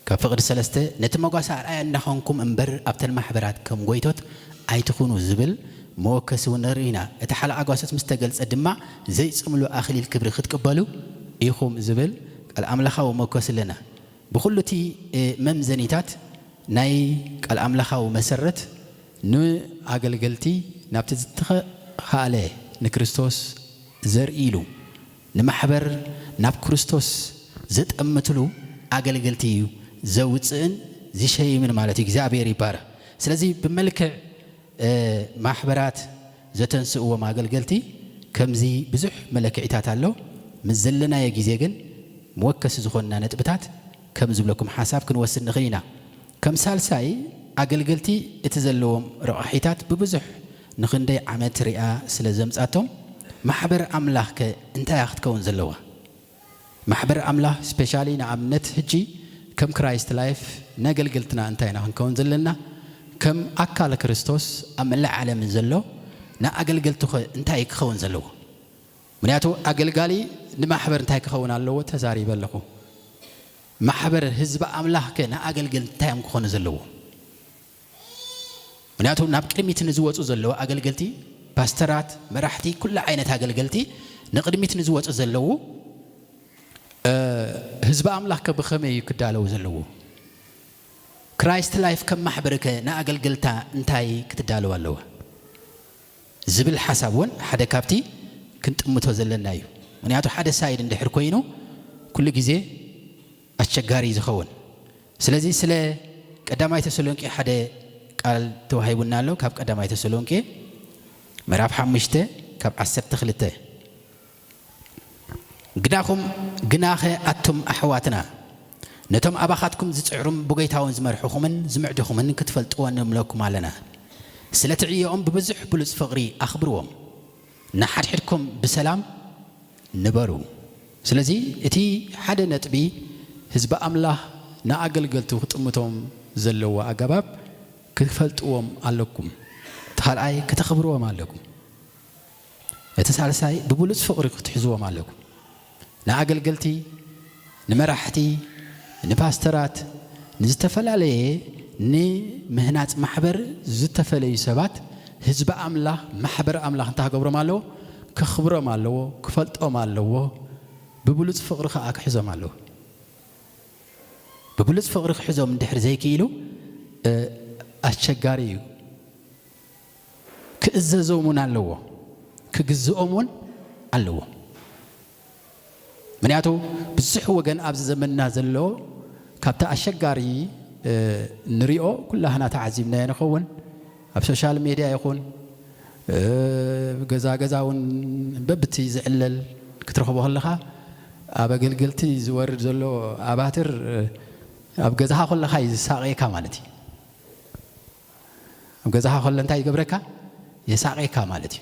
ካብ ፍቕዲ ሰለስተ፣ "ነቲ መጓሰ ኣርኣያ እናኾንኩም እምበር ኣብተን ማሕበራት ከም ጎይቶት ኣይትኹኑ" ዝብል መወከሲ እውን ንርኢ ኢና። እቲ ሓለኣ ጓሶት ምስ ተገልጸ ድማ፣ "ዘይጽምሉ ኣኽሊል ክብሪ ክትቅበሉ ኢኹም" ዝብል ቃል ኣምላኻዊ መወከሲ ኣለና። ብኹሉ እቲ፣ እ፣ መምዘኒታት ናይ ቃል ኣምላኻዊ መሰረት ንኣገልገልቲ ናብቲ ዝተኻእለ ንክርስቶስ ዘርኢ ኢሉ ንማሕበር ናብ ክርስቶስ ዘጠምትሉ ኣገልገልቲ እዩ ዘውፅእን ዝሸይምን ማለት እዩ። እግዚኣብሔር ይባረክ። ስለዚ ብመልክዕ፣ እ፣ ማሕበራት ዘተንስእዎም ኣገልገልቲ ከምዚ ብዙሕ መለክዒታት ኣሎ። ምስ ዘለናዮ ግዜ ግን መወከሲ ዝኾንና ነጥብታት ከም ዝብለኩም ሓሳብ ክንወስድ ንኽእል ኢና። ከም ሳልሳይ ኣገልገልቲ እቲ ዘለዎም ረቋሒታት ብብዙሕ ንኽንደይ ዓመት ሪኣ ስለ ዘምጻቶም፣ ማሕበር ኣምላኽ ከ እንታይ እያ ክትከውን ዘለዋ? ማሕበር ኣምላኽ ስፔሻሊ ንኣብነት ሕጂ ከም ክራይስት ላይፍ ነገልገልትና እንታይ ኢና ክንከውን ዘለና? ከም ኣካል ክርስቶስ ኣብ መላእ ዓለም ዘሎ ንኣገልገልቲ ኸ እንታይ ክኸውን ዘለዎ? ምክንያቱ ኣገልጋሊ ንማሕበር እንታይ ክኸውን ኣለዎ ተዛሪበ ኣለኹ። ማሕበር ህዝቢ ኣምላኽ ከ ንኣገልገልቲ እንታይ እዮም ክኾኑ ዘለዎ? ምክንያቱ ናብ ቅድሚት ንዝወፁ ዘለዉ ኣገልገልቲ፣ ፓስተራት፣ መራሕቲ፣ ኩሉ ዓይነት ኣገልገልቲ ንቅድሚት ንዝወፁ ዘለዉ፣ እ፣ ህዝቢ ኣምላኽ ከ ብኸመይ እዩ ክዳለዉ ዘለዎ? ክራይስት ላይፍ ከም ማሕበር ከ ንኣገልገልታ እንታይ ክትዳለዋ ኣለዋ? ዝብል ሓሳብ እውን ሓደ ካብቲ ክንጥምቶ ዘለና እዩ። ምክንያቱ ሓደ ሳይድ እንድሕር ኮይኑ ኩሉ ግዜ ኣስቸጋሪ እዩ ዝኸውን። ስለዚ ስለ ቀዳማይ ተሰሎንቄ ሓደ ቃል ተዋሂቡና ኣሎ። ካብ ቀዳማይ ተሰሎንቄ ምዕራፍ ሓሙሽተ ካብ ዓሰርተ ክልተ፣ "ግናኹም፣ ግናኸ ኣቱም ኣሕዋትና፣ ነቶም ኣባኻትኩም ዝጽዕሩም ብጎይታ እውን ዝመርሑኹምን ዝምዕዱኹምን ክትፈልጥዎ ንምለኩም ኣለና። ስለቲ ዕዮኦም ብብዙሕ ብሉጽ ፍቕሪ ኣኽብርዎም። ንሓድሕድኩም ብሰላም ንበሩ።" ስለዚ እቲ ሓደ ነጥቢ ህዝቢ ኣምላኽ ንኣገልገልቱ ክጥምቶም ዘለዎ ኣገባብ ክትፈልጥዎም ኣለኩም። እቲ ካልኣይ ከተኽብርዎም ኣለኩም። እቲ ሳልሳይ ብብሉጽ ፍቕሪ ክትሕዝዎም ኣለኩም። ንኣገልገልቲ፣ ንመራሕቲ፣ ንፓስተራት፣ ንዝተፈላለየ ንምህናጽ ማሕበር ዝተፈለዩ ሰባት ህዝቢ ኣምላኽ፣ ማሕበር ኣምላኽ እንታይ ክገብሮም ኣለዎ? ከኽብሮም ኣለዎ፣ ክፈልጦም ኣለዎ፣ ብብሉጽ ፍቕሪ ከኣ ክሕዞም ኣለዎ። ብብሉጽ ፍቕሪ ክሕዞም እንድሕር ዘይክኢሉ፣ እ፣ ኣስቸጋሪ እዩ። ክእዘዞም እውን ኣለዎ፣ ክግዝኦም እውን ኣለዎ። ምክንያቱ ብዙሕ ወገን ኣብዚ ዘመንና ዘሎ ካብቲ ኣሸጋሪ፣ እ፣ ንሪኦ ኩላህና ተዓዚብናዮ ንኸውን። ኣብ ሶሻል ሜድያ ይኹን፣ እ፣ ገዛ ገዛ እውን በብቲ ዝዕለል ክትረኽቦ ከለኻ ኣብ ኣገልገልቲ ዝወርድ ዘሎ ኣባትር፣ እ፣ ኣብ ገዛኻ ከለኻ እዩ ዝሳቐየካ ማለት እዩ። ኣብ ገዛኻ ከሎ እንታይ ይገብረካ? የሳቐየካ ማለት እዩ።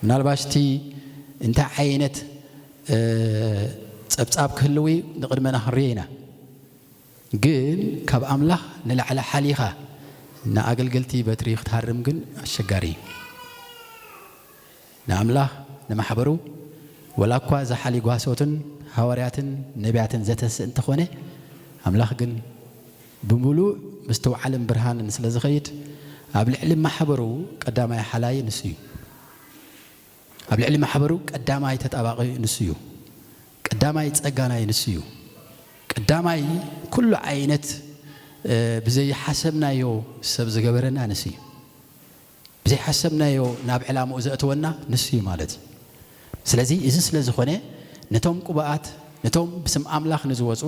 ምናልባሽ እቲ እንታይ ዓይነት፣ እ፣ ጸብጻብ ክህልው እዩ ንቕድመና ክንሪኦ ኢና። ግን ካብ ኣምላኽ ንላዕሊ ሓሊኻ ንኣገልገልቲ በትሪ ክትሃርም ግን ኣሸጋሪ እዩ። ንኣምላኽ ንማሕበሩ፣ ወላ እኳ ዝሓሊ ጓሶትን ሃዋርያትን ነቢያትን ዘተስእ እንተኾነ፣ ኣምላኽ ግን ብምሉእ ምስትውዓልን ብርሃንን ስለ ዝኸይድ፣ ኣብ ልዕሊ ማሕበሩ ቀዳማይ ሓላይ ንሱ እዩ። ኣብ ልዕሊ ማሕበሩ ቀዳማይ ተጣባቒ ንሱ እዩ። ቀዳማይ ጸጋናይ ንሱ እዩ። ቀዳማይ ኩሉ ዓይነት፣ እ፣ ብዘይሓሰብናዮ ሰብ ዝገበረና ንሱ እዩ። ብዘይሓሰብናዮ ናብ ዕላምኡ ዘእተወና ንሱ እዩ ማለት እዩ። ስለዚ እዚ ስለ ዝኾነ ነቶም ቅቡኣት፣ ነቶም ብስም ኣምላኽ ንዝወጹ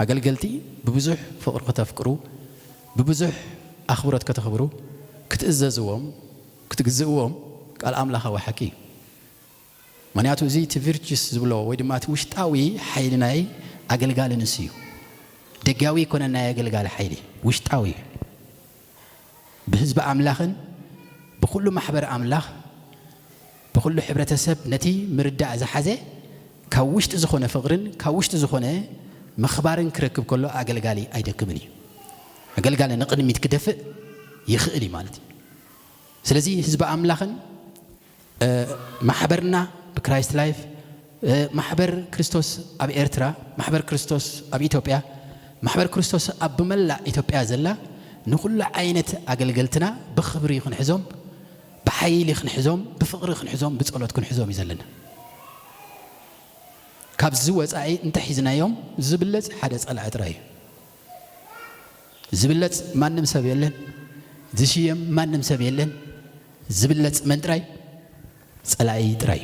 ኣገልገልቲ ብብዙሕ ፍቕሪ ከተፍቅሩ፣ ብብዙሕ ኣኽብሮት ከተኽብሩ፣ ክትእዘዝዎም፣ ክትግዝእዎም ቃል ኣምላኻዊ ሓቂ እዩ። ምኽንያቱ እዚ እቲ ቪርችስ ዝብሎ ወይ ድማ እቲ ውሽጣዊ ሓይሊ ናይ ኣገልጋሊ ንሱ እዩ። ደጋዊ ኣይኮነን ናይ ኣገልጋሊ ሓይሊ፣ ውሽጣዊ እዩ። ብህዝቢ ኣምላኽን ብኹሉ ማሕበር ኣምላኽ፣ ብኹሉ ሕብረተሰብ ነቲ ምርዳእ ዝሓዘ ካብ ውሽጢ ዝኾነ ፍቕርን ካብ ውሽጢ ዝኾነ ምኽባርን ክረክብ ከሎ ኣገልጋሊ ኣይደክምን እዩ። ኣገልጋሊ ንቕድሚት ክደፍእ ይኽእል እዩ ማለት እዩ። ስለዚ ህዝቢ ኣምላኽን፣ እ፣ ማሕበርና ብክራይስት ላይፍ፣ እ፣ ማሕበር ክርስቶስ ኣብ ኤርትራ፣ ማሕበር ክርስቶስ ኣብ ኢትዮጵያ፣ ማሕበር ክርስቶስ ኣብ ብመላእ ኢትዮጵያ ዘላ ንኹሉ ዓይነት ኣገልገልትና ብኽብሪ ክንሕዞም፣ ብሓይሊ ክንሕዞም፣ ብፍቕሪ ክንሕዞም፣ ብጸሎት ክንሕዞም እዩ ዘለና። ካብዚ ወጻኢ እንተሒዝናዮም ዝብለጽ ሓደ ጸላኢ ጥራይ እዩ። ዝብለጽ ማንም ሰብ የለን። ዝሽየም ማንም ሰብ የለን። ዝብለጽ መን ጥራይ? ጸላኢ ጥራይ።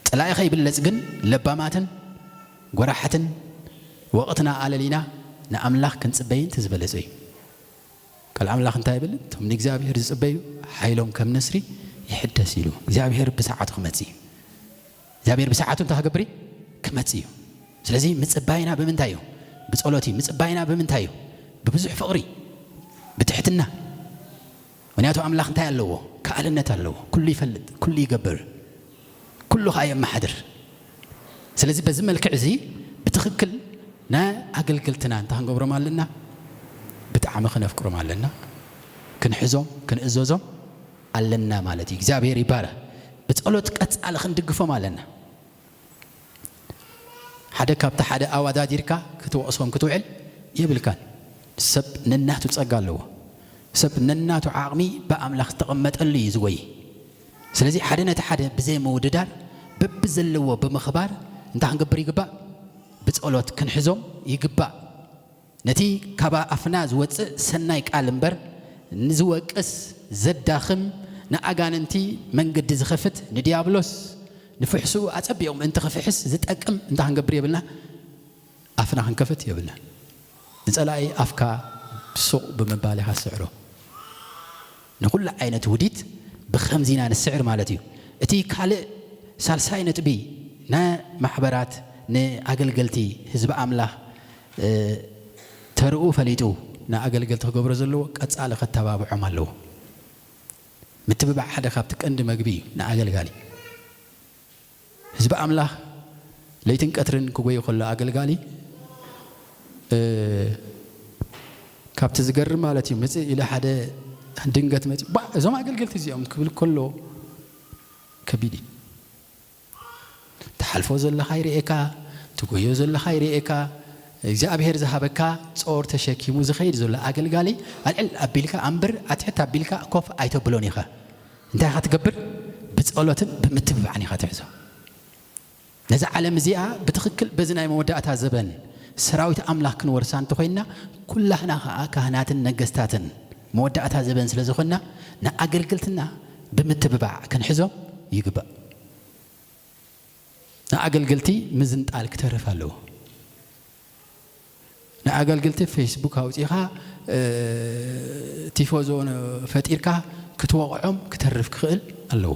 ጸላኢ ከይብለጽ ግን ለባማትን ጎራሓትን ወቕትና ኣለሊና ንኣምላኽ ክንጽበይን እቲ ዝበለጸ እዩ። ቃል ኣምላኽ እንታይ ይብል? እቶም ንእግዚኣብሔር ዝጽበዩ ሓይሎም ከም ንስሪ ይሕደስ ኢሉ። እግዚኣብሔር ብሰዓቱ ክመጽእ እዩ። እግዚኣብሔር ብሰዓቱ እንታይ ክገብር እዩ? ክመጽእ እዩ። ስለዚ ምጽባይና ብምንታይ እዩ? ብጸሎት እዩ። ምጽባይና ብምንታይ እዩ? ብብዙሕ ፍቕሪ፣ ብትሕትና። ምኽንያቱ ኣምላኽ እንታይ ኣለዎ? ከኣልነት ኣለዎ። ኩሉ ይፈልጥ፣ ኩሉ ይገብር፣ ኩሉ ኸኣ የመሓድር። ስለዚ በዚ መልክዕ እዚ ብትኽክል ንኣገልገልትና እንታይ ክንገብሮም ኣለና? ብጣዕሚ ክነፍቅሮም ኣለና። ክንሕዞም፣ ክንእዘዞም ኣለና ማለት እዩ። እግዚኣብሔር ይባረኽ። ብጸሎት ቀጻሊ ክንድግፎም ኣለና። ሓደ ካብቲ ሓደ ኣወዳዲርካ ክትወቕሶም ክትውዕል የብልካን። ሰብ ነናቱ ጸጋ ኣለዎ። ሰብ ነናቱ ዓቕሚ ብኣምላኽ ዝተቐመጠሉ እዩ ዝጎይ። ስለዚ ሓደ ነቲ ሓደ ብዘይ ምውድዳር በብዘለዎ ብምኽባር እንታይ ክንገብር ይግባእ? ብጸሎት ክንሕዞም ይግባእ። ነቲ ካብ ኣፍና ዝወጽእ ሰናይ ቃል እምበር ንዝወቅስ፣ ዘዳኽም፣ ንኣጋንንቲ መንገዲ ዝኸፍት፣ ንዲያብሎስ ንፍሕስኡ ኣጸቢቑ ምእንቲ ክፍሕስ ዝጠቅም እንታይ ክንገብር የብልና? ኣፍና ክንከፍት የብልና። ንጸላኢ ኣፍካ ሱቕ ብምባል ኢኻ ትስዕሮ። ንኹሉ ዓይነት ውዲት ብኸምዚ ኢና ንስዕር ማለት እዩ። እቲ ካልእ ሳልሳይ ነጥቢ ንማሕበራት፣ ንኣገልገልቲ ህዝቢ ኣምላኽ፣ እ፣ ተርኡ ፈሊጡ ንኣገልገልቲ ክገብሮ ዘለዎ ቀጻሊ ከተባብዖም ኣለዎ። ምትብባዕ ሓደ ካብቲ ቀንዲ መግቢ እዩ ንኣገልጋሊ። ህዝቢ ኣምላኽ ለይትን ቀትርን ክጎዩ ከሎ ኣገልጋሊ፣ እ፣ ካብቲ ዝገርም ማለት እዩ፣ ምጽእ ኢለ ሓደ ድንገት መጺኡ፣ "ባ፣ እዞም ኣገልገልቲ እዚኦም" ክብል ከሎ ከቢድ እዩ። ትሓልፎ ዘለኻ ይርእየካ፣ ትጎዮ ዘለኻ ይርእየካ። እግዚኣብሔር ዝሃበካ ጾር ተሸኪሙ ዝኸይድ ዘሎ ኣገልጋሊ ኣልዕል ኣቢልካ ኣንብር፣ ኣትሕት ኣቢልካ ኮፍ ኣይተብሎን ኢኻ። እንታይ ኢኻ ትገብር? ብጸሎትን ብምትብባዕን ኢኻ ትሕዞ። ነዛ ዓለም እዚኣ ብትኽክል በዚ ናይ መወዳእታ ዘበን ሰራዊት ኣምላኽ ክንወርሳ እንተኾይንና፣ ኩላህና ኸኣ ካህናትን ነገስታትን መወዳእታ ዘበን ስለ ዝኾንና፣ ንኣገልግልትና ብምትብባዕ ክንሕዞም ይግባእ። ንኣገልግልቲ ምዝንጣል ክተርፍ ኣለዎ። ንኣገልግልቲ ፌስቡክ ኣውጺኻ፣ እ፣ ቲፎዞ ፈጢርካ ክትወቕዖም ክተርፍ ክኽእል ኣለዎ።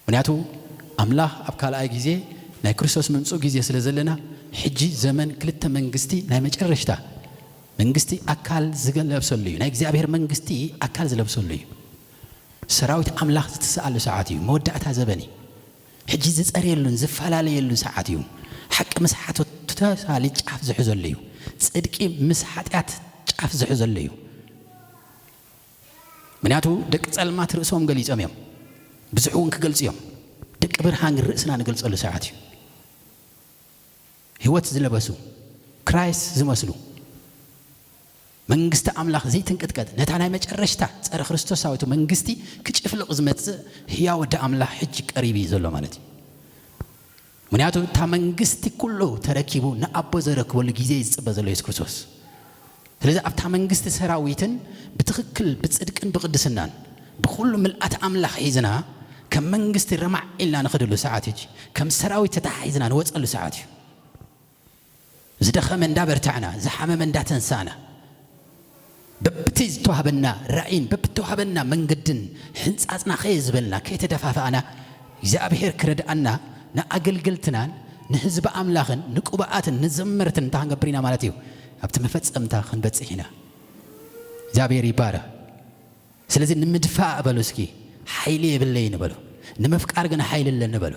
ምኽንያቱ ኣምላኽ ኣብ ካልኣይ ግዜ ናይ ክርስቶስ ምምጽኡ ግዜ ስለ ዘለና፣ ሕጂ ዘመን ክልተ መንግስቲ ናይ መጨረሽታ መንግስቲ ኣካል ዝለብሰሉ እዩ። ናይ እግዚኣብሔር መንግስቲ ኣካል ዝለብሰሉ እዩ። ሰራዊት ኣምላኽ ዝትስኣሉ ሰዓት እዩ። መወዳእታ ዘበን እዩ። ሕጂ ዝጸርየሉን ዝፈላለየሉን ሰዓት እዩ። ሓቂ ምስ ሓቶት ተሳሊ ጫፍ ዝሕዘሉ እዩ። ጽድቂ ምስ ሓጢኣት ጫፍ ዝሕዘሉ እዩ። ምኽንያቱ ደቂ ጸልማት ርእሶም ገሊጾም እዮም። ብዙሕ እውን ክገልጹ እዮም። ደቂ ብርሃን ግን ርእስና ንገልጸሉ ሰዓት እዩ። ህይወት ዝለበሱ፣ ክራይስት ዝመስሉ፣ መንግስቲ ኣምላኽ ዘይትንቅጥቀጥ፣ ነታ ናይ መጨረሽታ ጸረ ክርስቶሳዊት መንግስቲ ክጭፍልቕ ዝመጽእ ህያው ወዲ ኣምላኽ ሕጂ ቀሪቡ እዩ ዘሎ ማለት እዩ። ምክንያቱ እታ መንግስቲ ኩሉ ተረኪቡ ንኣቦ ዘረክበሉ ግዜ እዩ ዝፅበ ዘሎ የሱስ ክርስቶስ። ስለዚ ኣብታ መንግስቲ ሰራዊትን ብትኽክል ብፅድቅን ብቕድስናን ብኹሉ ምልኣት ኣምላኽ ሒዝና ከም መንግስቲ ረማዕ ኢልና ንኸደሉ ሰዓት እዩ። ከም ሰራዊት ተታሓሒዝና ንወፀሉ ሰዓት እዩ። ዝደኸመ እንዳበርታዕና፣ ዝሓመመ እንዳተንሳና፣ በብቲ ዝተዋህበና ራእይን በብተዋህበና መንገድን ሕንጻጽና ከየ ዝበልና ከየተደፋፋእና እግዚኣብሔር ክረድኣና ንኣገልገልትናን ንህዝቢ ኣምላኽን ንቅቡኣትን ንዘመርትን እንታይ ክንገብር ኢና ማለት እዩ? ኣብቲ መፈጸምታ ክንበጽሕ ኢና። እግዚኣብሔር ይባረኽ። ስለዚ ንምድፋእ በሉ እስኪ ሓይሊ የብለይን በሉ። ንምፍቃር ግን ሓይሊ ኣለኒ በሉ።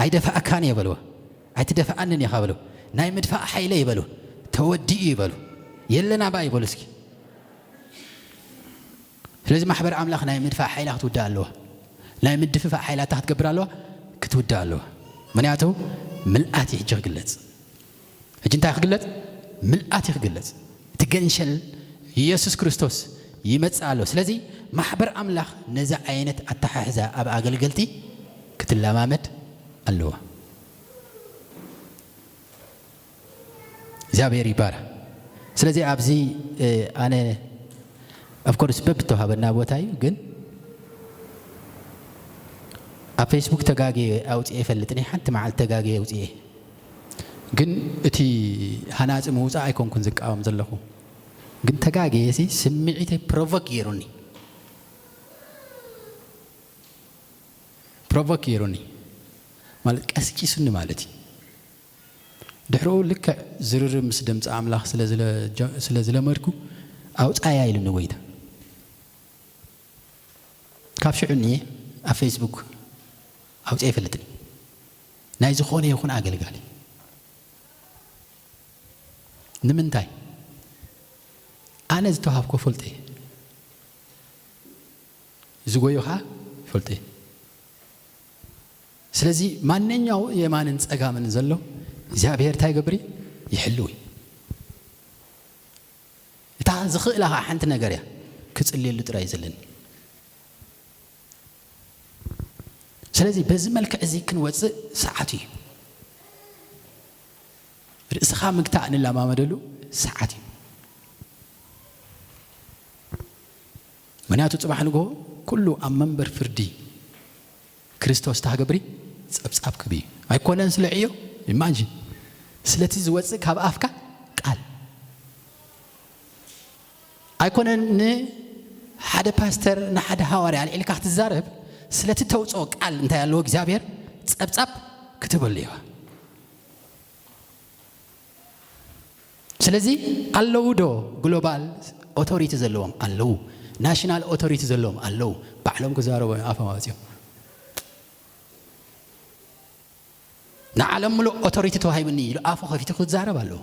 ኣይደፋእካን እየ በልዎ። ኣይትደፍኣንን ኢኻ በሉ። ናይ ምድፋእ ሓይለ ይበሉ። ተወዲኡ ይበሉ። የለና ባ ይበሉ እስኪ። ስለዚ ማሕበር ኣምላኽ ናይ ምድፋእ ሓይላ ክትውዳእ ኣለዋ። ናይ ምድፍፋእ ሓይላታ ክትገብር ኣለዋ፣ ክትውዳእ ኣለዋ። ምክንያቱ ምልኣት እዩ ሕጂ ክግለጽ። ሕጂ እንታይ ክግለጽ? ምልኣት እዩ ክግለጽ። እቲ ገንሸል ኢየሱስ ክርስቶስ ይመጽእ ኣሎ። ስለዚ ማሕበር ኣምላኽ ነዚ ዓይነት ኣተሓሕዛ ኣብ ኣገልገልቲ ክትለማመድ ኣለዋ። እግዚኣብሔር ይባረኽ። ስለዚ ኣብዚ፣ እ፣ ኣነ of course በብተዋሃበና ቦታ እዩ፣ ግን ኣብ ፌስቡክ ተጋጌ ኣውፅኤ ይፈልጥኒ፣ ሓንቲ መዓልቲ ተጋጌ ኣውፅኤ። ግን እቲ ሃናፂ ምውፃእ ኣይኮንኩን ዝቃወም ዘለኹ፣ ግን ተጋጌ ሲ ስምዒተይ ፕሮቮክ ገይሩኒ፣ ፕሮቮክ ገይሩኒ ማለት ቀስቂሱኒ ማለት እዩ። ድሕሪኡ ልክዕ ዝርርብ ምስ ድምፂ ኣምላኽ ስለ ዝለ-፣ ስለ ዝለመድኩ ኣውፃያ ኢሉኒ ጎይታ። ካብ ሽዑ እኒየ ኣብ ፌስቡክ ኣውፅአ ይፈልጥን ናይ ዝኾነ ይኹን ኣገልጋሊ። ንምንታይ? ኣነ ዝተዋሃብኮ ፈልጠ እየ፣ ዝጎዮ ከዓ ፈልጠ እየ። ስለዚ ማንኛው የማንን ፀጋምን ዘሎ እግዚኣብሔር እንታይ ይገብር እዩ? ይሕልው እዩ። እታ ዝኽእላ ከዓ ሓንቲ ነገር እያ፣ ክፅልየሉ ጥራይ እዩ ዘለኒ። ስለዚ በዚ መልክዕ እዚ ክንወፅእ ሰዓት እዩ። ርእስኻ ምግታእ ንለማመደሉ ሰዓት እዩ። ምክንያቱ ፅባሕ ንግሆ ኩሉ ኣብ መንበር ፍርዲ ክርስቶስ ታህገብሪ ፀብፃብ ክብ እዩ። ኣይኮነን ስለ ዕዮ፣ ኢማጂን፣ ስለቲ ዝወፅእ ካብ ኣፍካ ቃል ኣይኮነን። ንሓደ ፓስተር ንሓደ ሃዋርያ ኣልዒልካ ክትዛረብ ስለቲ ተውፅኦ ቃል እንታይ ኣለዎ እግዚኣብሔር ፀብፃብ ክትበሉ ኢኻ። ስለዚ ኣለዉ ዶ ግሎባል ኦቶሪቲ ዘለዎም? ኣለዉ። ናሽናል ኦቶሪቲ ዘለዎም ኣለዉ። ባዕሎም ክዛረቡ እዮም ኣፎም ኣውፂኦም። ንዓለም ምሉእ ኦቶሪቲ ተዋሂብኒ ኢሉ ኣፉ ከፊቱ ክዛረብ ኣለዎ።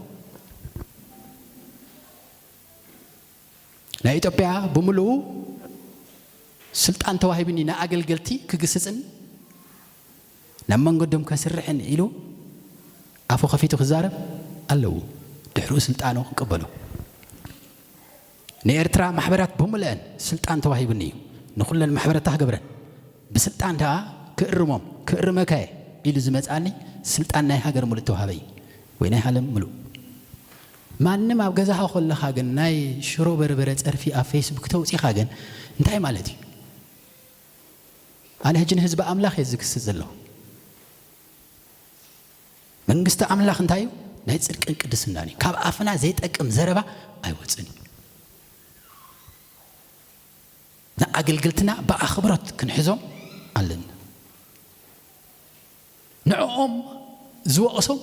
ናይ ኢትዮጵያ ብምሉኡ ስልጣን ተዋሂብኒ ንኣገልገልቲ ክግስፅን ናብ መንገዶም ከስርሕን ኢሉ ኣፉ ከፊቱ ክዛረብ ኣለዉ። ድሕሪኡ ስልጣኑ ክቀበሎ። ንኤርትራ ማሕበራት ብምልአን ስልጣን ተዋሂብኒ እዩ። ንኹለን ማሕበረታ ክገብረን ብስልጣን ደኣ ክእርሞም ክእርመካ እየ ኢሉ ዝመፅኣኒ ስልጣን ናይ ሃገር ምሉእ ተዋሃበይ ወይ ናይ ዓለም ምሉእ። ማንም ኣብ ገዛኻ ከለኻ ግን ናይ ሽሮ በርበረ ፀርፊ ኣብ ፌስቡክ ተውፂኻ ግን እንታይ ማለት እዩ? ኣነ ሕጂ ንህዝቢ ኣምላኽ እየ ዝክስስ ዘለኹ። መንግስቲ ኣምላኽ እንታይ እዩ? ናይ ጽድቅን ቅድስናን እዩ። ካብ ኣፍና ዘይጠቅም ዘረባ ኣይወጽእን እዩ። ንኣገልግልትና ብኣኽብሮት ክንሕዞም ኣለና። ንዕኦም ዝወቕሶም፣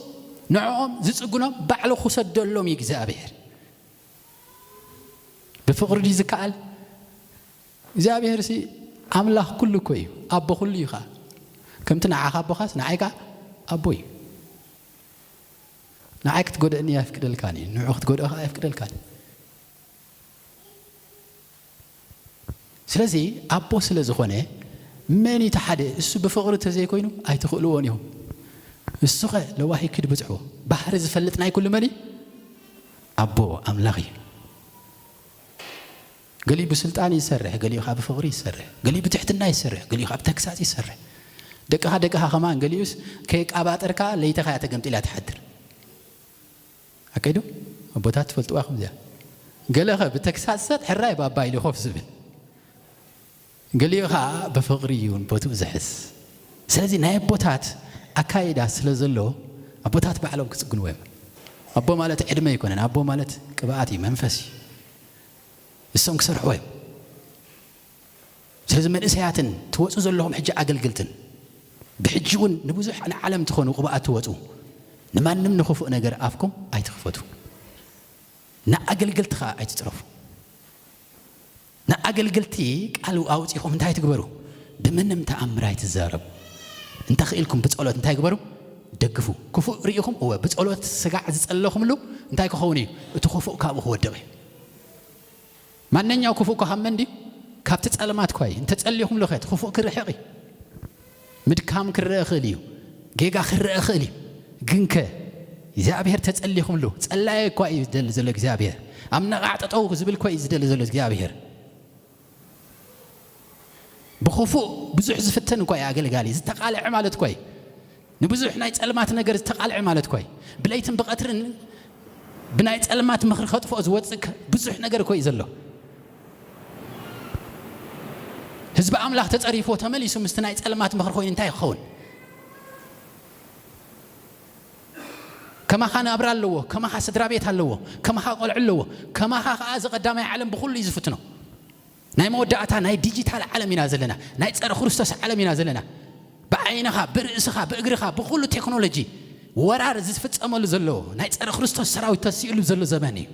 ንዕኦም ዝጽግኖም ባዕሉ ክሰደሎም እዩ እግዚኣብሔር። ብፍቕሪ ድዩ ዝከኣል? እግዚኣብሔር ሲ ኣምላኽ ኩሉ እኮ እዩ፣ ኣቦ ኩሉ እዩ ኸዓ። ከምቲ ንዓኻ ኣቦኻስ ንዓይ ከኣ ኣቦ እዩ። ንዓይ ክትጎድእኒ ኣይፍቅደልካን እዩ፣ ንዑ ክትጎድኦ ኸዓ ኣይፍቅደልካን እዩ። ስለዚ ኣቦ ስለ ዝኾነ መን እዩ እቲ ሓደ? እሱ ብፍቕሪ ተዘይኮይኑ ኣይትኽእልዎን ኢኹም። እሱኸ ለዋህ እዩ፣ ኪድ ብጽሕዎ። ባህሪ ዝፈልጥ ናይ ኩሉ መን እዩ? ኣቦ ኣምላኽ እዩ። ገሊኡ ብስልጣን ይሰርሕ፣ ገሊኡ ኸዓ ብፍቕሪ ይሰርሕ፣ ገሊኡ ብትሕትና ይሰርሕ፣ ገሊኡ ኸዓ ብተግሳጽ ይሰርሕ። ደቅኻ ደቅኻ ከማን ገሊኡስ ከየቃባጠርካ ለይተኻ እያ ተገምጢላ ትሓድር። ኣከይዱ ኣቦታት ትፈልጥዋ ከምዚኣ። ገለኸ ብተግሳጽ ሰጥ ሕራይ ባባ ኢሉ ኮፍ ዝብል፣ ገሊኡ ኸዓ ብፍቕሪ እዩ ቦትኡ ዝሕዝ። ስለዚ ናይ ኣቦታት ኣካይዳ ስለ ዘሎ ኣቦታት ባዕሎም ክጽግንዎ እዮም። ኣቦ ማለት ዕድመ ኣይኮነን። ኣቦ ማለት ቅብኣት እዩ፣ መንፈስ እዩ። እሶም ክሰርሕዎ እዮም። ስለዚ መንእሰያትን ትወፁ ዘለኹም ሕጂ ኣገልግልትን ብሕጂ እውን ንብዙሕ ንዓለም ትኾኑ ቅብኣት ትወፁ፣ ንማንም ንኽፉእ ነገር ኣፍኩም ኣይትኽፈቱ፣ ንኣገልግልቲ ኸዓ ኣይትፅረፉ። ንኣገልግልቲ ቃል ኣውፂኹም እንታይ ትግበሩ? ብምንም ተኣምር ኣይትዛረቡ። እንተኽኢልኩም ብፀሎት እንታይ ግበሩ? ደግፉ። ክፉእ ርኢኹም እወ ብፀሎት ስጋዕ ዝፀለኹምሉ እንታይ ክኸውን እዩ? እቲ ክፉእ ካብኡ ክወድቕ እዩ። ማንኛው ክፉእ እኮ ካብ መን ድዩ? ካብቲ ጸልማት እኳ እዩ። እንተጸሊኹምሉ ኸ እቲ ክፉእ ክርሕቕ እዩ። ምድካም ክረአ ይኽእል እዩ። ጌጋ ክረአ ይኽእል እዩ። ግንከ እግዚኣብሔር ተጸሊኹምሉ፣ ጸላየ እኳ እዩ ዝደሊ ዘሎ እግዚኣብሔር። ኣብ ነቓዕ ጠጠው ዝብል እኮ እዩ ዝደሊ ዘሎ እግዚኣብሔር። ብኽፉእ ብዙሕ ዝፍተን እኳ እዩ ኣገልጋሊ፣ ዝተቓልዐ ማለት እኳ እዩ። ንብዙሕ ናይ ጸልማት ነገር ዝተቓልዐ ማለት እኳ እዩ። ብለይትን ብቐትርን ብናይ ጸልማት ምኽሪ ከጥፍኦ ዝወጽእ ብዙሕ ነገር እኮ እዩ ዘሎ። ህዝቢ ኣምላኽ ተጸሪፍዎ ተመሊሱ ምስቲ ናይ ጸልማት ምኽሪ ኮይኑ እንታይ ክኸውን? ከማኻ ናብራ ኣለዎ፣ ከማኻ ስድራ ቤት ኣለዎ፣ ከማኻ ቆልዑ ኣለዎ፣ ከማኻ ኸዓ እዚ ቀዳማይ ዓለም ብኹሉ እዩ ዝፍትኖ። ናይ መወዳእታ ናይ ዲጂታል ዓለም ኢና ዘለና። ናይ ጸረ ክርስቶስ ዓለም ኢና ዘለና። ብዓይንኻ፣ ብርእስኻ፣ ብእግርኻ፣ ብኹሉ ቴክኖሎጂ ወራር ዝፍጸመሉ ዘሎ ናይ ጸረ ክርስቶስ ሰራዊት ተሲእሉ ዘሎ ዘመን እዩ።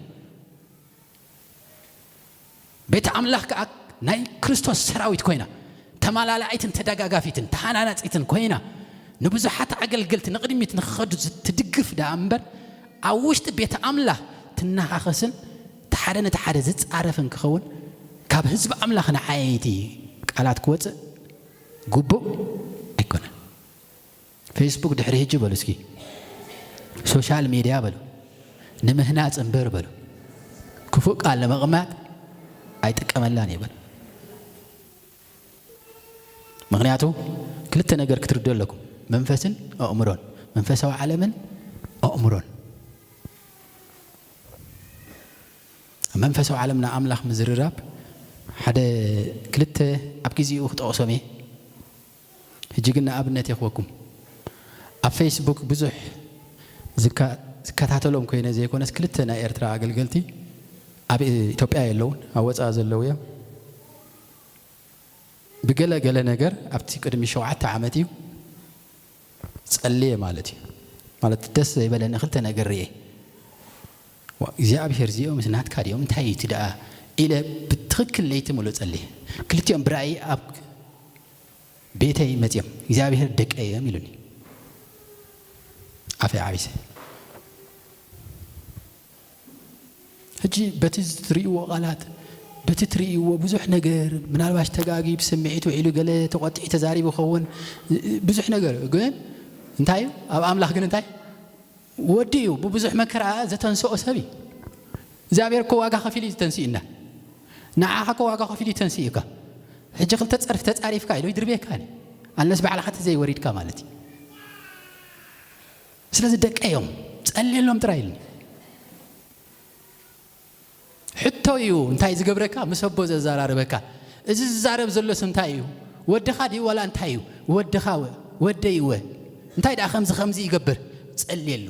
ቤት ኣምላኽ ከኣ ናይ ክርስቶስ ሰራዊት ኮይና፣ ተማላላኢትን ተደጋጋፊትን ተሃናናጺትን ኮይና፣ ንብዙሓት ኣገልገልቲ ንቕድሚት ንኽኸዱ ዝ-፣ ትድግፍ ደኣ እምበር፣ ኣብ ውሽጢ ቤት ኣምላኽ ትነኻኸስን እቲ ሓደ ነቲ ሓደ ዝጻረፍን ክኸውን፣ ካብ ህዝቢ ኣምላኽ ንዓይቲ ቃላት ክወጽእ ግቡእ ኣይኮነን። ፌስቡክ ድሕሪ ሕጂ በሉ እስኪ፣ ሶሻል ሚድያ በሉ፣ ንምህናጽ እምበር በሉ፣ ክፉእ ቃል ንምቕማጥ ኣይጥቀመላን እዩ በሉ። ምኽንያቱ ክልተ ነገር ክትርድኡ ኣለኩም፣ መንፈስን ኣእምሮን፣ መንፈሳዊ ዓለምን ኣእምሮን። መንፈሳዊ ዓለም ንኣምላኽ ምዝርራብ ሓደ ክልተ ኣብ ግዜኡ ክጠቕሶም እየ። ሕጂ ግን ንኣብነት የኽወኩም። ኣብ ፌስቡክ ብዙሕ ዝካ-፣ ዝከታተሎም ኮይነ ዘይኮነስ ክልተ ናይ ኤርትራ ኣገልገልቲ ኣብ ኢትዮጵያ የለውን፣ ኣብ ወጻኢ ዘለዉ እዮም። ብገለ ገለ ነገር ኣብቲ ቅድሚ ሸውዓተ ዓመት እዩ ጸልየ ማለት እዩ። ማለት ደስ ዘይበለኒ ክልተ ነገር ርኤ። ዋ፣ እግዚኣብሔር እዚኦም ምስ ናትካ ድዮም? እንታይ እዩ እቲ ደኣ? ኢለ ብትኽክል ለይቲ ሙሉእ ጸልየ። ክልቲኦም ብራእይ ኣብ ቤተይ መጺኦም፣ እግዚኣብሔር ደቀይ እዮም ኢሉኒ። ኣፈይ ዓቢሰ። ሕጂ በቲ ትርእይዎ ቃላት፣ በቲ ትርእይዎ ብዙሕ ነገር፣ ምናልባሽ ተጋጊ ብስምዒት ውዒሉ ገለ ተቖጢዑ ተዛሪቡ ይኸውን፣ ብዙሕ ነገር። ግን እንታይ እዩ? ኣብ ኣምላኽ ግን እንታይ? ወዲ እዩ። ብብዙሕ መከራ ዘተንስኦ ሰብ እዩ። እግዚኣብሔር እኮ ዋጋ ከፊሉ እዩ ዝተንስእና። ንዓኻ እኮ ዋጋ ከፊሉ እዩ ተንስእካ። ሕጂ ክልተ ጸርፊ ተጻሪፍካ ኢሉ ይድርቤካ። ኣነስ ባዕልኻ ተዘይወሪድካ ማለት እዩ። ስለዚ ደቀዮም፣ ጸልየሎም ጥራይ ኢልኒ። ሕቶ እዩ እንታይ ዝገብረካ? ምስ ኣቦ ዘዘራርበካ። እዚ ዝዛረብ ዘሎስ እንታይ እዩ? ወድኻ ድዩ ዋላ እንታይ እዩ? ወድኻ ወ-፣ ወደይ ወ-፣ እንታይ ደኣ ከምዚ ከምዚ ይገብር? ጸልየሉ።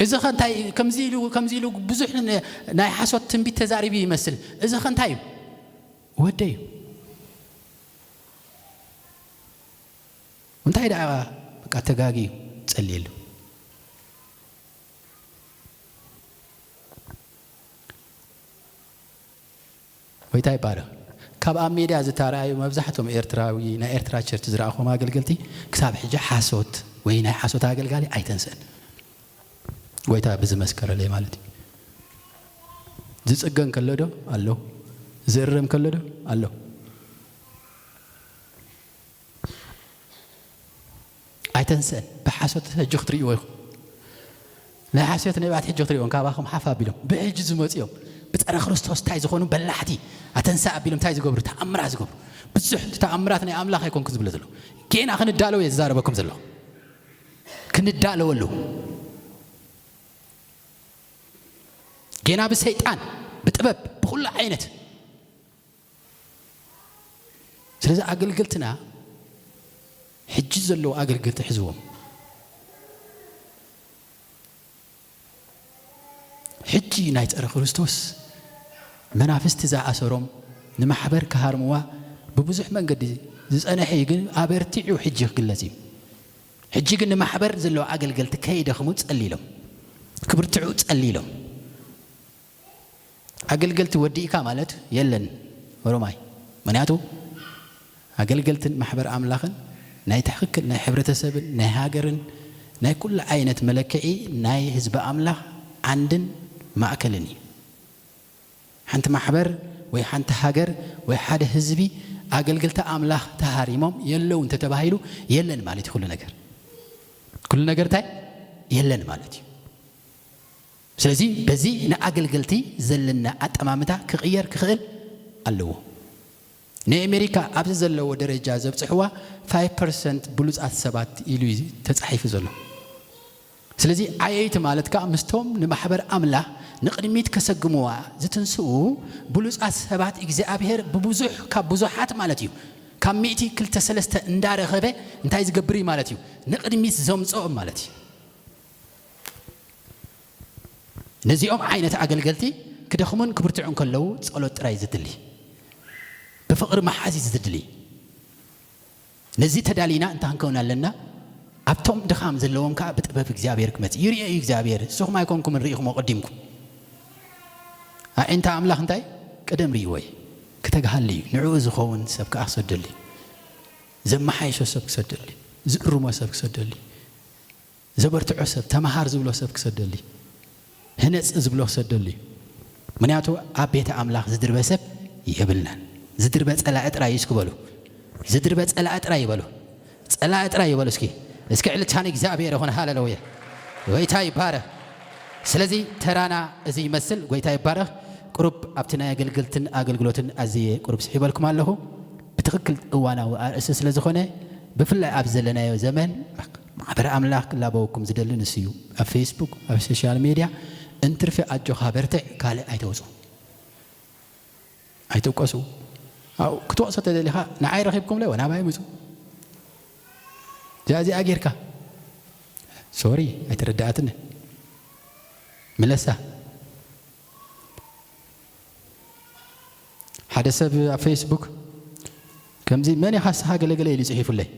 እዚ ኸ እንታይ እዩ? ከምዚ ኢሉ፣ ከምዚ ኢሉ ብዙሕ ን-፣ ናይ ሓሶት ትንቢት ተዛሪቡ ይመስል። እዚ ኸ እንታይ እዩ? ወደይ እዩ። እንታይ ደኣ በቃ ተጋጊ ጸልየሉ። ጎይታ ይባረኽ። ካብ ኣብ ሜድያ ዝተራእዩ መብዛሕትኦም ኤርትራዊ፣ ናይ ኤርትራ ቸርች ዝረኣኹም ኣገልገልቲ ክሳብ ሕጂ ሓሶት ወይ ናይ ሓሶት ኣገልጋሊ ኣይተንስእን። ጎይታ ብዝመስከረለይ ማለት እዩ። ዝጽገን ከሎ ዶ ኣሎ? ዝእረም ከሎ ዶ ኣሎ? ኣይተንስእን። ብሓሶት ሕጂ ክትርእይዎ ኢኹም። ናይ ሓሶት ነቢያት ሕጂ ክትርእይዎም፣ ካባኹም ሓፍ ኣቢሎም ብሕጂ ዝመጹ እዮም። ብጸረ ክርስቶስ እንታይ ዝኾኑ በላሕቲ ኣተንሳ ኣቢሎም እንታይ ዝገብሩ ተኣምራት ዝገብሩ ብዙሕ ተኣምራት ናይ ኣምላኽ ኣይኮንኩ ዝብለ ዘሎ ጌና ክንዳለው እየ ዝዛረበኩም ዘሎ ክንዳለወሉ ጌና ብሰይጣን ብጥበብ ብኩሉ ዓይነት ስለዚ ኣገልገልትና ሕጂ ዘለዉ ኣገልገልቲ ሕዝዎም ሕጂ ናይ ጸረ ክርስቶስ መናፍስቲ ዝኣሰሮም ንማሕበር ክሃርምዋ ብብዙሕ መንገዲ ዝጸነሐ እዩ ግን ኣበርቲዑ ሕጂ ክግለጽ እዩ ሕጂ ግን ንማሕበር ዘለዉ ኣገልገልቲ ከይደኽሙ ጸሊሎም ክብርትዑ ጸሊሎም ኣገልገልቲ ወዲእካ ማለት የለን ኦሮማይ ምክንያቱ ኣገልገልትን ማሕበር ኣምላኽን ናይ ትክክል ናይ ሕብረተሰብን ናይ ሃገርን ናይ ኩሉ ዓይነት መለክዒ ናይ ህዝቢ ኣምላኽ ዓንድን ማእከልን እዩ ሓንቲ ማሕበር ወይ ሓንቲ ሃገር ወይ ሓደ ህዝቢ ኣገልግልቲ ኣምላኽ ተሃሪሞም የለው እንተተባሂሉ የለን ማለት እዩ ኩሉ ነገር ኩሉ ነገር እንታይ የለን ማለት እዩ ስለዚ በዚ ንኣገልገልቲ ዘለና ኣጠማምታ ክቕየር ክኽእል ኣለዎ ናይ ኣሜሪካ ኣብዚ ዘለዎ ደረጃ ዘብፅሕዋ 5 ብሉፃት ሰባት ኢሉ ተፃሒፉ ዘሎ ስለዚ ዓየይቲ ማለት ከዓ ምስቶም ንማሕበር ኣምላኽ ንቕድሚት ከሰግምዋ ዝትንስኡ ብሉፃት ሰባት እግዚኣብሔር ብብዙሕ ካብ ብዙሓት ማለት እዩ ካብ ሚእቲ ክልተ ሰለስተ እንዳረኸበ እንታይ ዝገብር እዩ ማለት እዩ ንቕድሚት ዘምፅኦም ማለት እዩ ነዚኦም ዓይነት ኣገልገልቲ ክደኽሙን ክብርትዑን ከለዉ ጸሎት ጥራይ ዝድሊ ብፍቕሪ መሓዝ ዝድሊ ነዚ ተዳሊና እንታ ክንከውን ኣለና ኣብቶም ድኻም ዘለዎም ከዓ ብጥበብ እግዚኣብሔር ክመጽእ ይርኦ እዩ እግዚኣብሔር ንስኹም ኣይኮንኩም ንርኢኹም ኣቐዲምኩም ኣዒንታ ኣምላኽ እንታይ ቅደም ርእይዎ እዩ ክተግሃሉ እዩ ንዕኡ ዝኸውን ሰብ ከዓ ክሰደሉ እዩ ዘመሓየሾ ሰብ ክሰደሉ እዩ ዝእርሞ ሰብ ክሰደሉ እዩ ዘበርትዖ ሰብ ተመሃር ዝብሎ ሰብ ክሰደሉ እዩ ህነፅ ዝብሎ ክሰደሉ እዩ ምክንያቱ ኣብ ቤተ ኣምላኽ ዝድርበ ሰብ የብልናን ዝድርበ ፀላኢ ጥራይ እዩ እስኪ በሉ ዝድርበ ፀላኢ ጥራይ ይበሉ ፀላኢ ጥራይ ይበሉ እስኪ እስኪ ዕልልታ ንእግዚኣብሔር ይኹን ሃለሉያ ጎይታ ይባረኽ ስለዚ ተራና እዚ ይመስል ጎይታ ይባረኽ ቁሩብ ኣብቲ ናይ ኣገልግልትን ኣገልግሎትን ኣዝየ ቁሩብ ስሒበልኩም ኣለኹ ብትኽክል እዋናዊ ኣርእስቲ ስለ ዝኾነ ብፍላይ ኣብ ዘለናዮ ዘመን ማሕበር ኣምላኽ ክላበወኩም ዝደሊ ንሱ እዩ ኣብ ፌስቡክ ኣብ ሶሻል ሜድያ እንትርፊ ኣጆኻ በርትዕ ካልእ ኣይተውፅኡ ኣይትውቀሱ ክትወቅሶ ተደሊኻ ንዓይ ረኺብኩም ለ ናባይ ምፁ እዚኣ እዚኣ ጌርካ ሶሪ ኣይተረዳኣትኒ ምለሳ ሓደ ሰብ ኣብ ፌስቡክ ከምዚ መን ኢኻ ስኻ ገለገለ ኢሉ ይፅሒፉለይ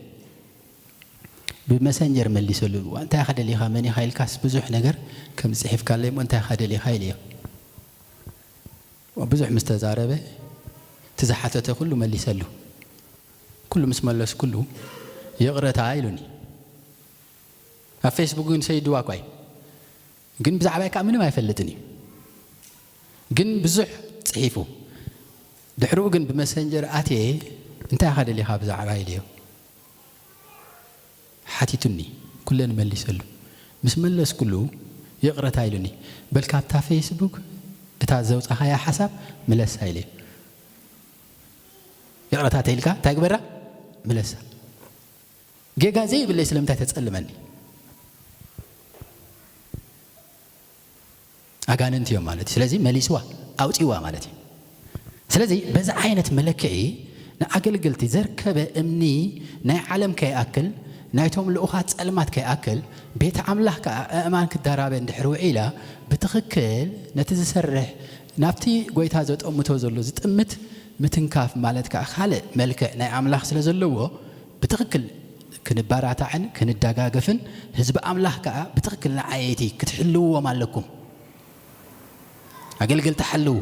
ብመሰንጀር መሊሰሉ እንታይ ኢኻ ደሊኻ መን ኢኻ ኢልካስ ብዙሕ ነገር ከም ዝፅሒፍካለይ እሞ እንታይ ኢኻ ደሊኻ ኢለዮ ብዙሕ ምስ ተዛረበ እቲ ዝሓተተ ኩሉ መሊሰሉ ኩሉ ምስ መለስኩሉ ይቕረታ ኢሉኒ ኣብ ፌስቡክ ግን ሰይድዋ እኳ እዩ ግን ብዛዕባይ ከዓ ምንም ኣይፈልጥን እዩ ግን ብዙሕ ፅሒፉ ድሕሪኡ ግን ብመሰንጀር ኣትየ እንታይ ኢኻ ደሊኻ ብዛዕባ ኢልዮ ሓቲቱኒ ኩለን መሊሰሉ ምስ መለስኩሉ ይቕረታ ኢሉኒ በል ካብታ ፌስቡክ እታ ዘውፃኻያ ሓሳብ ምለሳ ኢለ ይቕረታ ተይልካ እንታይ ግበራ ምለሳ ጌጋ ዘይብለይ ስለምንታይ ተጸልመኒ ኣጋንንቲ እዮም ማለት እዩ ስለዚ መሊስዋ ኣውፅዋ ማለት እዩ ስለዚ በዚ ዓይነት መለክዒ ንኣገልግልቲ ዘርከበ እምኒ ናይ ዓለም ከይኣክል ናይቶም ልኡኻት ጸልማት ከይኣክል ቤተ ኣምላኽ ከዓ ኣእማን ክዳራበ እንድሕር ውዒላ ብትኽክል ነቲ ዝሰርሕ ናብቲ ጎይታ ዘጠምቶ ዘሎ ዝጥምት ምትንካፍ ማለት ከዓ ካልእ መልክዕ ናይ ኣምላኽ ስለ ዘለዎ ብትኽክል ክንበራታዕን ክንደጋገፍን ህዝቢ ኣምላኽ ከዓ ብትኽክል ንዓየይቲ ክትሕልውዎም ኣለኩም ኣገልገልቲ ሓልዉ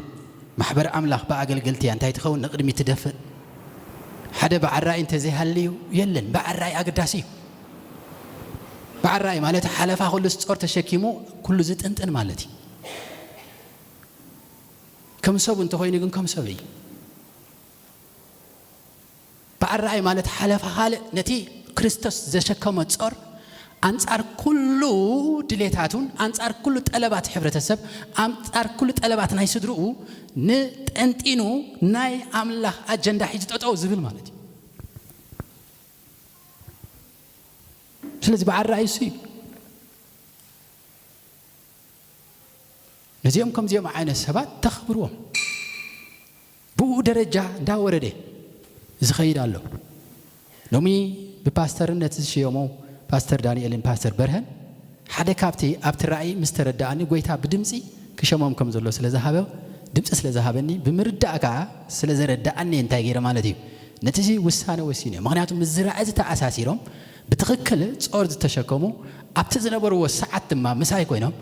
ማሕበር ኣምላኽ ብኣገልገልቲ እያ እንታይ ትኸውን ንቕድሚ ትደፍእ ሓደ በዓራይ እንተዘይሃልዩ የለን በዓራይ ኣገዳሲ እዩ በዓራይ ማለት ሓለፋ ኩሉ ጾር ተሸኪሙ ኩሉ ዝጥንጥን ማለት እዩ ከም ሰብ እንተኾይኑ ግን ከም ሰብ እዩ በዓል ረኣይ ማለት ሓለፋ ካልእ ነቲ ክርስቶስ ዘሸከሞ ጾር ኣንጻር ኩሉ ድሌታቱን ኣንጻር ኩሉ ጠለባት ሕብረተሰብ ኣንጻር ኩሉ ጠለባት ናይ ስድርኡ ንጠንጢኑ ናይ ኣምላኽ ኣጀንዳ ሒዙ ጠጠው ዝብል ማለት እዩ። ስለዚ በዓል ራእይ እሱ እዩ። ነዚኦም ከምዚኦም ዓይነት ሰባት ተኽብርዎም። ብኡ ደረጃ እንዳወረደ ዝኸይድ ኣሎ። ሎሚ ብፓስተርነት ዝሽየሙ ፓስተር ዳንኤልን ፓስተር በርሀን ሓደ ካብቲ ኣብቲ ራእይ ምስ ተረዳኣኒ ጎይታ ብድምፂ ክሸሞም ከም ዘሎ ስለ ዝሃበ ድምፂ ስለ ዝሃበኒ ብምርዳእ ከዓ ስለ ዘረዳኣኒ እንታይ ገይረ ማለት እዩ ነቲ ውሳነ ወሲነ። ምክንያቱ ምስዚ ራእይ ዝተኣሳሲሮም ብትኽክል ጾር ዝተሸከሙ ኣብቲ ዝነበርዎ ሰዓት ድማ ምሳይ ኮይኖም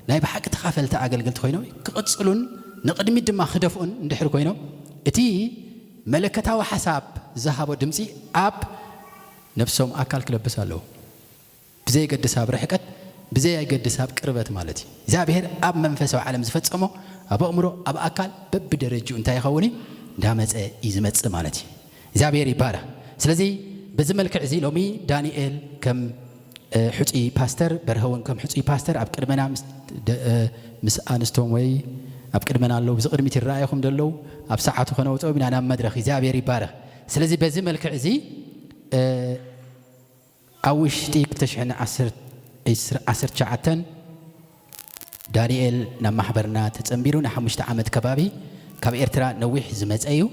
ናይ ብሓቂ ተኻፈልቲ ኣገልግልቲ ኮይኖም ክቕጽሉን ንቕድሚት ድማ ክደፍኡን እንድሕር ኮይኖም እቲ መለከታዊ ሓሳብ ዝሃቦ ድምፂ ኣብ ነፍሶም ኣካል ክለብስ ኣለዎ። ብዘየገድስ ኣብ ርሕቀት ብዘየገድስ ኣብ ቅርበት ማለት እዩ። እግዚኣብሔር ኣብ መንፈሳዊ ዓለም ዝፈጸሞ ኣብ ኣእምሮ ኣብ ኣካል በብደረጅኡ እንታይ ይኸውን እዩ እንዳመፀ እዩ ዝመፅእ ማለት እዩ። እግዚኣብሔር ይባረኽ። ስለዚ በዚ መልክዕ እዚ ሎሚ ዳንኤል ከም ሕፁይ ፓስተር በርሀ እውን ከም ሕፁይ ፓስተር ኣብ ቅድመና ምስ ኣንስቶም ወይ ኣብ ቅድመና ኣለዉ ብዚ ቅድሚት ይረኣየኹም ዘለዉ ኣብ ሰዓቱ ከነውፅኦም ኢና ናብ መድረኽ። እግዚኣብሔር ይባረኽ። ስለዚ በዚ መልክዕ እዚ ኣብ ውሽጢ ክልተ ሽሕን ዓሰርተ ትሽዓተን ዳንኤል ናብ ማሕበርና ተጸንቢሩ ንሓሙሽተ ዓመት ከባቢ ካብ ኤርትራ ነዊሕ ዝመጸ እዩ።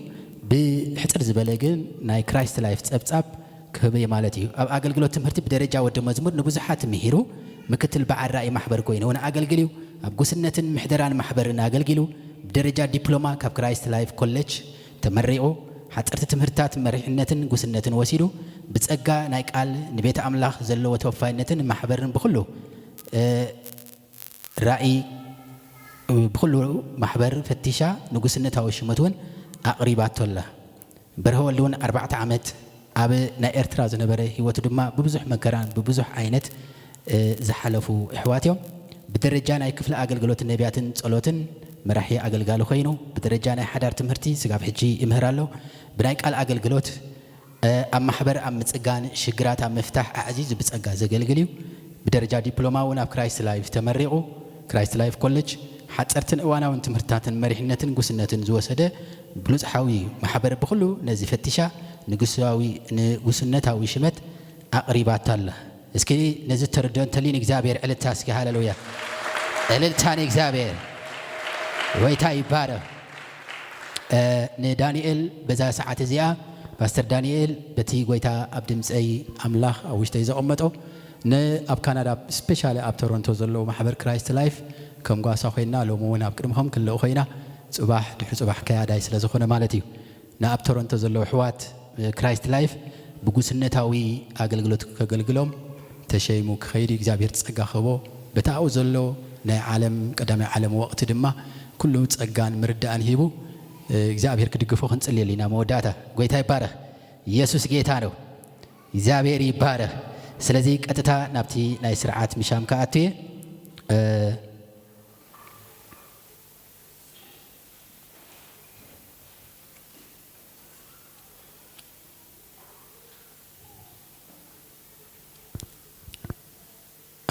ብሕጽር ዝበለ ግን ናይ ክራይስት ላይፍ ጸብጻብ ክህብ እየ ማለት እዩ። ኣብ ኣገልግሎት ትምህርቲ ብደረጃ ወዲ መዝሙር ንብዙሓት ምሂሩ ምክትል በዓል ራእይ ማሕበር ኮይኑ እውን ኣገልግል እዩ። ኣብ ጉስነትን ምሕደራን ማሕበርን ኣገልጊሉ ብደረጃ ዲፕሎማ ካብ ክራይስት ላይፍ ኮሌጅ ተመሪቑ ሓፀርቲ ትምህርትታት መሪሕነትን ጉስነትን ወሲዱ ብፀጋ ናይ ቃል ንቤት ኣምላኽ ዘለዎ ተወፋይነትን ማሕበርን ብኩሉ ራእይ ብኩሉ ማሕበር ፈቲሻ ንጉስነታዊ ሽመት እውን ኣቕሪባቶ ኣላ። በርሀ ወልድ እውን ኣርባዕተ ዓመት ኣብ ናይ ኤርትራ ዝነበረ ህይወቱ ድማ ብብዙሕ መከራን ብብዙሕ ዓይነት ዝሓለፉ ኣሕዋት እዮም። ብደረጃ ናይ ክፍሊ ኣገልግሎትን ነቢያትን ጸሎትን መራሒ ኣገልጋሊ ኮይኑ ብደረጃ ናይ ሓዳር ትምህርቲ ስጋብ ሕጂ ይምህር ኣሎ። ብናይ ቃል ኣገልግሎት ኣብ ማሕበር ኣብ ምጽጋን ሽግራት ኣብ ምፍታሕ ኣዕዚዙ ብጸጋ ዘገልግል እዩ። ብደረጃ ዲፕሎማ እውን ኣብ ክራይስት ላይፍ ተመሪቑ ክራይስት ላይፍ ኮሌጅ ሓጸርትን እዋናውን ትምህርትታትን መሪሕነትን ጉስነትን ዝወሰደ ብሉጽ ሓዊ እዩ። ማሕበር ብኹሉ ነዚ ፈቲሻ ንጉሳዊ ንጉስነታዊ ሽመት ኣቕሪባታ ኣላ። እስኪ ነዚ ተረድኦ እንተልዩ ንእግዚኣብሔር ዕልልታ እስኪ ሃሌሉያ። ዕልልታ ንእግዚኣብሔር። ጎይታ ይባረኽ። ንዳንኤል በዛ ሰዓት እዚኣ ፓስተር ዳንኤል በቲ ጎይታ ኣብ ድምፀይ ኣምላኽ ኣብ ውሽጠይ ዘቐመጦ ንኣብ ካናዳ ስፔሻሊ ኣብ ቶሮንቶ ዘለዉ ማሕበር ክራይስት ላይፍ ከም ጓሳ ኮይና ሎሚ እውን ኣብ ቅድምኹም ክልእ ኮይና ፅባሕ ድሕሪ ፅባሕ ከያዳይ ስለ ዝኾነ ማለት እዩ። ንኣብ ቶሮንቶ ዘለዉ ኣሕዋት ክራይስት ላይፍ ብጉስነታዊ ኣገልግሎት ከገልግሎም ተሸይሙ ክኸይድ እዩ እግዚኣብሔር ጸጋ ክህቦ። በቲ ኣብኡ ዘሎ ናይ ዓለም ቀዳማይ ዓለም ወቕቲ ድማ ኩሉ ጸጋን ምርዳእን ሂቡ እግዚኣብሔር ክድግፎ ክንጽልየሉ ኢና። መወዳእታ ጎይታ ይባረኽ። ኢየሱስ ጌታ ነው። እግዚኣብሔር ይባረኽ። ስለዚ ቀጥታ ናብቲ ናይ ስርዓት ምሻም ክኣቱ እየ።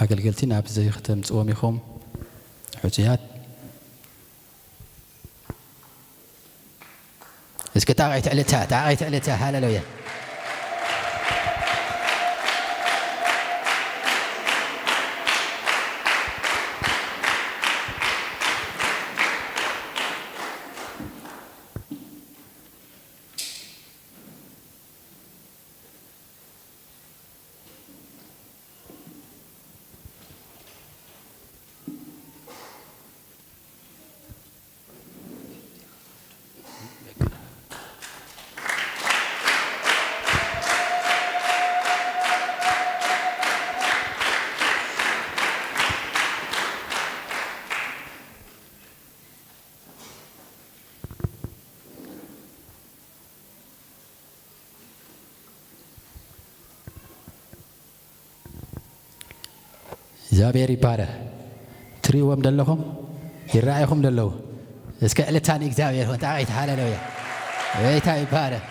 ኣገልገልቲ ናብዚ ከተምፅዎም ኢኹም ሕፁያት። እስኪ ጣቕዒት ዕልታ ጣቕዒት ዕልታ ሃሌሉያ። እግዚኣብሔር ይባረኽ። ትርእይዎም ዘለኹም ይረኣይኹም ዘለዉ እስከ ዕልታ ንእግዚኣብሔር ኹን ጣቂት ሃሌሉያ። ጎይታ ይባረኽ።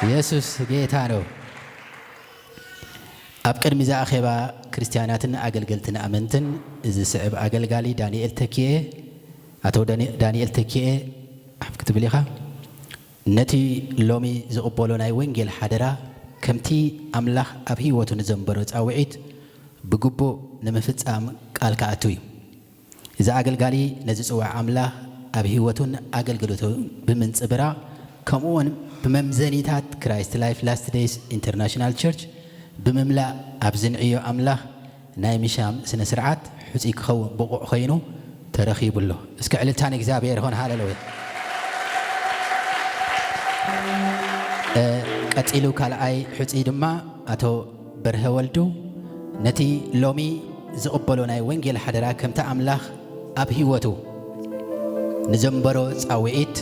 ኢየሱስ ጌታ ነው። ኣብ ቅድሚ እዚ ኣኼባ ክርስትያናትን ኣገልገልትን ኣመንትን እዚ ስዕብ ኣገልጋሊ ዳንኤል ተኪኤ፣ ኣቶ ዳኒ-፣ ዳንኤል ተኪኤ ሓፍ ክትብል ኢኻ። ነቲ ሎሚ ዝቕበሎ ናይ ወንጌል ሓደራ ከምቲ ኣምላኽ ኣብ ህይወቱ ንዘንበሮ ጻውዒት ብግቡእ ንምፍጻም ቃል ክኣቱ እዩ። እዚ ኣገልጋሊ ነዚ ጽዋዕ ኣምላኽ ኣብ ህይወቱን ኣገልግሎቱን ብምንጽብራቕ፣ ከምኡውን ብመምዘኒታት ክራይስት ላይፍ ላስት ደይስ ኢንተርናሽናል ቸርች ብምምላእ፣ ኣብ ዝንዕዮ ኣምላኽ ናይ ምሻም ስነ ስርዓት ሕጹይ ክኸውን ብቑዕ ኮይኑ ተረኺቡ ኣሎ። እስኪ ዕልልታ ንእግዚኣብሔር ይኹን። ሃሌሉያ። እ፣ ቀጺሉ ካልኣይ ሕጹይ ድማ ኣቶ በርሀ ወልዱ ነቲ ሎሚ ዝቕበሎ ናይ ወንጌል ሓደራ ከምቲ ኣምላኽ ኣብ ህይወቱ ንዘንበሮ ጻውዒት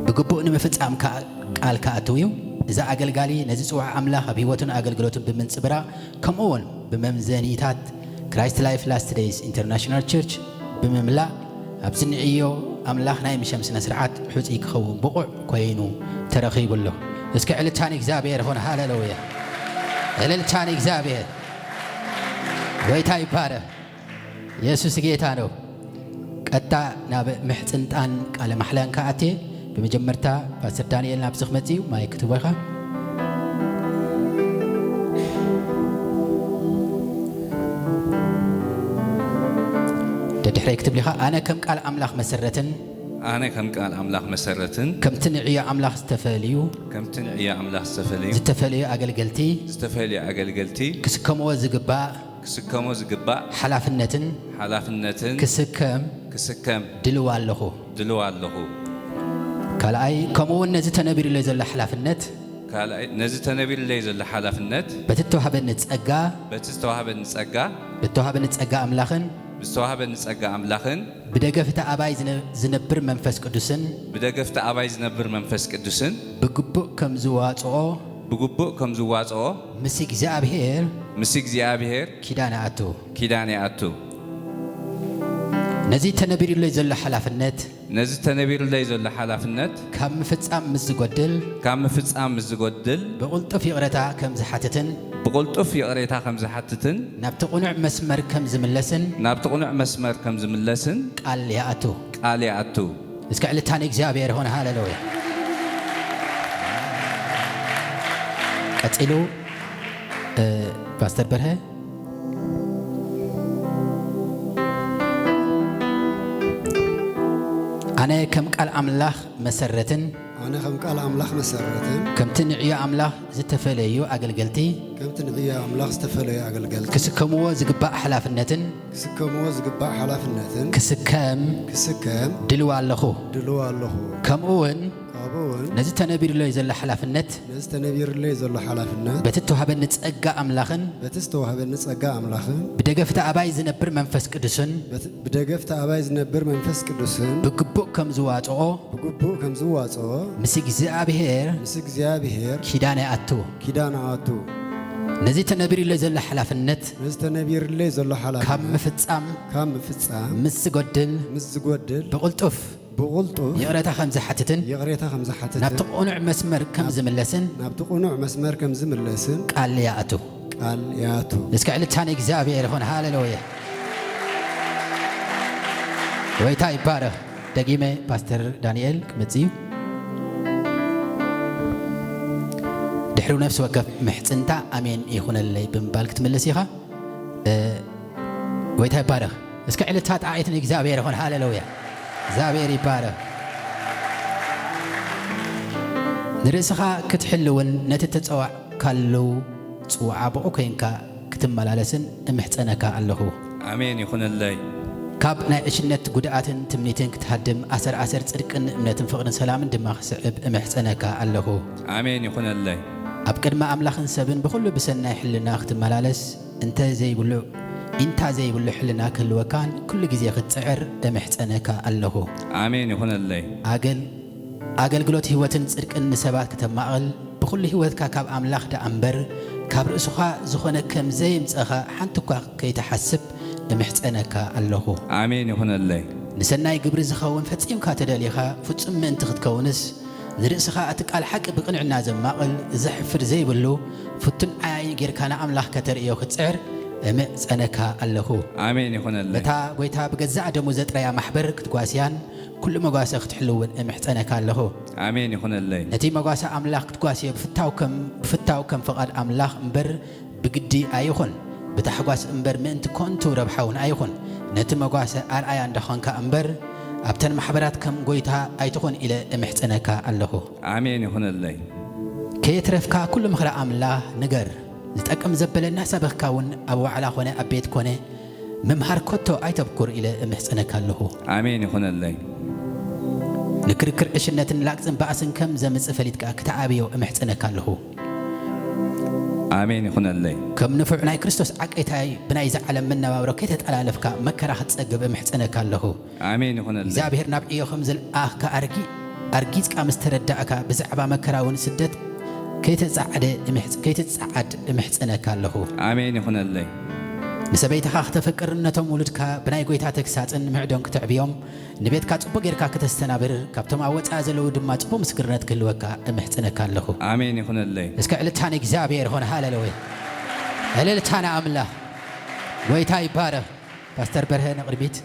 ብግቡእ ንምፍጻም ከኣ ቃል ክኣትው እዩ። እዚ ኣገልጋሊ ነዚ ጽዋዕ ኣምላኽ ኣብ ህይወቱን ኣገልግሎቱን ብምንጽብራቕ፣ ከምኡ እውን ብመምዘኒታት ክራይስት ላይፍ ላስት ደይስ ኢንተርናሽናል ቸርች ብምምላእ፣ ኣብ ዝንዕዮ ኣምላኽ ናይ ምሸም ስነ ስርዓት ሕጹይ ክኸውን ብቑዕ ኮይኑ ተረኺቡ ኣሎ። እስኪ ዕልልታ ንእግዚኣብሔር ይኹን። ሃሌሉያ። ዕልልታ ንእግዚኣብሔር። ጎይታ ይባረኽ። የሱስ ጌታ ነው። ቀጥታ ናብ ምሕጽንታን ቃለ ማሕላን ክኣትየ፣ ብመጀመርታ ፓስተር ዳንኤል ናብዚ ክመጽእ እዩ። ማይክ ትቦ ኢኻ። ደድሕረይ ክትብል ኢኻ። ኣነ ከም ቃል ኣምላኽ መሰረትን ኣነ ከም ቃል ኣምላኽ መሰረትን ከምቲ ንዕዮ ኣምላኽ ዝተፈልዩ ከምቲ ንዕዮ ኣምላኽ ዝተፈልዩ ዝተፈልዩ ኣገልገልቲ ዝተፈልዩ ኣገልገልቲ ክስከምዎ ዝግባእ ክስከሞ ዝግባእ ሓላፍነትን ሓላፍነትን ክስከም ክስከም ድልው ኣለኹ። ድልው ኣለኹ። ካልኣይ፣ ከምኡ እውን ነዚ ተነቢሩለይ ዘሎ ሓላፍነት ካልኣይ፣ ነዚ ተነቢሩለይ ዘሎ ሓላፍነት በቲ እተዋህበኒ ጸጋ በቲ ዝተዋህበኒ ጸጋ ብተዋህበኒ ጸጋ ኣምላኽን ብዝተዋህበኒ ጸጋ ኣምላኽን ብደገፍቲ ኣባይ ዝነ-፣ ዝነብር መንፈስ ቅዱስን ብደገፍቲ ኣባይ ዝነብር መንፈስ ቅዱስን ብግቡእ ከም ዝዋጽኦ ብግቡእ ከም ዝዋጽኦ ምስ እግዚኣብሔር ምስ እግዚኣብሔር ኪዳን እኣቱ። ኪዳን ይኣቱ። ነዚ ተነቢሩለይ ዘሎ ሓላፍነት ነዚ ተነቢሩለይ ዘሎ ሓላፍነት ካብ ምፍጻም ምስ ዝጎድል ካብ ምፍጻም ምስ ዝጎድል ብቕልጡፍ ይቕረታ ከም ዝሓትትን ብቕልጡፍ ይቕሬታ ከም ዝሓትትን ናብቲ ቅኑዕ መስመር ከም ዝምለስን ናብቲ ቅኑዕ መስመር ከም ዝምለስን ቃል ይኣቱ። ቃል ይኣቱ። እስከ ዕልልታ ንእግዚኣብሔር ይኹን። ሃሌሉያ። ቀጺሉ፣ እ፣ ፓስተር በርሀ፣ ኣነ ከም ቃል ኣምላኽ መሰረትን ኣነ ከም ቃል ኣምላኽ መሰረትን ከምቲ ንዕዮ ኣምላኽ ዝተፈለዩ ኣገልገልቲ ከምቲ ንዕዮ ኣምላኽ ዝተፈለዩ ኣገልገልቲ ክስከምዎ ዝግባእ ሓላፍነትን ክስከምዎ ዝግባእ ሓላፍነትን ክስከም ክስከም ድልው ኣለኹ። ድልው ኣለኹ። ከምኡ እውን ካብኡውን ነዚ ተነቢሩለይ ዘሎ ሓላፍነት ነዚ ተነቢሩለይ ዘሎ ሓላፍነት በቲ እተዋህበኒ ጸጋ ኣምላኽን በቲ ዝተዋህበኒ ጸጋ ኣምላኽን ብደገፍቲ ኣባይ ዝነብር መንፈስ ቅዱስን በቲ ብደገፍቲ ኣባይ ዝነብር መንፈስ ቅዱስን ብግቡእ ከም ዝዋጽኦ ብግቡእ ከም ዝዋጽኦ ምስ እግዚኣብሔር ምስ እግዚኣብሔር ኪዳን ይኣቱ። ኪዳን ኣቱ። ነዚ ተነቢሩለይ ዘሎ ሓላፍነት ነዚ ተነቢሩለይ ዘሎ ሓላፍነት ካብ ምፍጻም ካብ ምፍጻም ምስ ዝጎድል ምስ ዝጎድል ብቕልጡፍ ብቕልጡፍ ይቕረታ ከም ዝሓትትን ይቕሬታ ከም ዝሓትትን ናብቲ ቅኑዕ መስመር ከም ዝምለስን ናብቲ ቅኑዕ መስመር ከም ዝምለስን ቃል ይኣቱ። ቃል ይኣቱ። እስከ ዕልልታ ንእግዚኣብሔር ይኹን። ሃሌሉያ። ጎይታ ይባረኽ። ደጊመ ፓስተር ዳንኤል ክመጽእ እዩ። ድሕሪኡ ነፍሲ ወከፍ ምሕጽንታ ኣሜን ይኹነለይ ብምባል ክትምልስ ኢኻ። እ፣ ጎይታ ይባረኽ። እስከ ዕልልታ ጣዕዒት ንእግዚኣብሔር ይኹን። ሃሌሉያ። እግዚኣብሔር ይባረኽ። ንርእስኻ ክትሕልውን ነቲ ተጸዋዕካሉ ጽውዓ ብቑ ኮይንካ ክትመላለስን እምሕጸነካ ኣለኹ። ኣሜን ይኹነለይ። ካብ ናይ ዕሽነት ጉድኣትን ትምኒትን ክትሃድም፣ ኣሰር ኣሰር ጽድቅን እምነትን ፍቕርን ሰላምን ድማ ክስዕብ እምሕጸነካ ኣለኹ። ኣሜን ይኹነለይ። ኣብ ቅድሚ ኣምላኽን ሰብን ብኹሉ ብሰናይ ሕልና ክትመላለስ፣ እንተ ዘይብሉ፣ ኢንታ ዘይብሉ ሕልና ክህልወካን ኩሉ ግዜ ክትጽዕር እምሕጸነካ ኣለኹ። ኣሜን ይኹነለይ። ኣገል-፣ ኣገልግሎት ህይወትን ጽድቅን ንሰባት ከተማቕል፣ ብኹሉ ህይወትካ ካብ ኣምላኽ ደኣ እምበር፣ ካብ ርእስኻ ዝኾነ ከም ዘየምጸኻ ሓንቲ እኳ ከይትሓስብ እምሕጸነካ ኣለኹ። ኣሜን ይኹነለይ። ንሰናይ ግብሪ ዝኸውን ፈጺምካ ተደሊኻ ፍጹም ምእንቲ ክትከውንስ፣ ንርእስኻ እቲ ቃል ሓቂ ብቕንዕና ዘማቕል፣ ዘሕፍር ዘይብሉ ፍቱን ዓያይ ጌርካ ንኣምላኽ ከተርእዮ ክትጽዕር እምዕጸነካ ኣለኹ። ኣሜን ይኹነለይ። ነታ ጐይታ ብገዛእ ደሙ ዘጥረያ ማሕበር ክትጓስያን ኩሉ መጓሰ ክትሕልውን እምሕጸነካ ኣለኹ። ኣሜን ይኹነለይ። ነቲ መጓሰ ኣምላኽ ክትጓስዮ ብፍታው ከም፣ ብፍታው ከም ፍቓድ ኣምላኽ እምበር ብግዲ ኣይኹን፣ ብታሕጓስ እምበር ምእንቲ ኮንቱ ረብሓ እውን ኣይኹን። ነቲ መጓሰ ኣርኣያ እንዳኾንካ እምበር ኣብተን ማሕበራት ከም ጐይታ ኣይትኹን ኢለ እምሕጸነካ ኣለኹ። ኣሜን ይኹነለይ። ከየትረፍካ ኩሉ ምኽሪ ኣምላኽ ንገር። ዝጠቅም ዘበለ እናሰበኽካ እውን ኣብ ዋዕላ ኮነ ኣብ ቤት ኮነ ምምሃር ኮቶ ኣይተብኩር ኢለ እምሕጸነካ ኣለኹ። ኣሜን ይኹነለይ። ንክርክር ዕሽነትን ላግጽን ባእስን ከም ዘምጽእ ፈሊጥካ ክትዓብዮ እምሕጸነካ ኣለኹ። ኣሜን ይኹነለይ። ከም ንፉዕ ናይ ክርስቶስ ዓቀይታይ ብናይዚ ዓለም መነባብሮ ከይተጠላለፍካ መከራ ክትጸግብ እምሕጸነካ ኣለኹ። ኣሜን ይኹነለይ። እግዚኣብሔር ናብ ዕዮ ከም ዝልኣኽካ ኣርጊ-፣ ኣርጊጽካ ምስ ተረዳእካ ብዛዕባ መከራ እውን ስደት ከይተጻዕደ እምሕጽ-፣ ከይትጻዓድ እምሕጸነካ ኣለኹ። ኣሜን ይኹነለይ። ንሰበይትኻ ክተፈቅርን ነቶም ውሉድካ ብናይ ጐይታ ተግሳጽን ምዕዶን ክተዕብዮም፣ ንቤትካ ጽቡቕ ጌርካ ክተስተናብር፣ ካብቶም ኣብ ወጻኢ ዘለዉ ድማ ጽቡቕ ምስክርነት ክህልወካ እምሕጽነካ ኣለኹ። ኣሜን ይኹነለይ። እስከ ዕልልታ ንእግዚኣብሔር ይኹን። ሃሌሉያ። ዕልልታ ንኣምላኽ። ጐይታ ይባረኽ። ፓስተር በርሀ ንቕድሚት።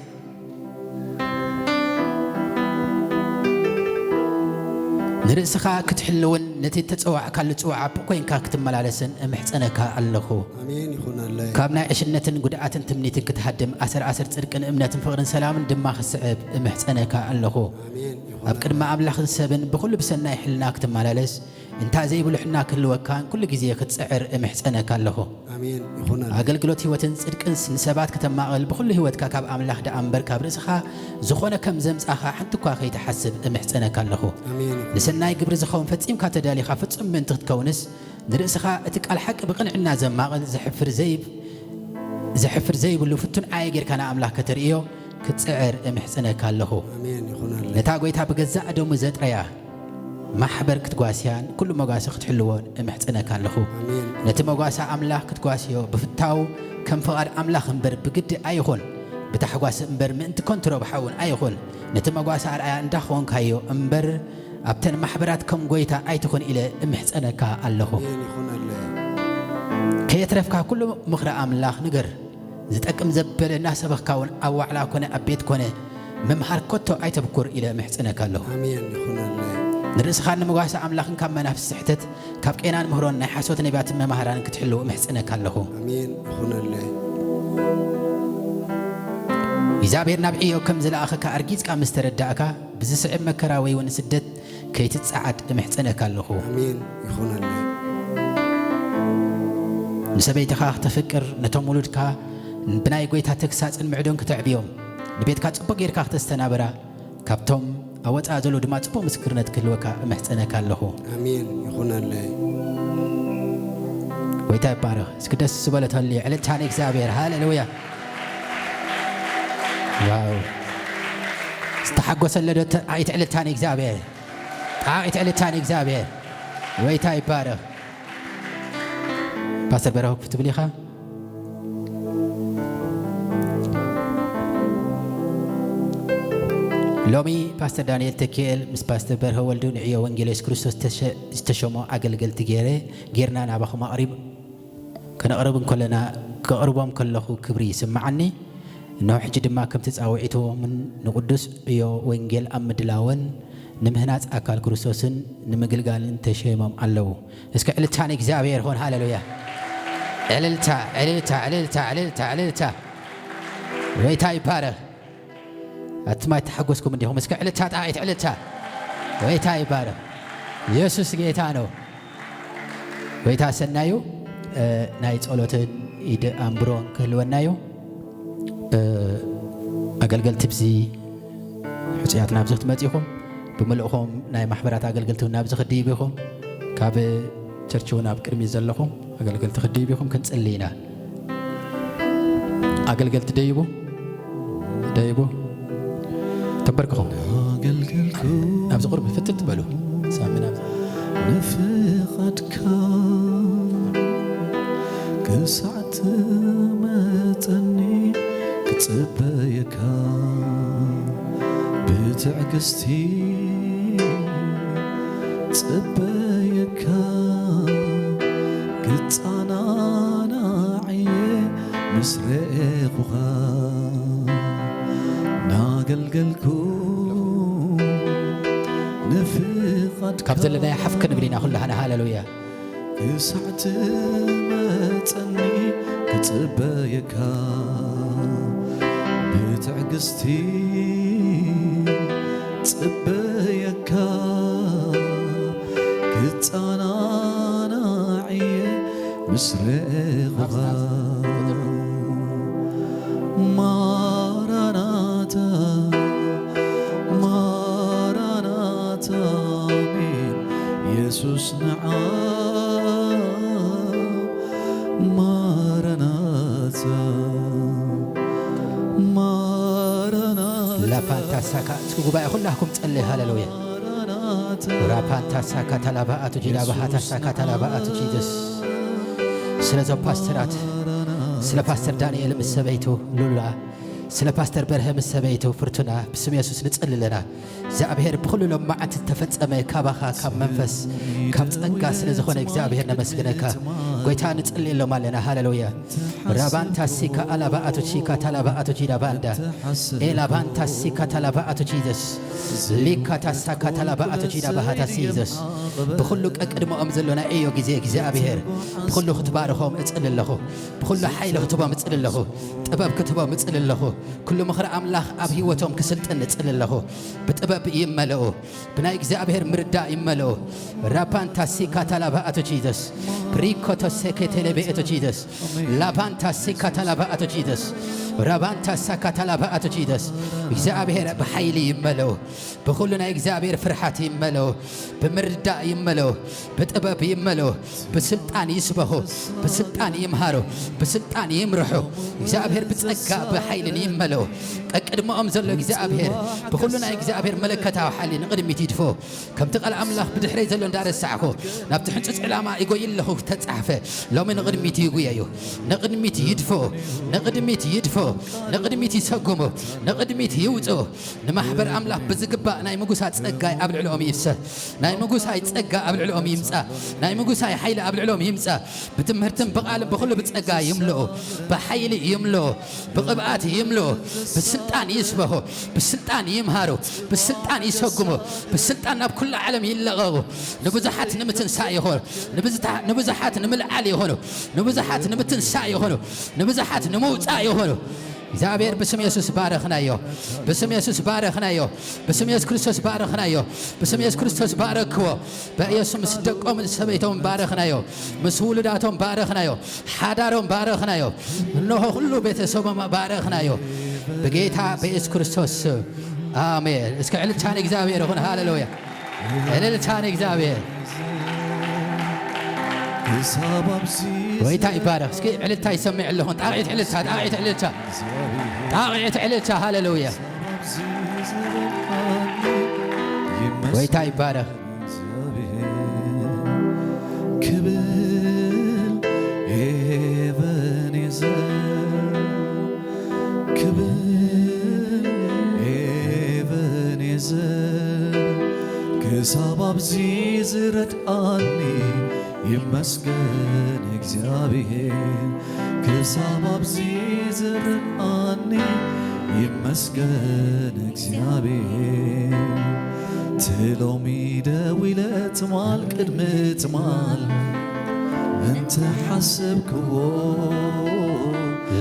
ንርእስኻ ክትሕልውን ነቲ እተጸዋዕካሉ ጽውዓ ብኡ ኮይንካ ክትመላለስን እምሕጸነካ ኣለኹ። ኣሜን ይኹነለይ። ካብ ናይ ዕሽነትን ጉድኣትን ትምኒትን ክትሃድም ኣሰር ኣሰር ጽድቅን እምነትን ፍቕርን ሰላምን ድማ ክትስዕብ እምሕጸነካ ኣለኹ። ኣሜን ይኹነለይ። ኣብ ቅድሚ ኣምላኽን ሰብን ብኹሉ ብሰናይ ሕልና ክትመላለስ እንታ ዘይብሉ ሕና ክህልወካን ኩሉ ግዜ ክትጽዕር እምሕጸነካ ኣለኹ። ኣሜን ይኹነለይ። ኣገልግሎት ህይወትን ጽድቅን ስ-፣ ንሰባት ከተማቕል ብኹሉ ህይወትካ ካብ ኣምላኽ ደኣ እምበር ካብ ርእስኻ ዝኾነ ከም ዘምጻኻ ሓንቲ እኳ ከይትሓስብ እምሕጸነካ ኣለኹ። ኣሜን ይኹን። ንሰናይ ግብሪ ዝኸውን ፈጺምካ ተዳሊኻ ፍጹም ምእንቲ ክትከውንስ ንርእስኻ እቲ ቃል ሓቂ ብቕንዕና ዘማቕል ዘሕፍር ዘይብ-፣ ዘሕፍር ዘይብሉ ፍቱን ዓየ ጌርካ ንኣምላኽ ከተርእዮ ክትጽዕር እምሕጸነካ ኣለኹ። ኣሜን ይኹነለይ። ነታ ጐይታ ብገዛእ ደሙ ዘጥረያ ማሕበር ክትጓስያን ኩሉ መጓሰ ክትሕልዎን እምሕጸነካ ኣለኹ። ኣሜን። ነቲ መጓሰ ኣምላኽ ክትጓስዮ ብፍታው ከም ፍቓድ ኣምላኽ እምበር ብግዲ ኣይኹን፣ ብታሕጓስ እምበር ምእንቲ ከንቱ ረብሓ እውን ኣይኹን። ነቲ መጓሰ ኣርኣያ እንዳኾንካዮ እምበር ኣብተን ማሕበራት ከም ጐይታ ኣይትኹን ኢለ እምሕጸነካ ኣለኹ። ኣሜን ይኹነለይ። ከየትረፍካ ኩሉ ምኽሪ ኣምላኽ ንገር። ዝጠቅም ዘበለ እናሰበኽካ እውን ኣብ ዋዕላ ኮነ ኣብ ቤት ኮነ ምምሃር ኮቶ ኣይተብኩር ኢለ እምሕጽነካ ኣለኹ። ኣሜን ይኹነለይ። ንርእስኻን ንመጓሰ ኣምላኽን ካብ መናፍስቲ ስሕተት፣ ካብ ቄናን ምህሮን ናይ ሓሶት ነቢያትን መማህራንን ክትሕልው እምሕጽነካ ኣለኹ። ኣሜን ይኹነለይ። እግዚኣብሔር ናብ ዕዮ ከም ዝለኣኸካ ኣርጊጽካ ምስ ተረዳእካ፣ ብዝስዕብ መከራ ወይ እውን ስደት ከይትጸዓድ እምሕጸነካ ኣለኹ። ኣሜን ይኹነለይ። ንሰበይትኻ ክተፍቅር፣ ነቶም ውሉድካ ብናይ ጐይታ ተግሳጽን ምዕዶን ክተዕብዮም፣ ንቤትካ ጽቡቕ ጌርካ ክተስተናብራ፣ ካብቶም ኣብ ወጻኢ ዘለዉ ድማ ጽቡቕ ምስክርነት ክህልወካ እምሕጸነካ ኣለኹ። ኣሜን ይኹነለይ። ጐይታ ይባረኽ። እስኪ ደስ ዝበሎ ተልዩ ዕልልታ ንእግዚኣብሔር። ሃሌሉያ። ዋው። ዝተሓጎሰ ኣሎ ዶ? ተ-፣ ኣይት ዕልልታ ንእግዚኣብሔር። ጣቒት ዕልልታ ንእግዚኣብሔር። ጐይታ ይባረኽ። ፓስተር በረኸ ክትብል ኢኻ? ሎሚ ፓስተር ዳንኤል ተኪኤል ምስ ፓስተር በርሀ ወልዱ ንዕዮ ወንጌል የሱስ ክርስቶስ ተሸ-፣ ዝተሸሞ ኣገልገልቲ ገይረ፣ ጌርና ናባኹም ኣቕሪብ-፣ ከነቕርብ እንከለና፣ ከቕርቦም ከለኹ ክብሪ ይስምዓኒ። እነሆ ሕጂ ድማ ከምቲ ጻውዒትዎምን ንቕዱስ ዕዮ ወንጌል ኣብ ምድላውን ንምህናጽ ኣካል ክርስቶስን ንምግልጋልን ተሸይሞም ኣለዉ። እስከ ዕልልታ ንእግዚኣብሔር ይኹን። ሃሌሉያ። ዕልልታ፣ ዕልልታ፣ ዕልልታ፣ ዕልልታ፣ ዕልልታ። ጐይታ ይባረኽ። ኣቱም ኣይተሓጎስኩም እንዲኹም። እስከ ዕልልታ፣ ጣቒት ዕልልታ። ጐይታ ይባረኽ። ኢየሱስ ጌታ ነው። ጐይታ ሰናዩ፣ እ፣ ናይ ጸሎትን ኢድ ኣንብሮን ክህልወና እዩ። እ፣ ኣገልገልቲ ብዚ ሕጹያት ናብዚ ክትመጽ ኢኹም። ብምልእኹም ናይ ማሕበራት ኣገልገልቲ እውን ናብዚ ክድይቡ ኢኹም። ካብ ቸርች እውን ኣብ ቅድሚት ዘለኹም ኣገልገልቲ ክድይቡ ኢኹም። ክንጽሊ ኢና። ኣገልገልቲ ደይቡ፣ ደይቡ። ተንበርክኹም። ኣገልገልኩ ናብዚ ቁርብ ፍትት በሉ። ሳሚ ናብዚ። ንፍቓድካ ክሳዕ ትመጸኒ ክጽበየካ ብትዕግስቲ ጽበየካ ክጻናናዕየ ምስ ረኤኹኻ ናገልገልኩ ንፍቓድካ ካብ ዘለናዮ ሓፍ ክንብል ኢና ኩላህና። ሃሌሉያ። ክሳዕ ትመጸኒ ክጽበየካ ብትዕግስቲ ጽበየካ ክጻናናዕየ ምስ ረኤኹኻ። ማራናታ ማራናታ ኣሜን የሱስ ንዓ ማራናታ ማራናታ ላፓንታ ሳካ እስኪ ጉባኤ ኩላኩም ጸልይ። ሃሌሉያ። ራፓንታ ሳካ ታላባ ኣቱ ጂዳ ባሃታ ሳካ ታላባ ኣቱ ጂዘስ ስለዞም ፓስተራት ስለ ፓስተር ዳንኤል ምስ ሰበይቱ ሉላ ስለ ፓስተር በርሀ ምስ ሰበይቱ ፍርቱና ብስም የሱስ ንጸሊ ኣለና። እግዚኣብሔር ብኹሉ ሎም መዓት ዝተፈጸመ ካባኻ ካብ መንፈስ ካብ ጸጋ ስለ ዝኾነ እግዚኣብሔር ነመስግነካ። ጎይታ ንጸልየሎም ኣለና። ሃሌሉያ። ራባንታ ሲካ ኣላባ ኣቶ ቺካ ታላባ ኣቶ ቺዳ ባንዳ ኤላባንታ ሲካ ታላባ ኣቶ ቺዘስ ሊካ ታሳካ ታላባ ኣቶ ቺዳ ባሃታ ሲዘስ ብኹሉ ቀቅድመኦም ዘሎ ናይ እዮ ግዜ እግዚኣብሔር ብኹሉ ክትባርኾም እጽሊ ኣለኹ። ብኹሉ ሓይሊ ክትቦም እጽሊ ኣለኹ። ጥበብ ክትቦም እጽሊ ኣለኹ። ኩሉ ምኽሪ ኣምላኽ ኣብ ህይወቶም ክስልጥን እጽሊ ኣለኹ። ብጥበብ ይመለኡ። ብናይ እግዚኣብሔር ምርዳእ ይመለኡ። ራፓንታ ሲካ ታላባ ኣቶ ቺዘስ ሪኮቶ ሴኬቴሌቤ ኤቶ ቺዘስ ላባንታ ሲካ ታላባ ኣቶ ቺዘስ ራባንታ ሳካ ታላባ ኣቶ ቺዘስ እግዚኣብሔር ብሓይሊ ይመለኡ። ብኹሉ ናይ እግዚኣብሔር ፍርሓት ይመለኡ። ብምርዳእ ይመለኡ። ብጥበብ ይመለኡ። ብስልጣን ይስበኹ። ብስልጣን ይምሃሩ። ብስልጣን ይምርሑ። እግዚኣብሔር ብጸጋ ብሓይልን ይመለኡ። ቀቅድመኦም ዘሎ እግዚኣብሔር ብኹሉ ናይ እግዚኣብሔር መለከታዊ ሓይሊ ንቕድሚት ይድፎ። ከምቲ ቃል ኣምላኽ ብድሕረይ ዘሎ እንዳረሳዕኩ ናብቲ ሕንጹጽ ዕላማ ይጎይ ኣለኹ ተጻሕፈ። ሎሚ ንቕድሚት ይጉየዩ። ንቕድሚት ይድፎ። ንቕድሚት ይድፎ። ንቕድሚት ይሰጉሙ። ንቕድሚት ይውጹ። ንማሕበር ኣምላኽ ብዝግባእ ናይ ምጉሳይ ጸጋይ ኣብ ልዕሊኦም ይፍሰስ። ናይ ምጉሳይ ጸጋ ኣብ ልዕሊኦም ይምጻ። ናይ ምጉሳይ ሓይሊ ኣብ ልዕሊኦም ይምጻ። ብትምህርትን ብቓልን ብኹሉ ብጸጋ ይምልኡ። ብሓይሊ ይምልኡ። ብቕብኣት ይምልኡ። ብስልጣን ይስበኹ። ብስልጣን ይምሃሩ። ብስልጣን ይሰጉሙ። ብስልጣን ናብ ኩሉ ዓለም ይለቐቑ። ንብዙሓት ንምትንሳእ ይኾኑ። ንብዝታ- ንብዙሓት ንምልዓል ይኾኑ። ንብዙሓት ንምትንሳእ ይኾኑ። ንብዙሓት ንምውጻእ ይኾኑ። እግዚኣብሔር ብስም የሱስ ባረኽናዮ። ብስም የሱስ ባረኽናዮ። ብስም የሱስ ክርስቶስ ባረኽናዮ። ብስም የሱስ ክርስቶስ ባረክዎ። በኢየሱስ ምስ ደቆምን ሰበይቶም ባረኽናዮ። ምስ ውሉዳቶም ባረኽናዮ። ሓዳሮም ባረኽናዮ። እነሆ ኩሉ ቤተሰቦም ባረኽናዮ። ብጌታ በኢየሱስ ክርስቶስ ስም ኣሜን። እስኪ ዕልልታ ንእግዚኣብሔር ይኹን። ሃሌሉያ። ዕልልታ ንእግዚኣብሔር። ክሳብ ኣብዚ ጎይታ ይባረኽ። እስኪ ዕልልታ ይሰምዕ ኣለኹን። ጣቕዒት ዕልልታ፣ ጣቕዒት ዕልልታ፣ ጣቕዒት ዕልልታ። ሃሌሉያ። ክሳብ ኣብዚ ዘበቃኒ ይመስገን ጎይታ ይባረኽ። እግዚኣብሔር። ክብል ኤበኔዘር ክብል ኤበኔዘር ክሳብ ኣብዚ ዝረድኣኒ ይመስገን እግዚኣብሔር። ክሳብ ኣብዚ ዝረድኣኒ ይመስገን እግዚኣብሔር። ትሎሚ ደዊለ ትማል ቅድሚ ትማል እንተ ሓሰብክዎ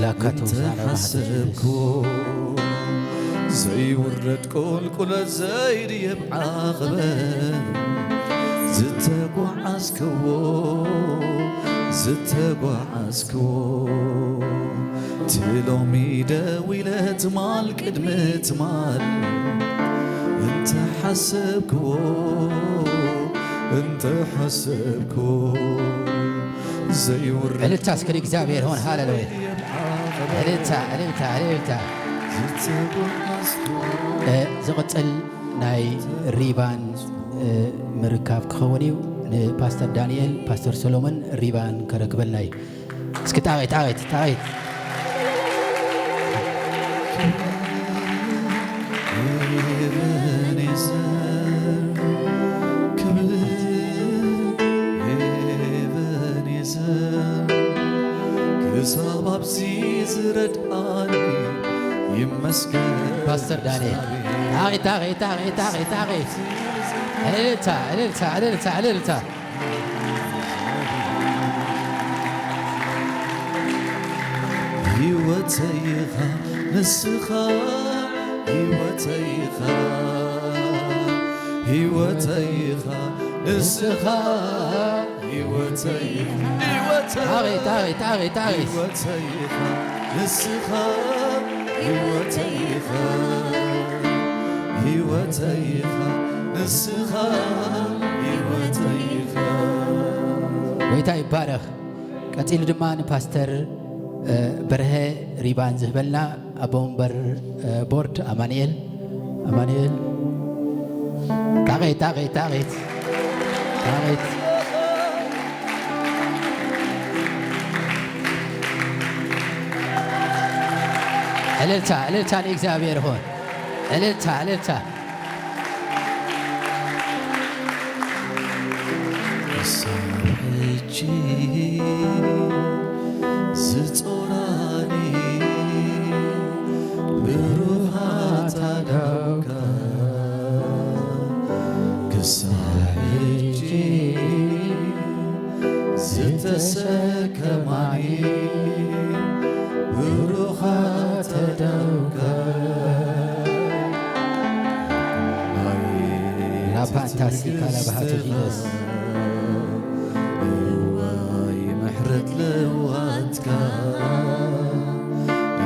ላካቶ እንተ ዛና ሓሰብክዎ ዘይውረድ ቁልቁለት ዘይድየብ ዓቐበት ዝተጓዓዝክዎ ዝተጓዓዝክዎ ትሎሚ ደዊለ ትማል ቅድሚ ትማል እንተ ሓሰብክዎ እንተ ሓሰብክዎ ዘይውረድ እልልታ እስከ ንእግዚኣብሔር ይኹን። ሃሌሉያ። እልልታ፣ እልልታ፣ እልልታ። ዝተጓዓዝክዎ እ፣ ዝቕጽል ናይ ሪባን፣ እ፣ ምርካብ ክኸውን እዩ። ንፓስተር ዳንኤል፣ ፓስተር ሰሎሞን ሪባን ከረክበልና እዩ። እስኪ ጣቒት፣ ጣቒት፣ ጣቒት። ኤቤኔዘር ክብር ይመስገን። ፓስተር ዳንኤል። ጣቒት፣ ጣቒት፣ ጣቒት፣ ጣቒት፣ ጣቒት። እልልታ፣ እልልታ፣ እልልታ፣ እልልታ። ህይወተይ ኢኻ ንስኻ፣ ህይወተይ ኢኻ፣ ህይወተይ ኢኻ ንስኻ፣ ህይወተይ፣ ህይወተይ፣ ጣቒት፣ ጣቒት፣ ጣቒት፣ ጣቒት። ህይወተይ ኢኻ ንስኻ፣ ህይወተይ ኢኻ፣ ህይወተይ ኢኻ ንስኻ፣ ህይወተይ ኢኻ። ጎይታ ይባረኽ። ቀጺሉ ድማ ንፓስተር፣ እ፣ በርሀ ሪባን ዝህበልና ኣቦ ወንበር፣ እ፣ ቦርድ ኣማኑኤል፣ ኣማኑኤል። ጣቒት፣ ጣቒት፣ ጣቒት፣ ጣቒት። እልልታ፣ እልልታ ንእግዚኣብሔር ይኹን። እልልታ፣ እልልታ። ክሳብ ሕጂ ዝጾራኒ ብሩሃት ኣእዳውካ፣ ክሳብ ሕጂ ዝተሰከማኒ ብሩኻት ኣእዳውካ። ራፓንታሲ ካላባሃቱ ጂሰስ። እዋይ ምሕረት ለዋትካ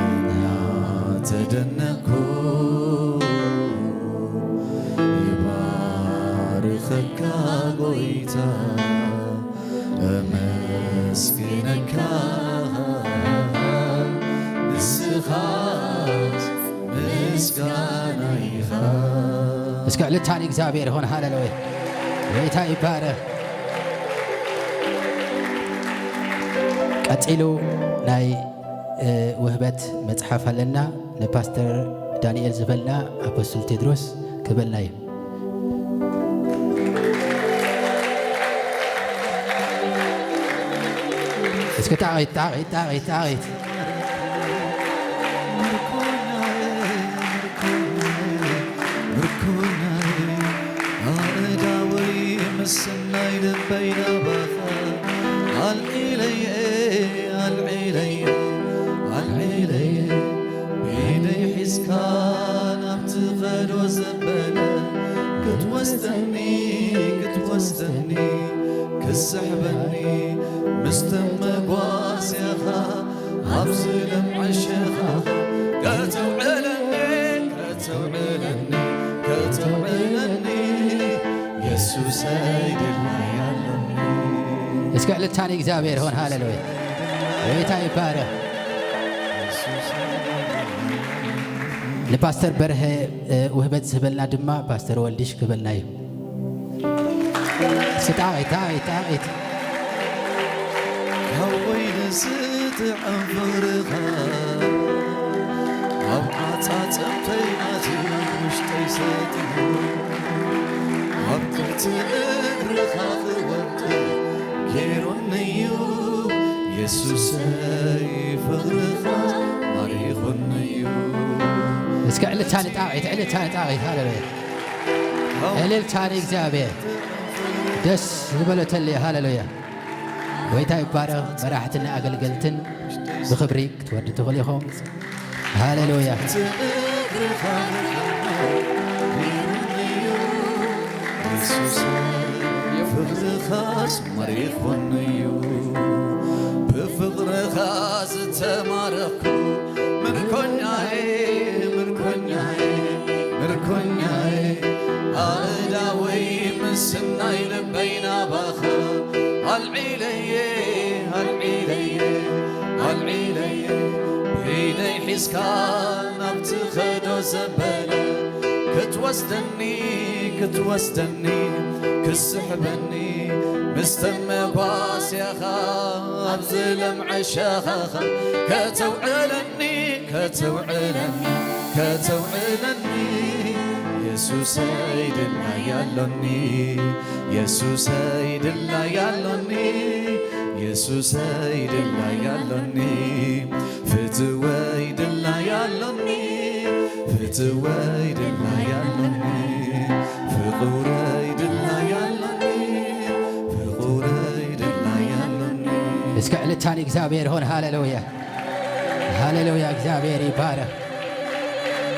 እናተደነኩ ይባርኸካ ጎይታ። ኣመስግነካ ንስኻ ምስጋና ኢኻ። እስከ ዕልልታ ንእግዚኣብሔር ይኹን። ሃሌሉያ። ጎይታ ይባረኽ። ቀጺሉ ናይ፣ እ፣ ውህበት መጽሓፍ ኣለና። ንፓስተር ዳንኤል ዝበልና ኣፖስትል ቴድሮስ ክበልና እዩ። እስኪ ጣቒት፣ ጣቒት፣ ጣቒት፣ ጣቒት። ምርኮናይ፣ ምርኮናይ፣ ኣእዳወይ ምስናይ ልበይ ናባኻ ኣልዒለየ፣ ኣልዒለየ፣ ኣልዒለየ። ብኢደይ ሒዝካ ናብ ትኸዶ ዘበለ ክትወስደኒ፣ ክትወስደኒ፣ ክስሕበኒ ምስ ተመጓስያኻ ኣብዚ ለምዐ ሸኻኻ ከተውዕለኒ፣ ከተውዕለኒ፣ ከተውዕለኒ የሱሰይ ድላይ ኣሎኒ። እስከ ዕልልታ ንእግዚኣብሔር ይኹን። ሃሌሉያ። ጎይታ ይባረኽ። ንፓስተር በርሀ፣ እ፣ ውህበት ዝህበልና ድማ ፓስተር ወልድሽ ክህበልና እዩ። እስኪ ጣቒት፣ ጣቒት፣ ጣቒት። ካብ ወይኒ ዝጥዕም ፍቕርኻ ኣብ ዓጻጸምተይ ኣትዩ ውሽጠይ ሰጢሙ ኣብ ትሕቲ እግርኻ ክወድቕ ገይሩኒ እዩ የሱሰይ ፍቕርኻ ማሪኹኒ እዩ። እስከ ዕልልታ ንጣቒት፣ ዕልልታ ንጣቒት። ሃሌሉያ። እልልታ ንእግዚኣብሔር። ደስ ዝበሎ ተልየ። ሃሌሉያ። ጎይታ ይባረኽ። መራሕትን ኣገልገልትን ብኽብሪ ክትወዱ ትኽእሉ ኢኹም። ሃሌሉያ። ፍቕርኻስ መሪኾኒ እዩ ብፍቕርኻ ዝተማረኽኩ ምርኮኛዬ፣ ምርኮኛዬ፣ ምርኮኛዬ፣ ኣእዳወይ ምስናይ ልበይ ናባኻ ኣልዒለየ፣ ኣልዒለየ፣ ኣልዒለየ፣ ብኢደይ ሒዝካ ናብቲ ኸዶ ዘበለ ክትወስደኒ፣ ክትወስደኒ፣ ክስሕበኒ ምስ ተመጓስያኻ ኣብዚ ለምዐ ሸኻኻ ከተውዕለኒ፣ ከተውዕለኒ፣ ከተውዕለኒ የሱሰይ ድላይ ኣሎኒ፣ የሱሰይ ድላይ ኣሎኒ፣ የሱሰይ ድላይ ኣሎኒ። ፍትወይ ድላይ ኣሎኒ፣ ፍትወይ ድላይ ኣሎኒ፣ ፍቑረይ ድላይ ኣሎኒ፣ ፍቑረይ ድላይ ኣሎኒ። እስከ ዕልልታ ንእግዚኣብሔር ይኹን። ሃሌሉያ፣ ሃሌሉያ፣ እግዚኣብሔር ይባረኽ።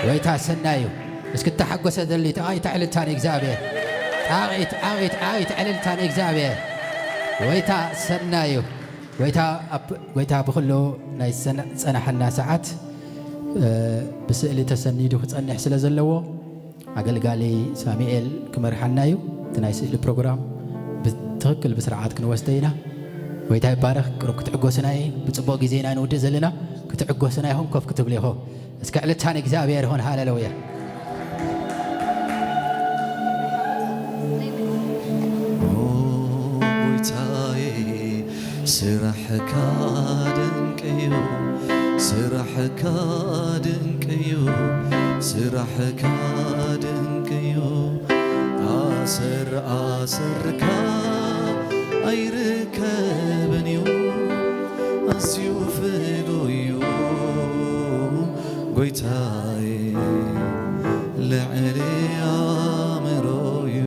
ጎይታ ሰናይ እዩ። እስኪ እተሓጎሰ ዘሊ ጣቒት ዕልልታ ንእግዚኣብሔር። ጣቒት፣ ጣቒት፣ ጣቒት ዕልልታ ንእግዚኣብሔር። ጎይታ ሰናይ እዩ። ጎይታ ኣብ፣ ጎይታ ብኹሉ ናይ ዝጸና-፣ ዝጸናሓና ሰዓት፣ እ፣ ብስእሊ ተሰኒዱ ክጸንሕ ስለ ዘለዎ፣ ኣገልጋሊ ሳሙኤል ክመርሓና እዩ። እቲ ናይ ስእሊ ፕሮግራም ብትኽክል ብስርዓት ክንወስዶ ኢና። ጎይታ ይባረኽ። ቅሩብ ክትዕጎስና እዩ። ብጽቡቕ ግዜ ኢና ንውድእ ዘለና። ክትዕጎስና ኢኹም፣ ኮፍ ክትብሉ ኢኹም። እስከ ዕልልታ ንእግዚኣብሔር ይኹን። ሃሌሉያ። ኦ ጎይታዬ፣ ስራሕካ ድንቅ እዩ፣ ስራሕካ ድንቅ እዩ፣ ስራሕካ ድንቅ እዩ። ኣሰር ኣሰርካ ኣይርከብን እዩ፣ ኣዝዩ ፍሉይ እዩ ጎይታ።